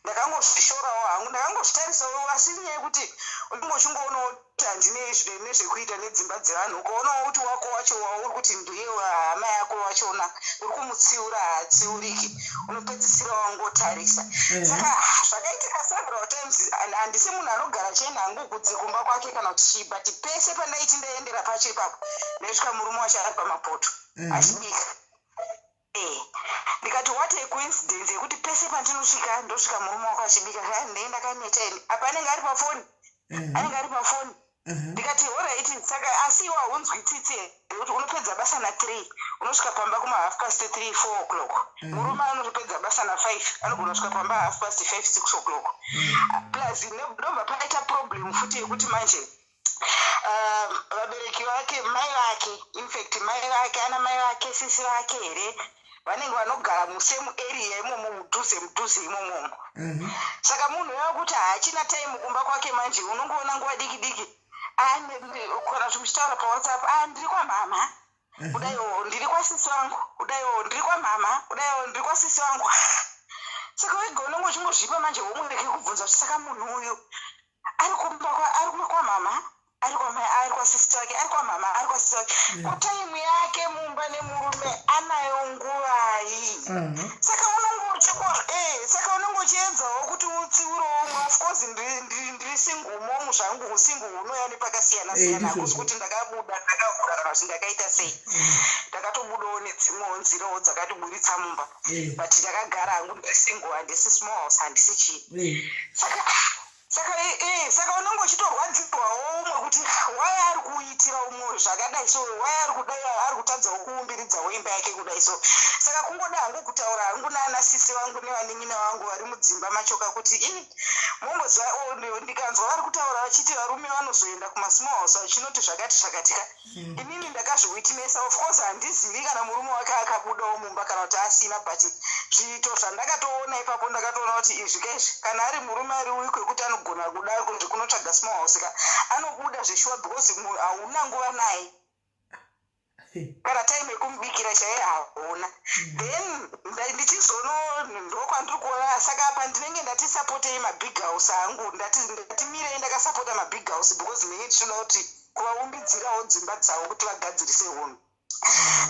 Ndakangozvishorawo hangu, ndakangozvitarisawo, asi inyaya yekuti unenge uchingoonawo kuti handinei nezvekuita nedzimba dzevanhu. Ukaonawo kuti wako wacho wauri kuti ndiye hama yako wachona uri kumutsiura, haatsiuriki, unopedzisira wangotarisa. Saka zvakaitika several times. Handisi munhu anogara achienda hangu kudzi kumba kwake kana kuti chii, but pese pandaiti ndaendera pacho ipapo, ndaisvika murume wacho ari pamapoto achibika. Ndikati, "What a coincidence yekuti pese pandinosvika ndosvika murume wako achibika." Ha, ndee ndakaneta ini. Apa anenge ari pafoni, anenge ari pafoni. Ndikati, "Alright, saka asi iwe haunzwi tsitsi here kuti unopedza basa na3, unosvika pamba kuma 3:30, 4 o'clock? Murume anotopedza basa na5, anogona kusvika pamba 5:30, 6 o'clock." Plus ndobva paita problem futi yekuti manje vabereki vake, mai vake, infact mai vake, ana mai vake, sisi vake here, vanenge vanogara musame area imomo, mudhuze mudhuze imomomo. Saka munhu yakuti haachina time kumba kwake manje, unongoona nguva diki diki, "Ah, kana kuti muchitaura paWhatsApp, ah, ndiri kwamama kudaiwo, ndiri kwasisi vangu kudaiwo, ndiri kwamama kudaiwo, ndiri kwasisi vangu." Saka wega unonge uchingozvipa manje homwork kubvunza kuti saka munhu uyu ari kumba ari kumba kwamama, ari kwamai, ari kwasisi vake, ari kwamama, ari kwasisi vake, kutime yake mumba nemurume anayo nguvai? Saka unonge saka unonge uchiedzawo kuti utsiurewo umwe. Of course ndiri single mom zvangu, usingle hunouya nepakasiyana siyana. Ndizvozvo. Hakusi kuti ndakabuda ndakavhura kana kuti ndakaita sei. Ndakatobudawo nedzimwewo nzirawo dzakatiburitsa mumba, but ndakagara hangu ndiri single, handisi small house, handisi chii. Saka unenge uchitorwadzirwawo umwe kuti why ari kuitira umwe zvakadai so, why ari kudai, ari kutadzawo kuumbiridzawo imba yake kudai so. Saka kungoda hangu kutaura hangu naana sisi vangu nevanin'ina vangu vari mudzimba machoka kuti i momboziva, oh, ndikanzwa vari kutaura vachiti varume vanozoenda kumasmall house vachinoti zvakati zvakatika, inini ndakazviwitnessa. Of course handizivi kana murume wake akabudawo mumba kana kuti asina, but zviito zvandakatoona ipapo, ndakatoona kuti izvi kaizvi, kana ari murume ari weak wekuti anogona kuda kunotsvaga small house ka, anobuda zveshuwa, because hauna nguva naye, kana time yekumubikira chaiye hauna. Then ndichizono ndokwandiri kuona. Saka apa ndinenge ndatisapotei mabig house angu, ndatimirei ndakasapota mabig house, because ndinenge ndichinoda kuti kuvaumbidzirawo dzimba dzavo kuti vagadzirise unhu.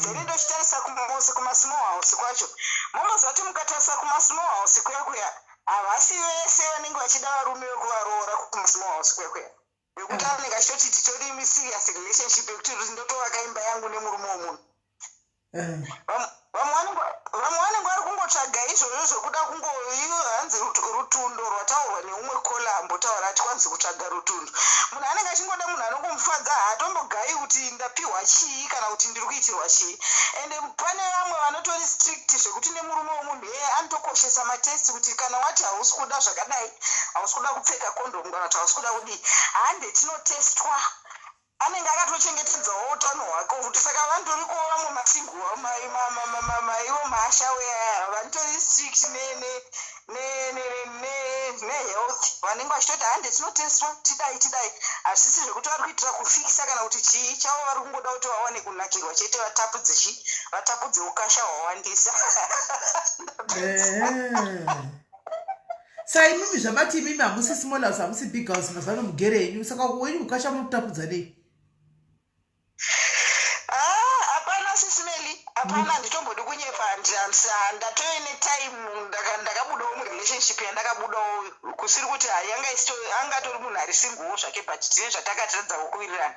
Then ndochitarisa kumose kumasmall house kwacho, momboziva kuti mukatarisa kumasmall house kuya kuya, havasi vese vanenge vachida varume vekuvaroora kumasmall house kuya kuya, vekuti anenge achitoti titori serious relationship yekuti ndotovaka imba yangu nemurume womunhu. Vamwe vanenge vari kungotsvaga izvozvo zvokuda kungo iyo hanzi rutundo rwataurwa neumwe caller ambotaura ati kwanzi kutsvaga rutundo. Munhu anenge achingoda munhu anongomufadza, haatombogayi kuti ndapiwa chii kana kuti ndiri kuitirwa chii. Ende pane vamwe vanotori strict zvekuti nemurume wemunhu iyeye anotokoshesa matest, kuti kana wati hausi kuda zvakadai, hausi kuda kupfeka kondomu kana kuti hausi kuda kudii, hande tinotestwa. Anenge akatochengetedzawo utano hwake futi. Saka vantoriko vamwe masingle maivo maashawe aya vanotori strict nehealth, vanenge vachitoti hande tinotestwa, tidai tidai. Hazvisi zvekuti vari kuitira kufikisa kana kuti chii chavo, vari kungoda kuti vawane kunakirwa chete, vatapudze chi vatapudze ukasha hwawandisa. Saka imimi zvamati imimi hamusi small house, hamusi big house, mazuva ano mugere enyu, saka wenyu ukasha munotapudza nei? Ah, hapana Sis Melly, hapana, handitombodi kunyepa. Ndatoine time ndakabudawo murelationship yandakabudawo, kusiri kuti yanga angatori munhu ari singlewo zvake, but tine zvatakatadza kuwirirana.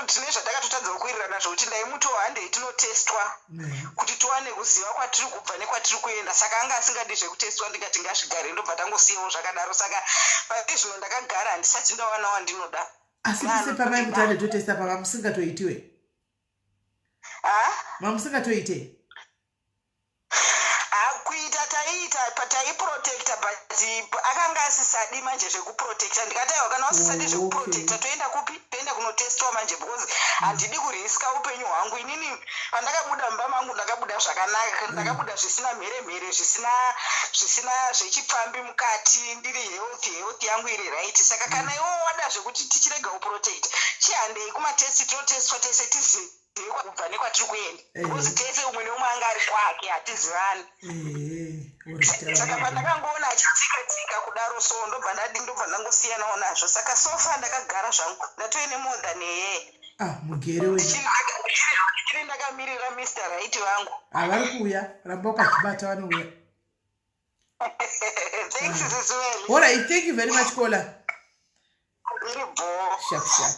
Tine zvatakatotadza kuwirirana zvokuti ndaimutowo handei tinotestwa kuti tiwane kuziva kwatiri kubva nekwatiri kuenda. Saka anga asingadi zvekutestwa, ndikati ngazvigare, ndobva tangosiyawo zvakadaro. Saka pari zvino ndakagara, handisati ndawana wandinoda. Asi pise pamai kuti ande totesta pava musingatoitiwe? Ha? Mamusingatoite? Ha, kuita taiita, taiprotecta, but akanga asisadi manje zvekuprotecta. Ndikati aiwa, kana usisadi zvekuprotecta, toenda kupi? Toenda kunotestwa manje, because handidi kuriska upenyu hwangu. Inini pandakabuda mumba mangu ndakabuda zvakanaka, ndakabuda zvisina mheremhere, zvisina zvechipfambi mukati, ndiri healthy, health yangu iri right. Saka kana iwo wada zvekuti tichirega kuprotecta, chihandei kumatest, tinotestwa tese tizive. kubva nekwatiri kuenda because tese umwe neumwe anga ari kwake hatizivani. Saka pandakangoona achitsika tsika kudaro so ndobva ndadi ndobva ndangosiyanawo nazvo. Saka sofa ndakagara zvangu ndatoine more than a year. Ah, mugere wena. Ndichiri ndakamirira Mr Right vangu. Havari kuuya, ramba wakazvibata vanouya. Thanks Sisi Welly. All right, thank you very much caller. Iri bho. Sharp sharp.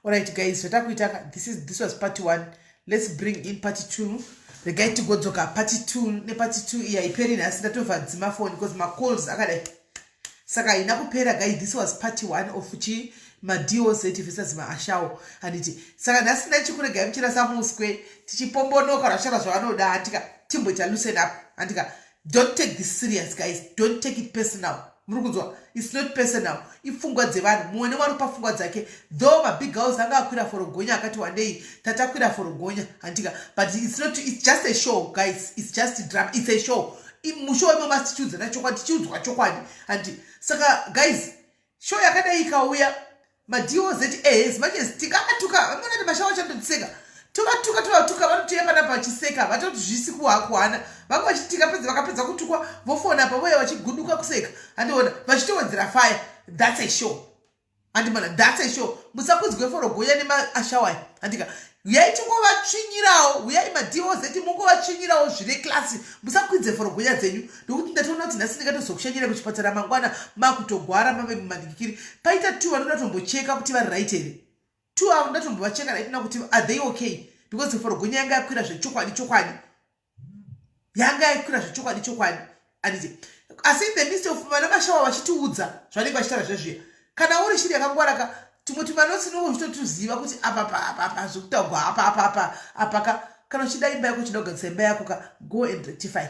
All right guys, zvatakuita this was part 1. Let's bring in part 2. Regai tigodzoka part 2 nepart 2 iya iperi nhasi ndatobva dzima phone because macalls akadai. Saka haina kupera guys, this was part 1 of chi maDOZ versus maashawo handiti. Saka nhasi ndachikuregai muchirasa muswe tichipombonoka rashara zvavanoda handika timboita loosen up handika. Don't take this serious guys, don't take it personal. Muri kunzwa, it's not personal, ipfungwa dzevanhu, mumwe nemwe ari kupa pfungwa dzake. Though mabig house anga akwira forogonya akati wandei, tatakwira forogonya handika, but it's not, it's just a show guys, it's just drama, it's a show. Mushow imomo asi tichiudzana chokwadi, tichiudzwa chokwadi handi. Saka guys, show yakadai ikauya maDOZ as much as tingavatuka, vanoona kuti mashawo achandotiseka, tovatuka tovatuka, vanotoya panapa vachiseka, vatoti zvisi kuhana, vamwe vachiti tikapedza, vakapedza kutukwa vofona apa voya vachiguduka kuseka, handiona vachitowedzera fire. That's a show handimana, that's a show. Musakudzwe forogoya nemaashawaya handika, uyai tingovatsvinyirawo, uyai maDOZ mungovatsvinyirawo zvine klasi, musakwidze forogonya dzenyu, nokuti ndatoona kuti nhasi ndingatozokushanyira kuchipatara mangwana makutogwara mave mumadikikiri. Paita two vanoda tombocheka kuti vari right here, two avo ndatombovacheka right now kuti are they okay, because forogonya yanga yakwira zvechokwadi chokwadi, yanga yakwira zvechokwadi chokwadi handiti. Asi in the midst of vana mashawa vachitiudza zvanenge vachitaura zvezviya, kana uri shiri yakangwaraka tumwe tumanotsi unenge uchitotuziva kuti apa apa apa zvekutaurwa apa apa apa apa ka. Kana uchida imba yako, uchida kugadzisa imba yako ka, go and rectify,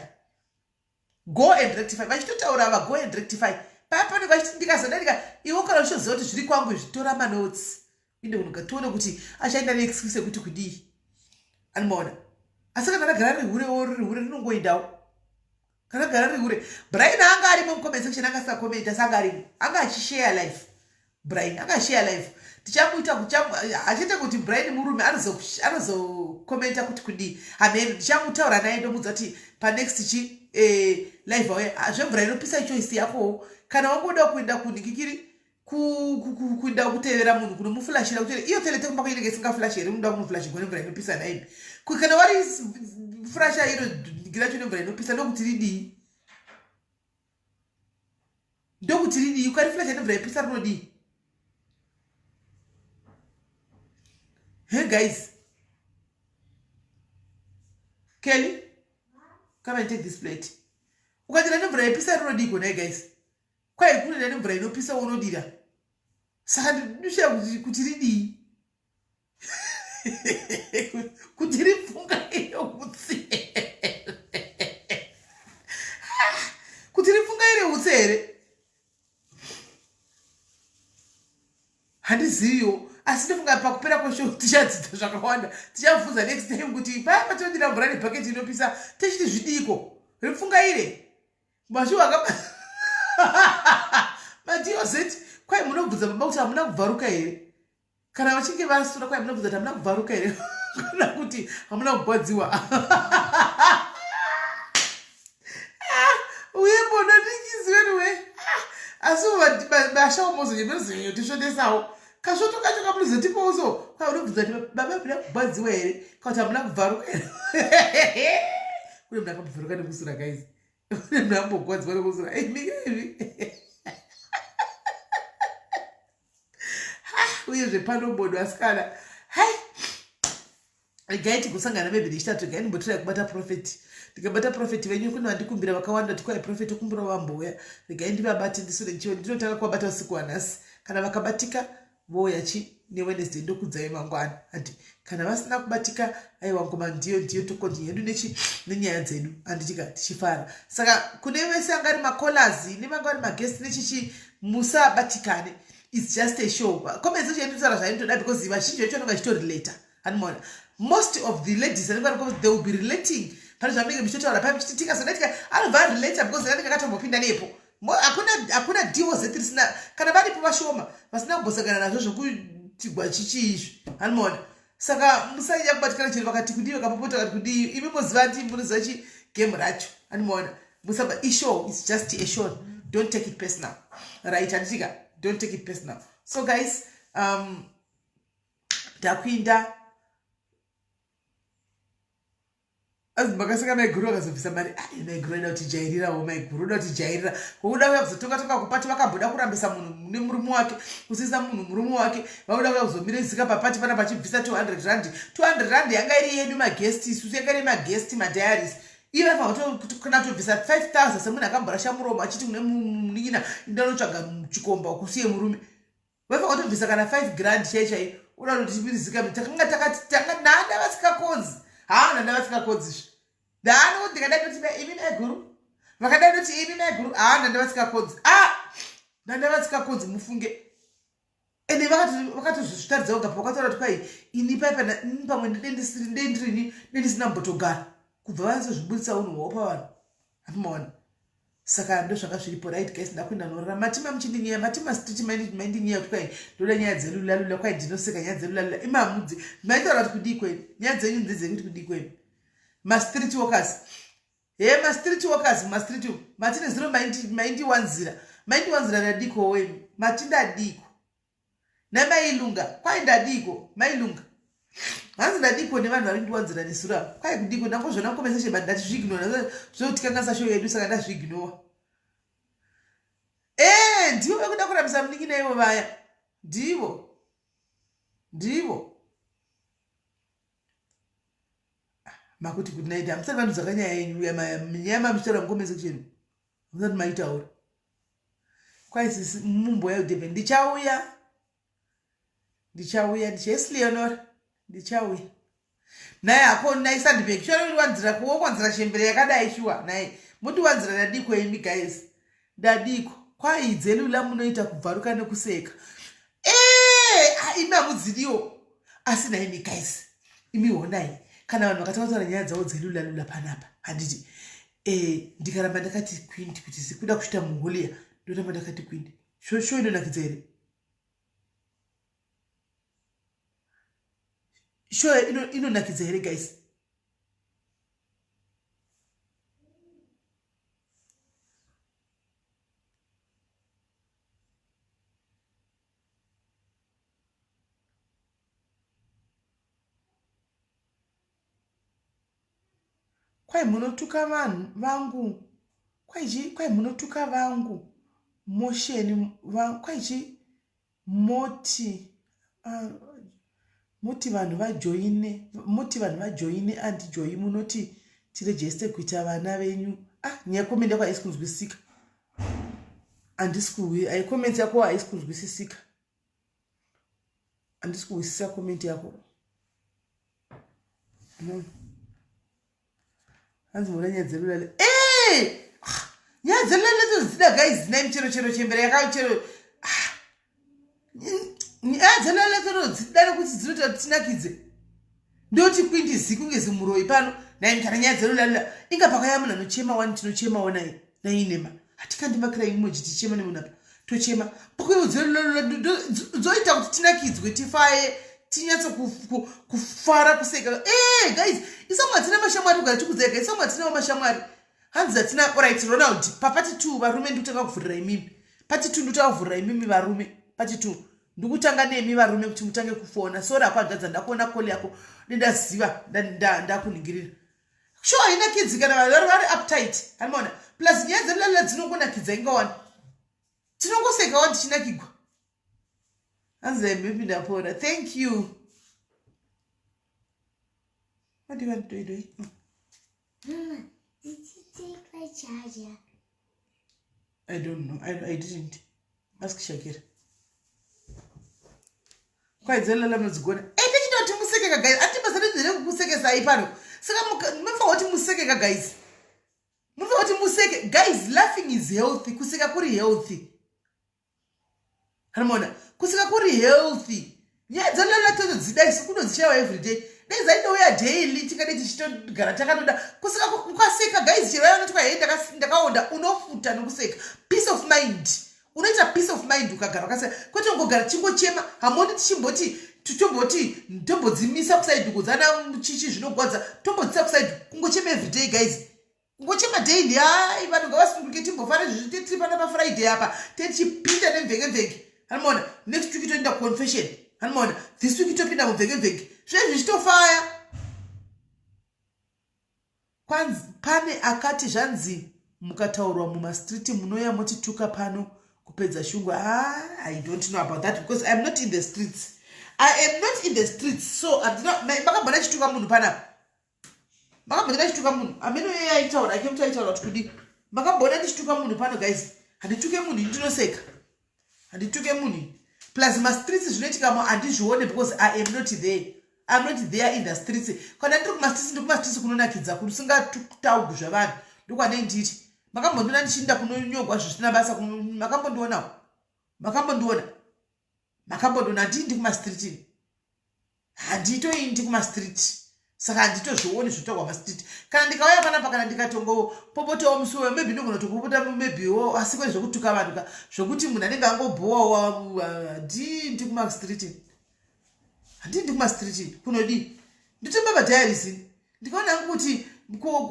go and rectify. Vachitotaura ava, go and rectify paya panenge vachiti ndikazodadika iwo, kana uchitoziva kuti zviri kwangu izvi, tora manotsi inde kunoga tione kuti achaenda neexcuse yekuti kudii, anomaona. Asi kana ragara riri hurewo, riri hure rinongoendawo. Kana ragara riri hure, Brian anga arimo mucomment section, anga asingakomenti asi anga arimo, anga achishare life. Brian anga ashare life, tichamuita achiite kuti Brian murume anozokomenta kuti kudii hameno, ndichamutaura naye ndomudza kuti panext chi live auya zvemvura inopisa. Ichoice yakowo, kana wangoda kuenda kunhikikiri kuenda kutevera munhu kunomuflashira kuti iyo toilet kumba kwainenge isingaflashi here, unoda kunoflashigwa nemvura inopisa naipi? Kana wari flasha iro racho nemvura inopisa, ndokuti ridii? Ndokuti ridii? Ukariflasha nemvura inopisa rinodii? Hey guys, Kelly, come and take this plate. Ukadira nemvura inopisa rinodii kona guys? Kwai kunoenda nemvura inopisa unodira, saka ndinoshaya kuti ridii, kuti ripfunga iyo utsi, kuti ripfunga iri utsi here, handiziviwo. Asi ndofunga pakupera kweshow tichadzidza zvakawanda, tichabvunza next time kuti paya patinodira mvura nebhaketi inopisa tichiti zvidiko, ripfunga ire mashuwa aka maDOZ. Kwai munobvunza baba kuti hamuna kubvaruka here kana vachinge vasura, kwai munobvunza kuti hamuna kubvaruka here kana kuti hamuna kugwadziwa. Uye bono ndichiziwe, asi bashawo mozonyemerozonyotisvotesawo kasvoto kacho kamunozotipowo. Kwai unobvunza kuti baba hamuna kugwadziwa here kana kuti hamuna kubvaruka here? Kune munhu akambobvaruka nekusura guys, kune munhu ambogwadziwa nekusura imi imi. Uyezve pano bodo asikana, hai, regai tigosangana maybe nechitatu. Regai ndimbotirai kubata prophet, ndikabata prophet venyu, kune vandikumbira vakawanda kuti kwai prophet okumbira vambouya, regai ndivabate ndisure ndichive ndinotanga kuvabata usiku hwanhasi. Kana vakabatika vouya chi neWednesday, ndokudzai mangwana handi. Kana vasina kubatika, aiwa, ngoma ndiyo ndiyo, tokontinue yedu nechi nenyaya dzedu handitika tichifara. Saka kune vese anga ari macallers nevanga vari maguest nechichi, musabatikane, it's just a show. Comment section inotaura zvainotoda because vazhinji vacho vanonge vachitorelata, handimaona most of the ladies anenge vari, they will be relating pane zvamunenge muchitotaura pai muchiti tikazodatika, anobva arelata because anenge akatombopinda nepo. Hakuna DOZ risina, kana varipo vashoma vasina kumbosangana nazvo zvekutigwa chichi izvi, handimaona. Saka musanyanya kubatikana chero vakati kudii vakapopota vakati kudii imi moziva ati munoziva chi game racho animaona musaba ishow its just a show don't take it personal right handitika don't take it personal so guys um ndakuinda azi makaseka maiguru vakazobvisa mari ai maiguru aida kutijairirawo maiguru oda kutijairira kokuda kuya kuzotonga tonga kupati vakamboda kurambisa munhu nemurume wake kusisa munhu murume wake vakuda kuya kuzomirizika papati pana pachibvisa 200 rand 200 rand yanga iri yedu magesti isusu yanga iri magesti madiaries iye vaifanira kana kutobvisa 5000 semunhu akamborasha muromo achiti kune munin'ina ndanotsvaga chikomba kusiye murume vaifanira kutobvisa kana 5 grand chai chai uda kutimirizika takanga takati tanga nanda vasikakonzi haa nanda vasikakonzi zve ndaani kuti ndikadai ndoti imi maiguru vakadai ndoti imi maiguru haa nanda vasikakonzi a ah! nanda vasikakonzi mufunge ende vakatozvitaridza voga pavakataura kuti kwai ini paipa pamwe ndendisirini ndendisina mbotogara kubva vanyatsozviburitsa unhu hwavo pavanhu hatimaona saka ndozvanga zviripo right guys ndakuenda norara matima muchindinyaya matima street maindinyaya kuti kwai ndoda nyaya dzelulalula kwai ndinoseka nyaya dzelulalula imamudzi maitaura kuti kudii kwenu nyaya dzenyu ndedzekuti kudii kwenu mastreet workers he mastreet workers mumastreet umu matine zero maindiwanzira maindiwanzira ndadiko wemi mati ndadiko namailunga kwai ndadiko mailunga hanzi ndadiko nevanhu vari kundiwanzira nesura kwai kudiko ndangozvona mukomeseshe but ndati zviignora zvotikanganisa show yedu saka ndazviignowa ee eh, ndivo vekuda kurambisa munin'ina ivo vaya ndivo ndivo makuti good night hamusati vandudzaka nyaya yenyu nyaya mamuchitaura mucomment section hamusati maitaura kwai sisi mumboya kudurban ndichauya ndichauya ndichesi leonora ndichauya naye hako naye sandibek shuwa ndiwanzira kuwokwanzira chembere yakadai shuwa naye mundiwanzira ndadiko imi guys ndadiko kwai dzelula munoita kubvaruka nekuseka ee ah, imi hamudzidiwo asi naimi guys imi honai kana vanhu vakatanga kutaura nyaya dzavo dzelulalula panapa handiti e, ndikaramba ndakati kwindi kuti sikuda kusvita muhulia ndoramba ndakati kwindi sho sho inonakidza here sho inonakidza here guys Kwai munotuka vanhu vangu kwai chii kwai munotuka vangu mosheni kwai chii moti uh, moti vanhu vajoine moti vanhu vajoine andijoyi munoti tirejeste kuita vana venyu ah nyaya comment yako haisi kunzwisisika handisi kuwi ai comment yako haisi kunzwisisika handisi kuhwisisa comment yako no. hanzi mona nyaya dzelulale eh! ah, nyaya dzelulale todzida guys nai chero chero chembere yaka chero ah, nyaya dzelulale todzida nekuti dzinoita kuti tinakidze ndoti kwindi zikunge zimuroyi pano nai kana nyaya dzelulale inga pakaya munhu anochema wani tinochemawo nai nainema hatikandi makira emoji tichema nemunhu apa tochema dzoita kuti tinakidzwe tifaye tinyatso kufara kuseka e eh, guys isamwe hatina mashamwari kugara tikudzega isamwe hatinawo mashamwari hanzi hatina orit ronald papati two varume ndikutanga kuvhurira imimi pati two ndikutanga kuvhurira imimi varume pati two ndikutanga nemi varume kuti mutange kufona sori akwagadza ndakuona koli yako nendaziva ndakuningirira sure hainakidzi kana vanhu vari vari uptight anoona plus nyaya dzemulalila dzinongonakidza ingawani tinongoseka wani tichinakigwa hanzi maybe ndapora thank you what do you want to do Mama, did you take my charger? I don't know. I, I didn't. Ask Shakira. Kwaidzelela munodzigona. Eh, tichida kuti musekeka guys. Ati basa redu rekukusekesai pano. Saka munofanira kuti musekeka guys. Munofanira kuti museke. Guys, laughing is healthy. Kuseka kuri healthy. Harmona, kuseka kuri healthy. Nyaya dzelela todzo dzida isu kunodzishaiwa everyday. Dai dzaitouya daily tingadai tichitogara takatoda. Kuseka ukaseka guys chero vaya vanoti kwai ndakaonda unofuta nokuseka. Peace of mind. Unoita peace of mind ukagara ukaseka. Kwete kungogara tichingochema. Hamoni tichimboti Tomboti tombodzimisa kusaidi kudzana chichi zvinogwadza, tombodzisa kusaidi kungochema everyday guys, kungochema daily. Hai, vanhu ngavasunguke, timbofara izvozvi. Tiri pana pafriday apa, tichipinda nemvenge-mvenge, hanimona. Next week toenda confession, hanimona. This week topinda mumvenge-mvenge, zvezvi zvichitofaya. Kwanzi pane akati zvanzi mukataurwa mumastreet munoya motituka pano kupedza shungu. Ah, I don't know about that because I'm not in the streets. I am not in the streets, so makambona chituka munhu panapa? Makambona chituka munhu? Ameno iye aitaura ake kuti aitaura kuti kudii. Makambona ndichituka munhu pano guys? Handituke munhu, ndinoseka. Handituke munhu. Plus mastreets zvinoitikamo handizvione because I am not there. I'm not there in the streets. Kana ndiri kumastreets, ndiri kumastreets kunonakidza, kusingataugwi zvavanhu, ndokwanei ndiri. Makambondiona ndichiinda kunonyogwa zvisina basa? Makambondionawo? Makambondiona? Makambondiona? Handii kumastreet, handitoindi kumastreet, saka handitozvioni zvotaurwa mastreet. Kana ndikauya panapa, kana ndikatongopopotawo musi uyo, maybe ndogona kutopopota maybewo, asi kwete zvekutuka vanhu ka, zvokuti munhu anenge angobhowawo. Handindi kumastreet, handindi kumastreet. Kunodii? Nditobaba diaries, ndikaona hangu kuti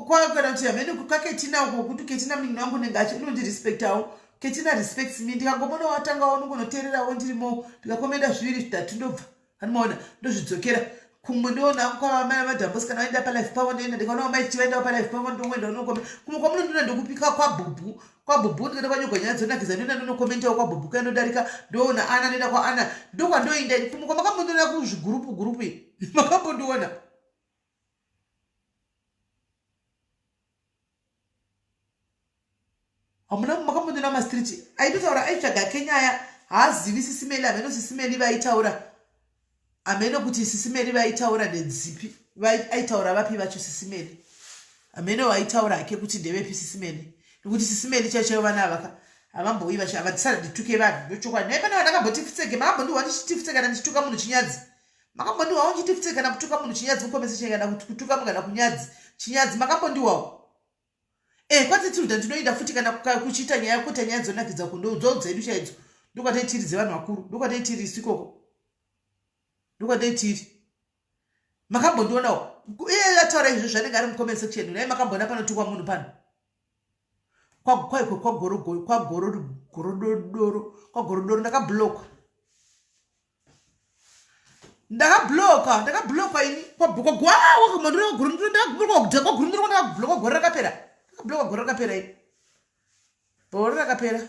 kana kuti hamene kaketina uko, kuti Ketina munhu wangu nenge achi unondirespectawo. Ketina respects me. Ndikangomona watangawo, nongonoteererawo ndirimo, ndikakomenda zviviri zvitatu, ndobva, handimaona, ndozvidzokera kumwe. Ndoona kwavamai madhambosi, kana vaenda palive pavo ndoenda. Ndikaona vamai chivaendawo palive pavo, ndongoenda unokome. Kumwe kwamunondiona ndokupika kwabhubhu, kwabhubhu ndikaenda kwanyogwa nyaya dzonakidza, ndoenda ndonokomentawo kwabhubhu. Kainodarika ndoona ana, ndoenda kwaana, ndokwandoinda. Kumwe kwamakambondiona kuzvigurupu gurupu iyi, makambondiona? Hamuna. Makambondiona mastreet? Aitotaura, aitsvaga kenyaya, haazivi Sisimeli. Hameno Sisimeli vaitaura, hameno kuti Sisimeli vaitaura ndedzipi, aitaura vapi vacho Sisimeli. Hameno vaitaura hake kuti ndevepi Sisimeli, nekuti Sisimeli chaichaivo vana avaka havamboui vacho, havadisana. Ndituke vanhu, ndochokwadi nai pane vandakamboti makambondiwa ndichiti kana ndichituka munhu chinyadzi? Makambondiwawo ndichiti kana kutuka munhu chinyadzi mukomese, kana kutuka munhu kana kunyadzi chinyadzi? Makambondiwawo? E, kwatitiruda ndinoenda futi kana kuchiita nyaya, kuita nyaya dzonakidza kundodzo dzedu chaidzo, ndokwatai dzevanhu vakuru, ndokwatai tiri isu ikoko, ndokwatai tiri. Makambondionawo iye ataura izvo zvanenge ari mucomment section? Nai makamboona panotukwa munhu pano? Kwaiko kwagorodoro, kwagorodoro ndakablockwa, ndakabloka, ndakabloka ini kwagurundiro, ndakabloka gore rakapera, ndakabloka gore rakapera ini, gore rakapera.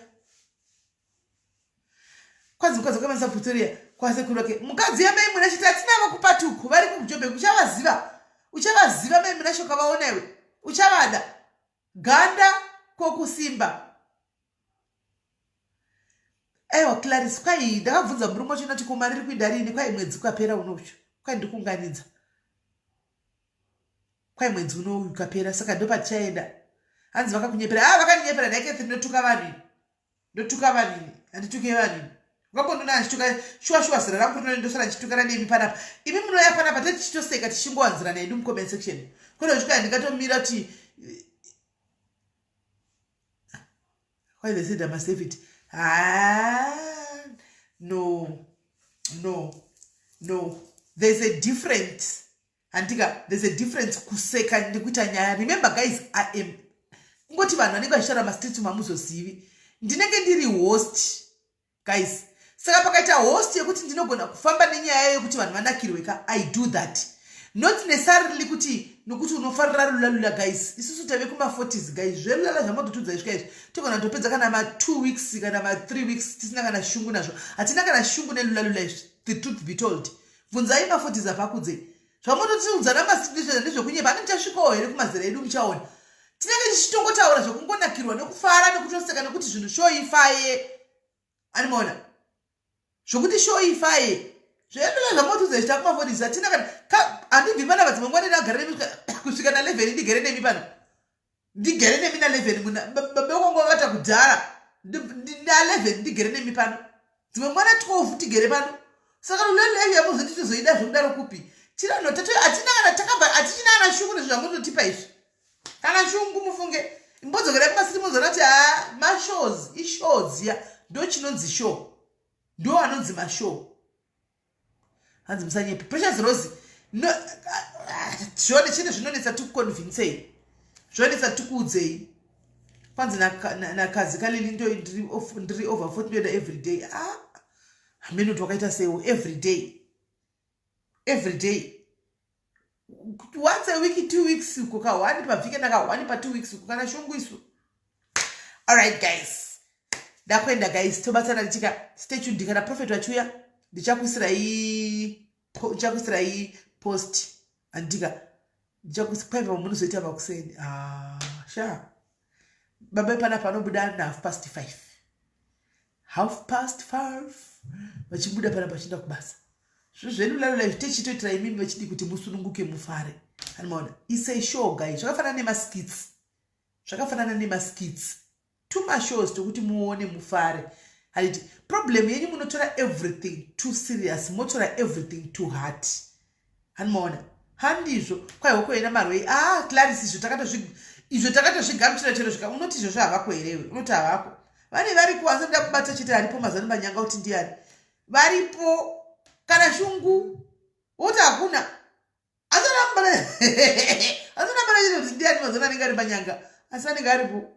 Kwanzi mukadzi wakamanisa Pretoria kwasekuru vake, mukadzi yamai muna chiti hatinavo kupatuku, vari kuJobek. Uchavaziva, uchavaziva mai muna shoka, vaona iwe uchavada ganda kokusimba. Aiwa Claris, kwai ndakabvunza murume wacho ndati ko mari iri kuinda riini? Kwai mwedzi ukapera unocho, kwai ndikuunganidza, kwai mwedzi uno ukapera, saka ndopatichaenda. Hanzi vakakunyepera. Ah, vakandinyepera naikethe. Ndinotuka vanhu ini? Ndotuka vanhu ini? Handituke vanhu ini. Ukambondiona ndichituka? Shuwa shuwa, zera rangu rino ndosara ndichitukana nemi panapa? Imi munoya panapa tetichitoseka, tichingowanzirana hedu mucomment section, kwete kusvika ndingatomira kuti why they said I must have it. Ah, no, no, no, there's a difference, handika? There's a difference kuseka nekuita nyaya. Remember guys, I am kungoti vanhu vanenge vachitaura mastreets mamuzozivi, ndinenge ndiri host guys. Saka pakaita host yekuti ndinogona kufamba nenyaya yekuti vanhu vanakirwe ka, I do that, not necessarily kuti nokuti unofarira lulalula. Guys, isusu tave kuma40s guys, zvelulala zvamototudza isvika izvi, togona kutopedza kana ma2 weeks kana ma3 weeks tisina kana shungu nazvo. Hatina kana shungu nelulalula izvi, the truth be told. Bvunzai ma40s apakudzei zvamototiudza namastreet ndezvekunyepa. Ane muchasvikawo here kumazera edu? Muchaona tinenge tichitongotaura zvekungonakirwa nekufara nekutoseka nekuti zvinhu shoifaye, animaona zvokuti shoifaye zvedu zvamotudza izvi. Takumafodisi, hatina kana, handibvi panapa. Dzimwe nguva ndinagara nemi kusvika na11, ndigere nemi pano, ndigere nemi na11. Muna babekongo vakata kudhara na11, ndigere nemi pano, dzimwe nguva na12 tigere pano. Saka luleleyo yamuzoti tozoida zvekudaro kupi? Tirano hatina kana, takabva, hatichina kana shungu nezvo zvamutotipa izvi, kana shungu mufunge. Imbodzokera kumasiri muzoona kuti ha, mashows ishow dziya, ndo chinonzi show, ndo anonzi mashow. Hanzi musanyepe. Precious Rose. No, zvone chine zvinonetsa tikuconvincei. Zvonetsa tikuudzei. Kwanzi nakazi kalili ndo ndiri over 40 ndoenda every day. Ah. Hameno kuti wakaita seiwo every day. Every day. Once a week, 2 weeks uko ka one pavhiki naka one pa 2 weeks uko kana shungu isu. All right guys. Ndakuenda guys, tobatsana ndichika stay tuned. Kana prophet vachiuya ndichakuisirai post andika ndichakuisa munozoita makuseni. Ah, sha baba panapa anobuda na 5:30, 5:30 vachibuda panapa vachienda kubasa. Zvinhu zvedu lalula izvi techitoitira imimi vachidi kuti musununguke, mufare. Animaona isei show guys, zvakafanana nemaskits, zvakafanana nemaskits, tumashows tokuti muone mufare. Handiti problem yenyu munotora everything too serious, motora everything too hard. Hanimaona handizvo kwaiwa kuenda marwei. Ah, Claris, izvo takatozvigamuchira chero zvika unoti izvozvo havako herewe, unoti havako. Vane varipo asi ndoda kubata chete aripo mazano manyanga kuti ndiani varipo kana shungu woti hakuna asana chete kuti ndiani mazano anenge ari manyanga asi anenge aripo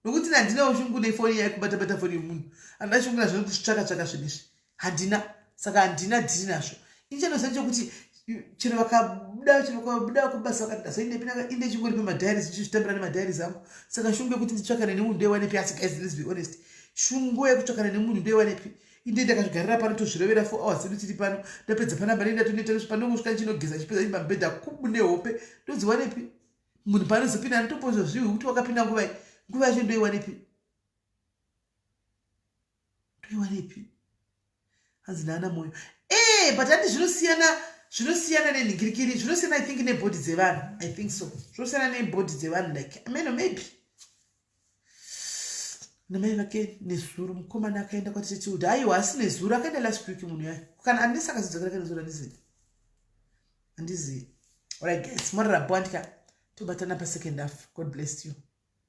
nokuti handinawo shungu nefoni yaikubata-bata foni yemunhu. Handina shungu nazvo kuzvitsvaka tsvaka zvinhu izvi handina, saka handina dhiri nazvo. Inchanoziva chekuti chero vakabuda kubasa vakati ndazoindepi, inde chingori pemadiaries ndichizvitambira nemadiaries angu. Saka shungu yekuti nditsvakane nemunhu ndoiwanepi? Asi guys, let's be honest, shungu yekutsvakana nemunhu ndoiwanepi? Inde ndakazvigarira pano tozvirovera 4 hours dzedu tiri pano. Ndapedza panamba nenda tonoita panongosvika ndichinogeza, chipedza chipamubhedha kubu nehope. Ndodziwanepi? Munhu paanozopinda anotombozozviwi kuti wakapinda nguvai. Nguva yacho ndoiwanepi? Ndoiwanepi? Hanzi naana mwoyo e, but handi zvinosiyana, zvinosiyana nenhingirikiri, zvinosiyana I think nebody dzevanhu. I think so, zvinosiyana nebody dzevanhu. Like ameno maybe namai vake nezuro mukomana akaenda kwatitiuda. Aiwa, asi nezuro akaenda last week munhu yayo kana andisi akazodzokera kanezuro. Handizivi, handizivi. Alright guys, morara bwandika, tobatana pasecond half. God bless you.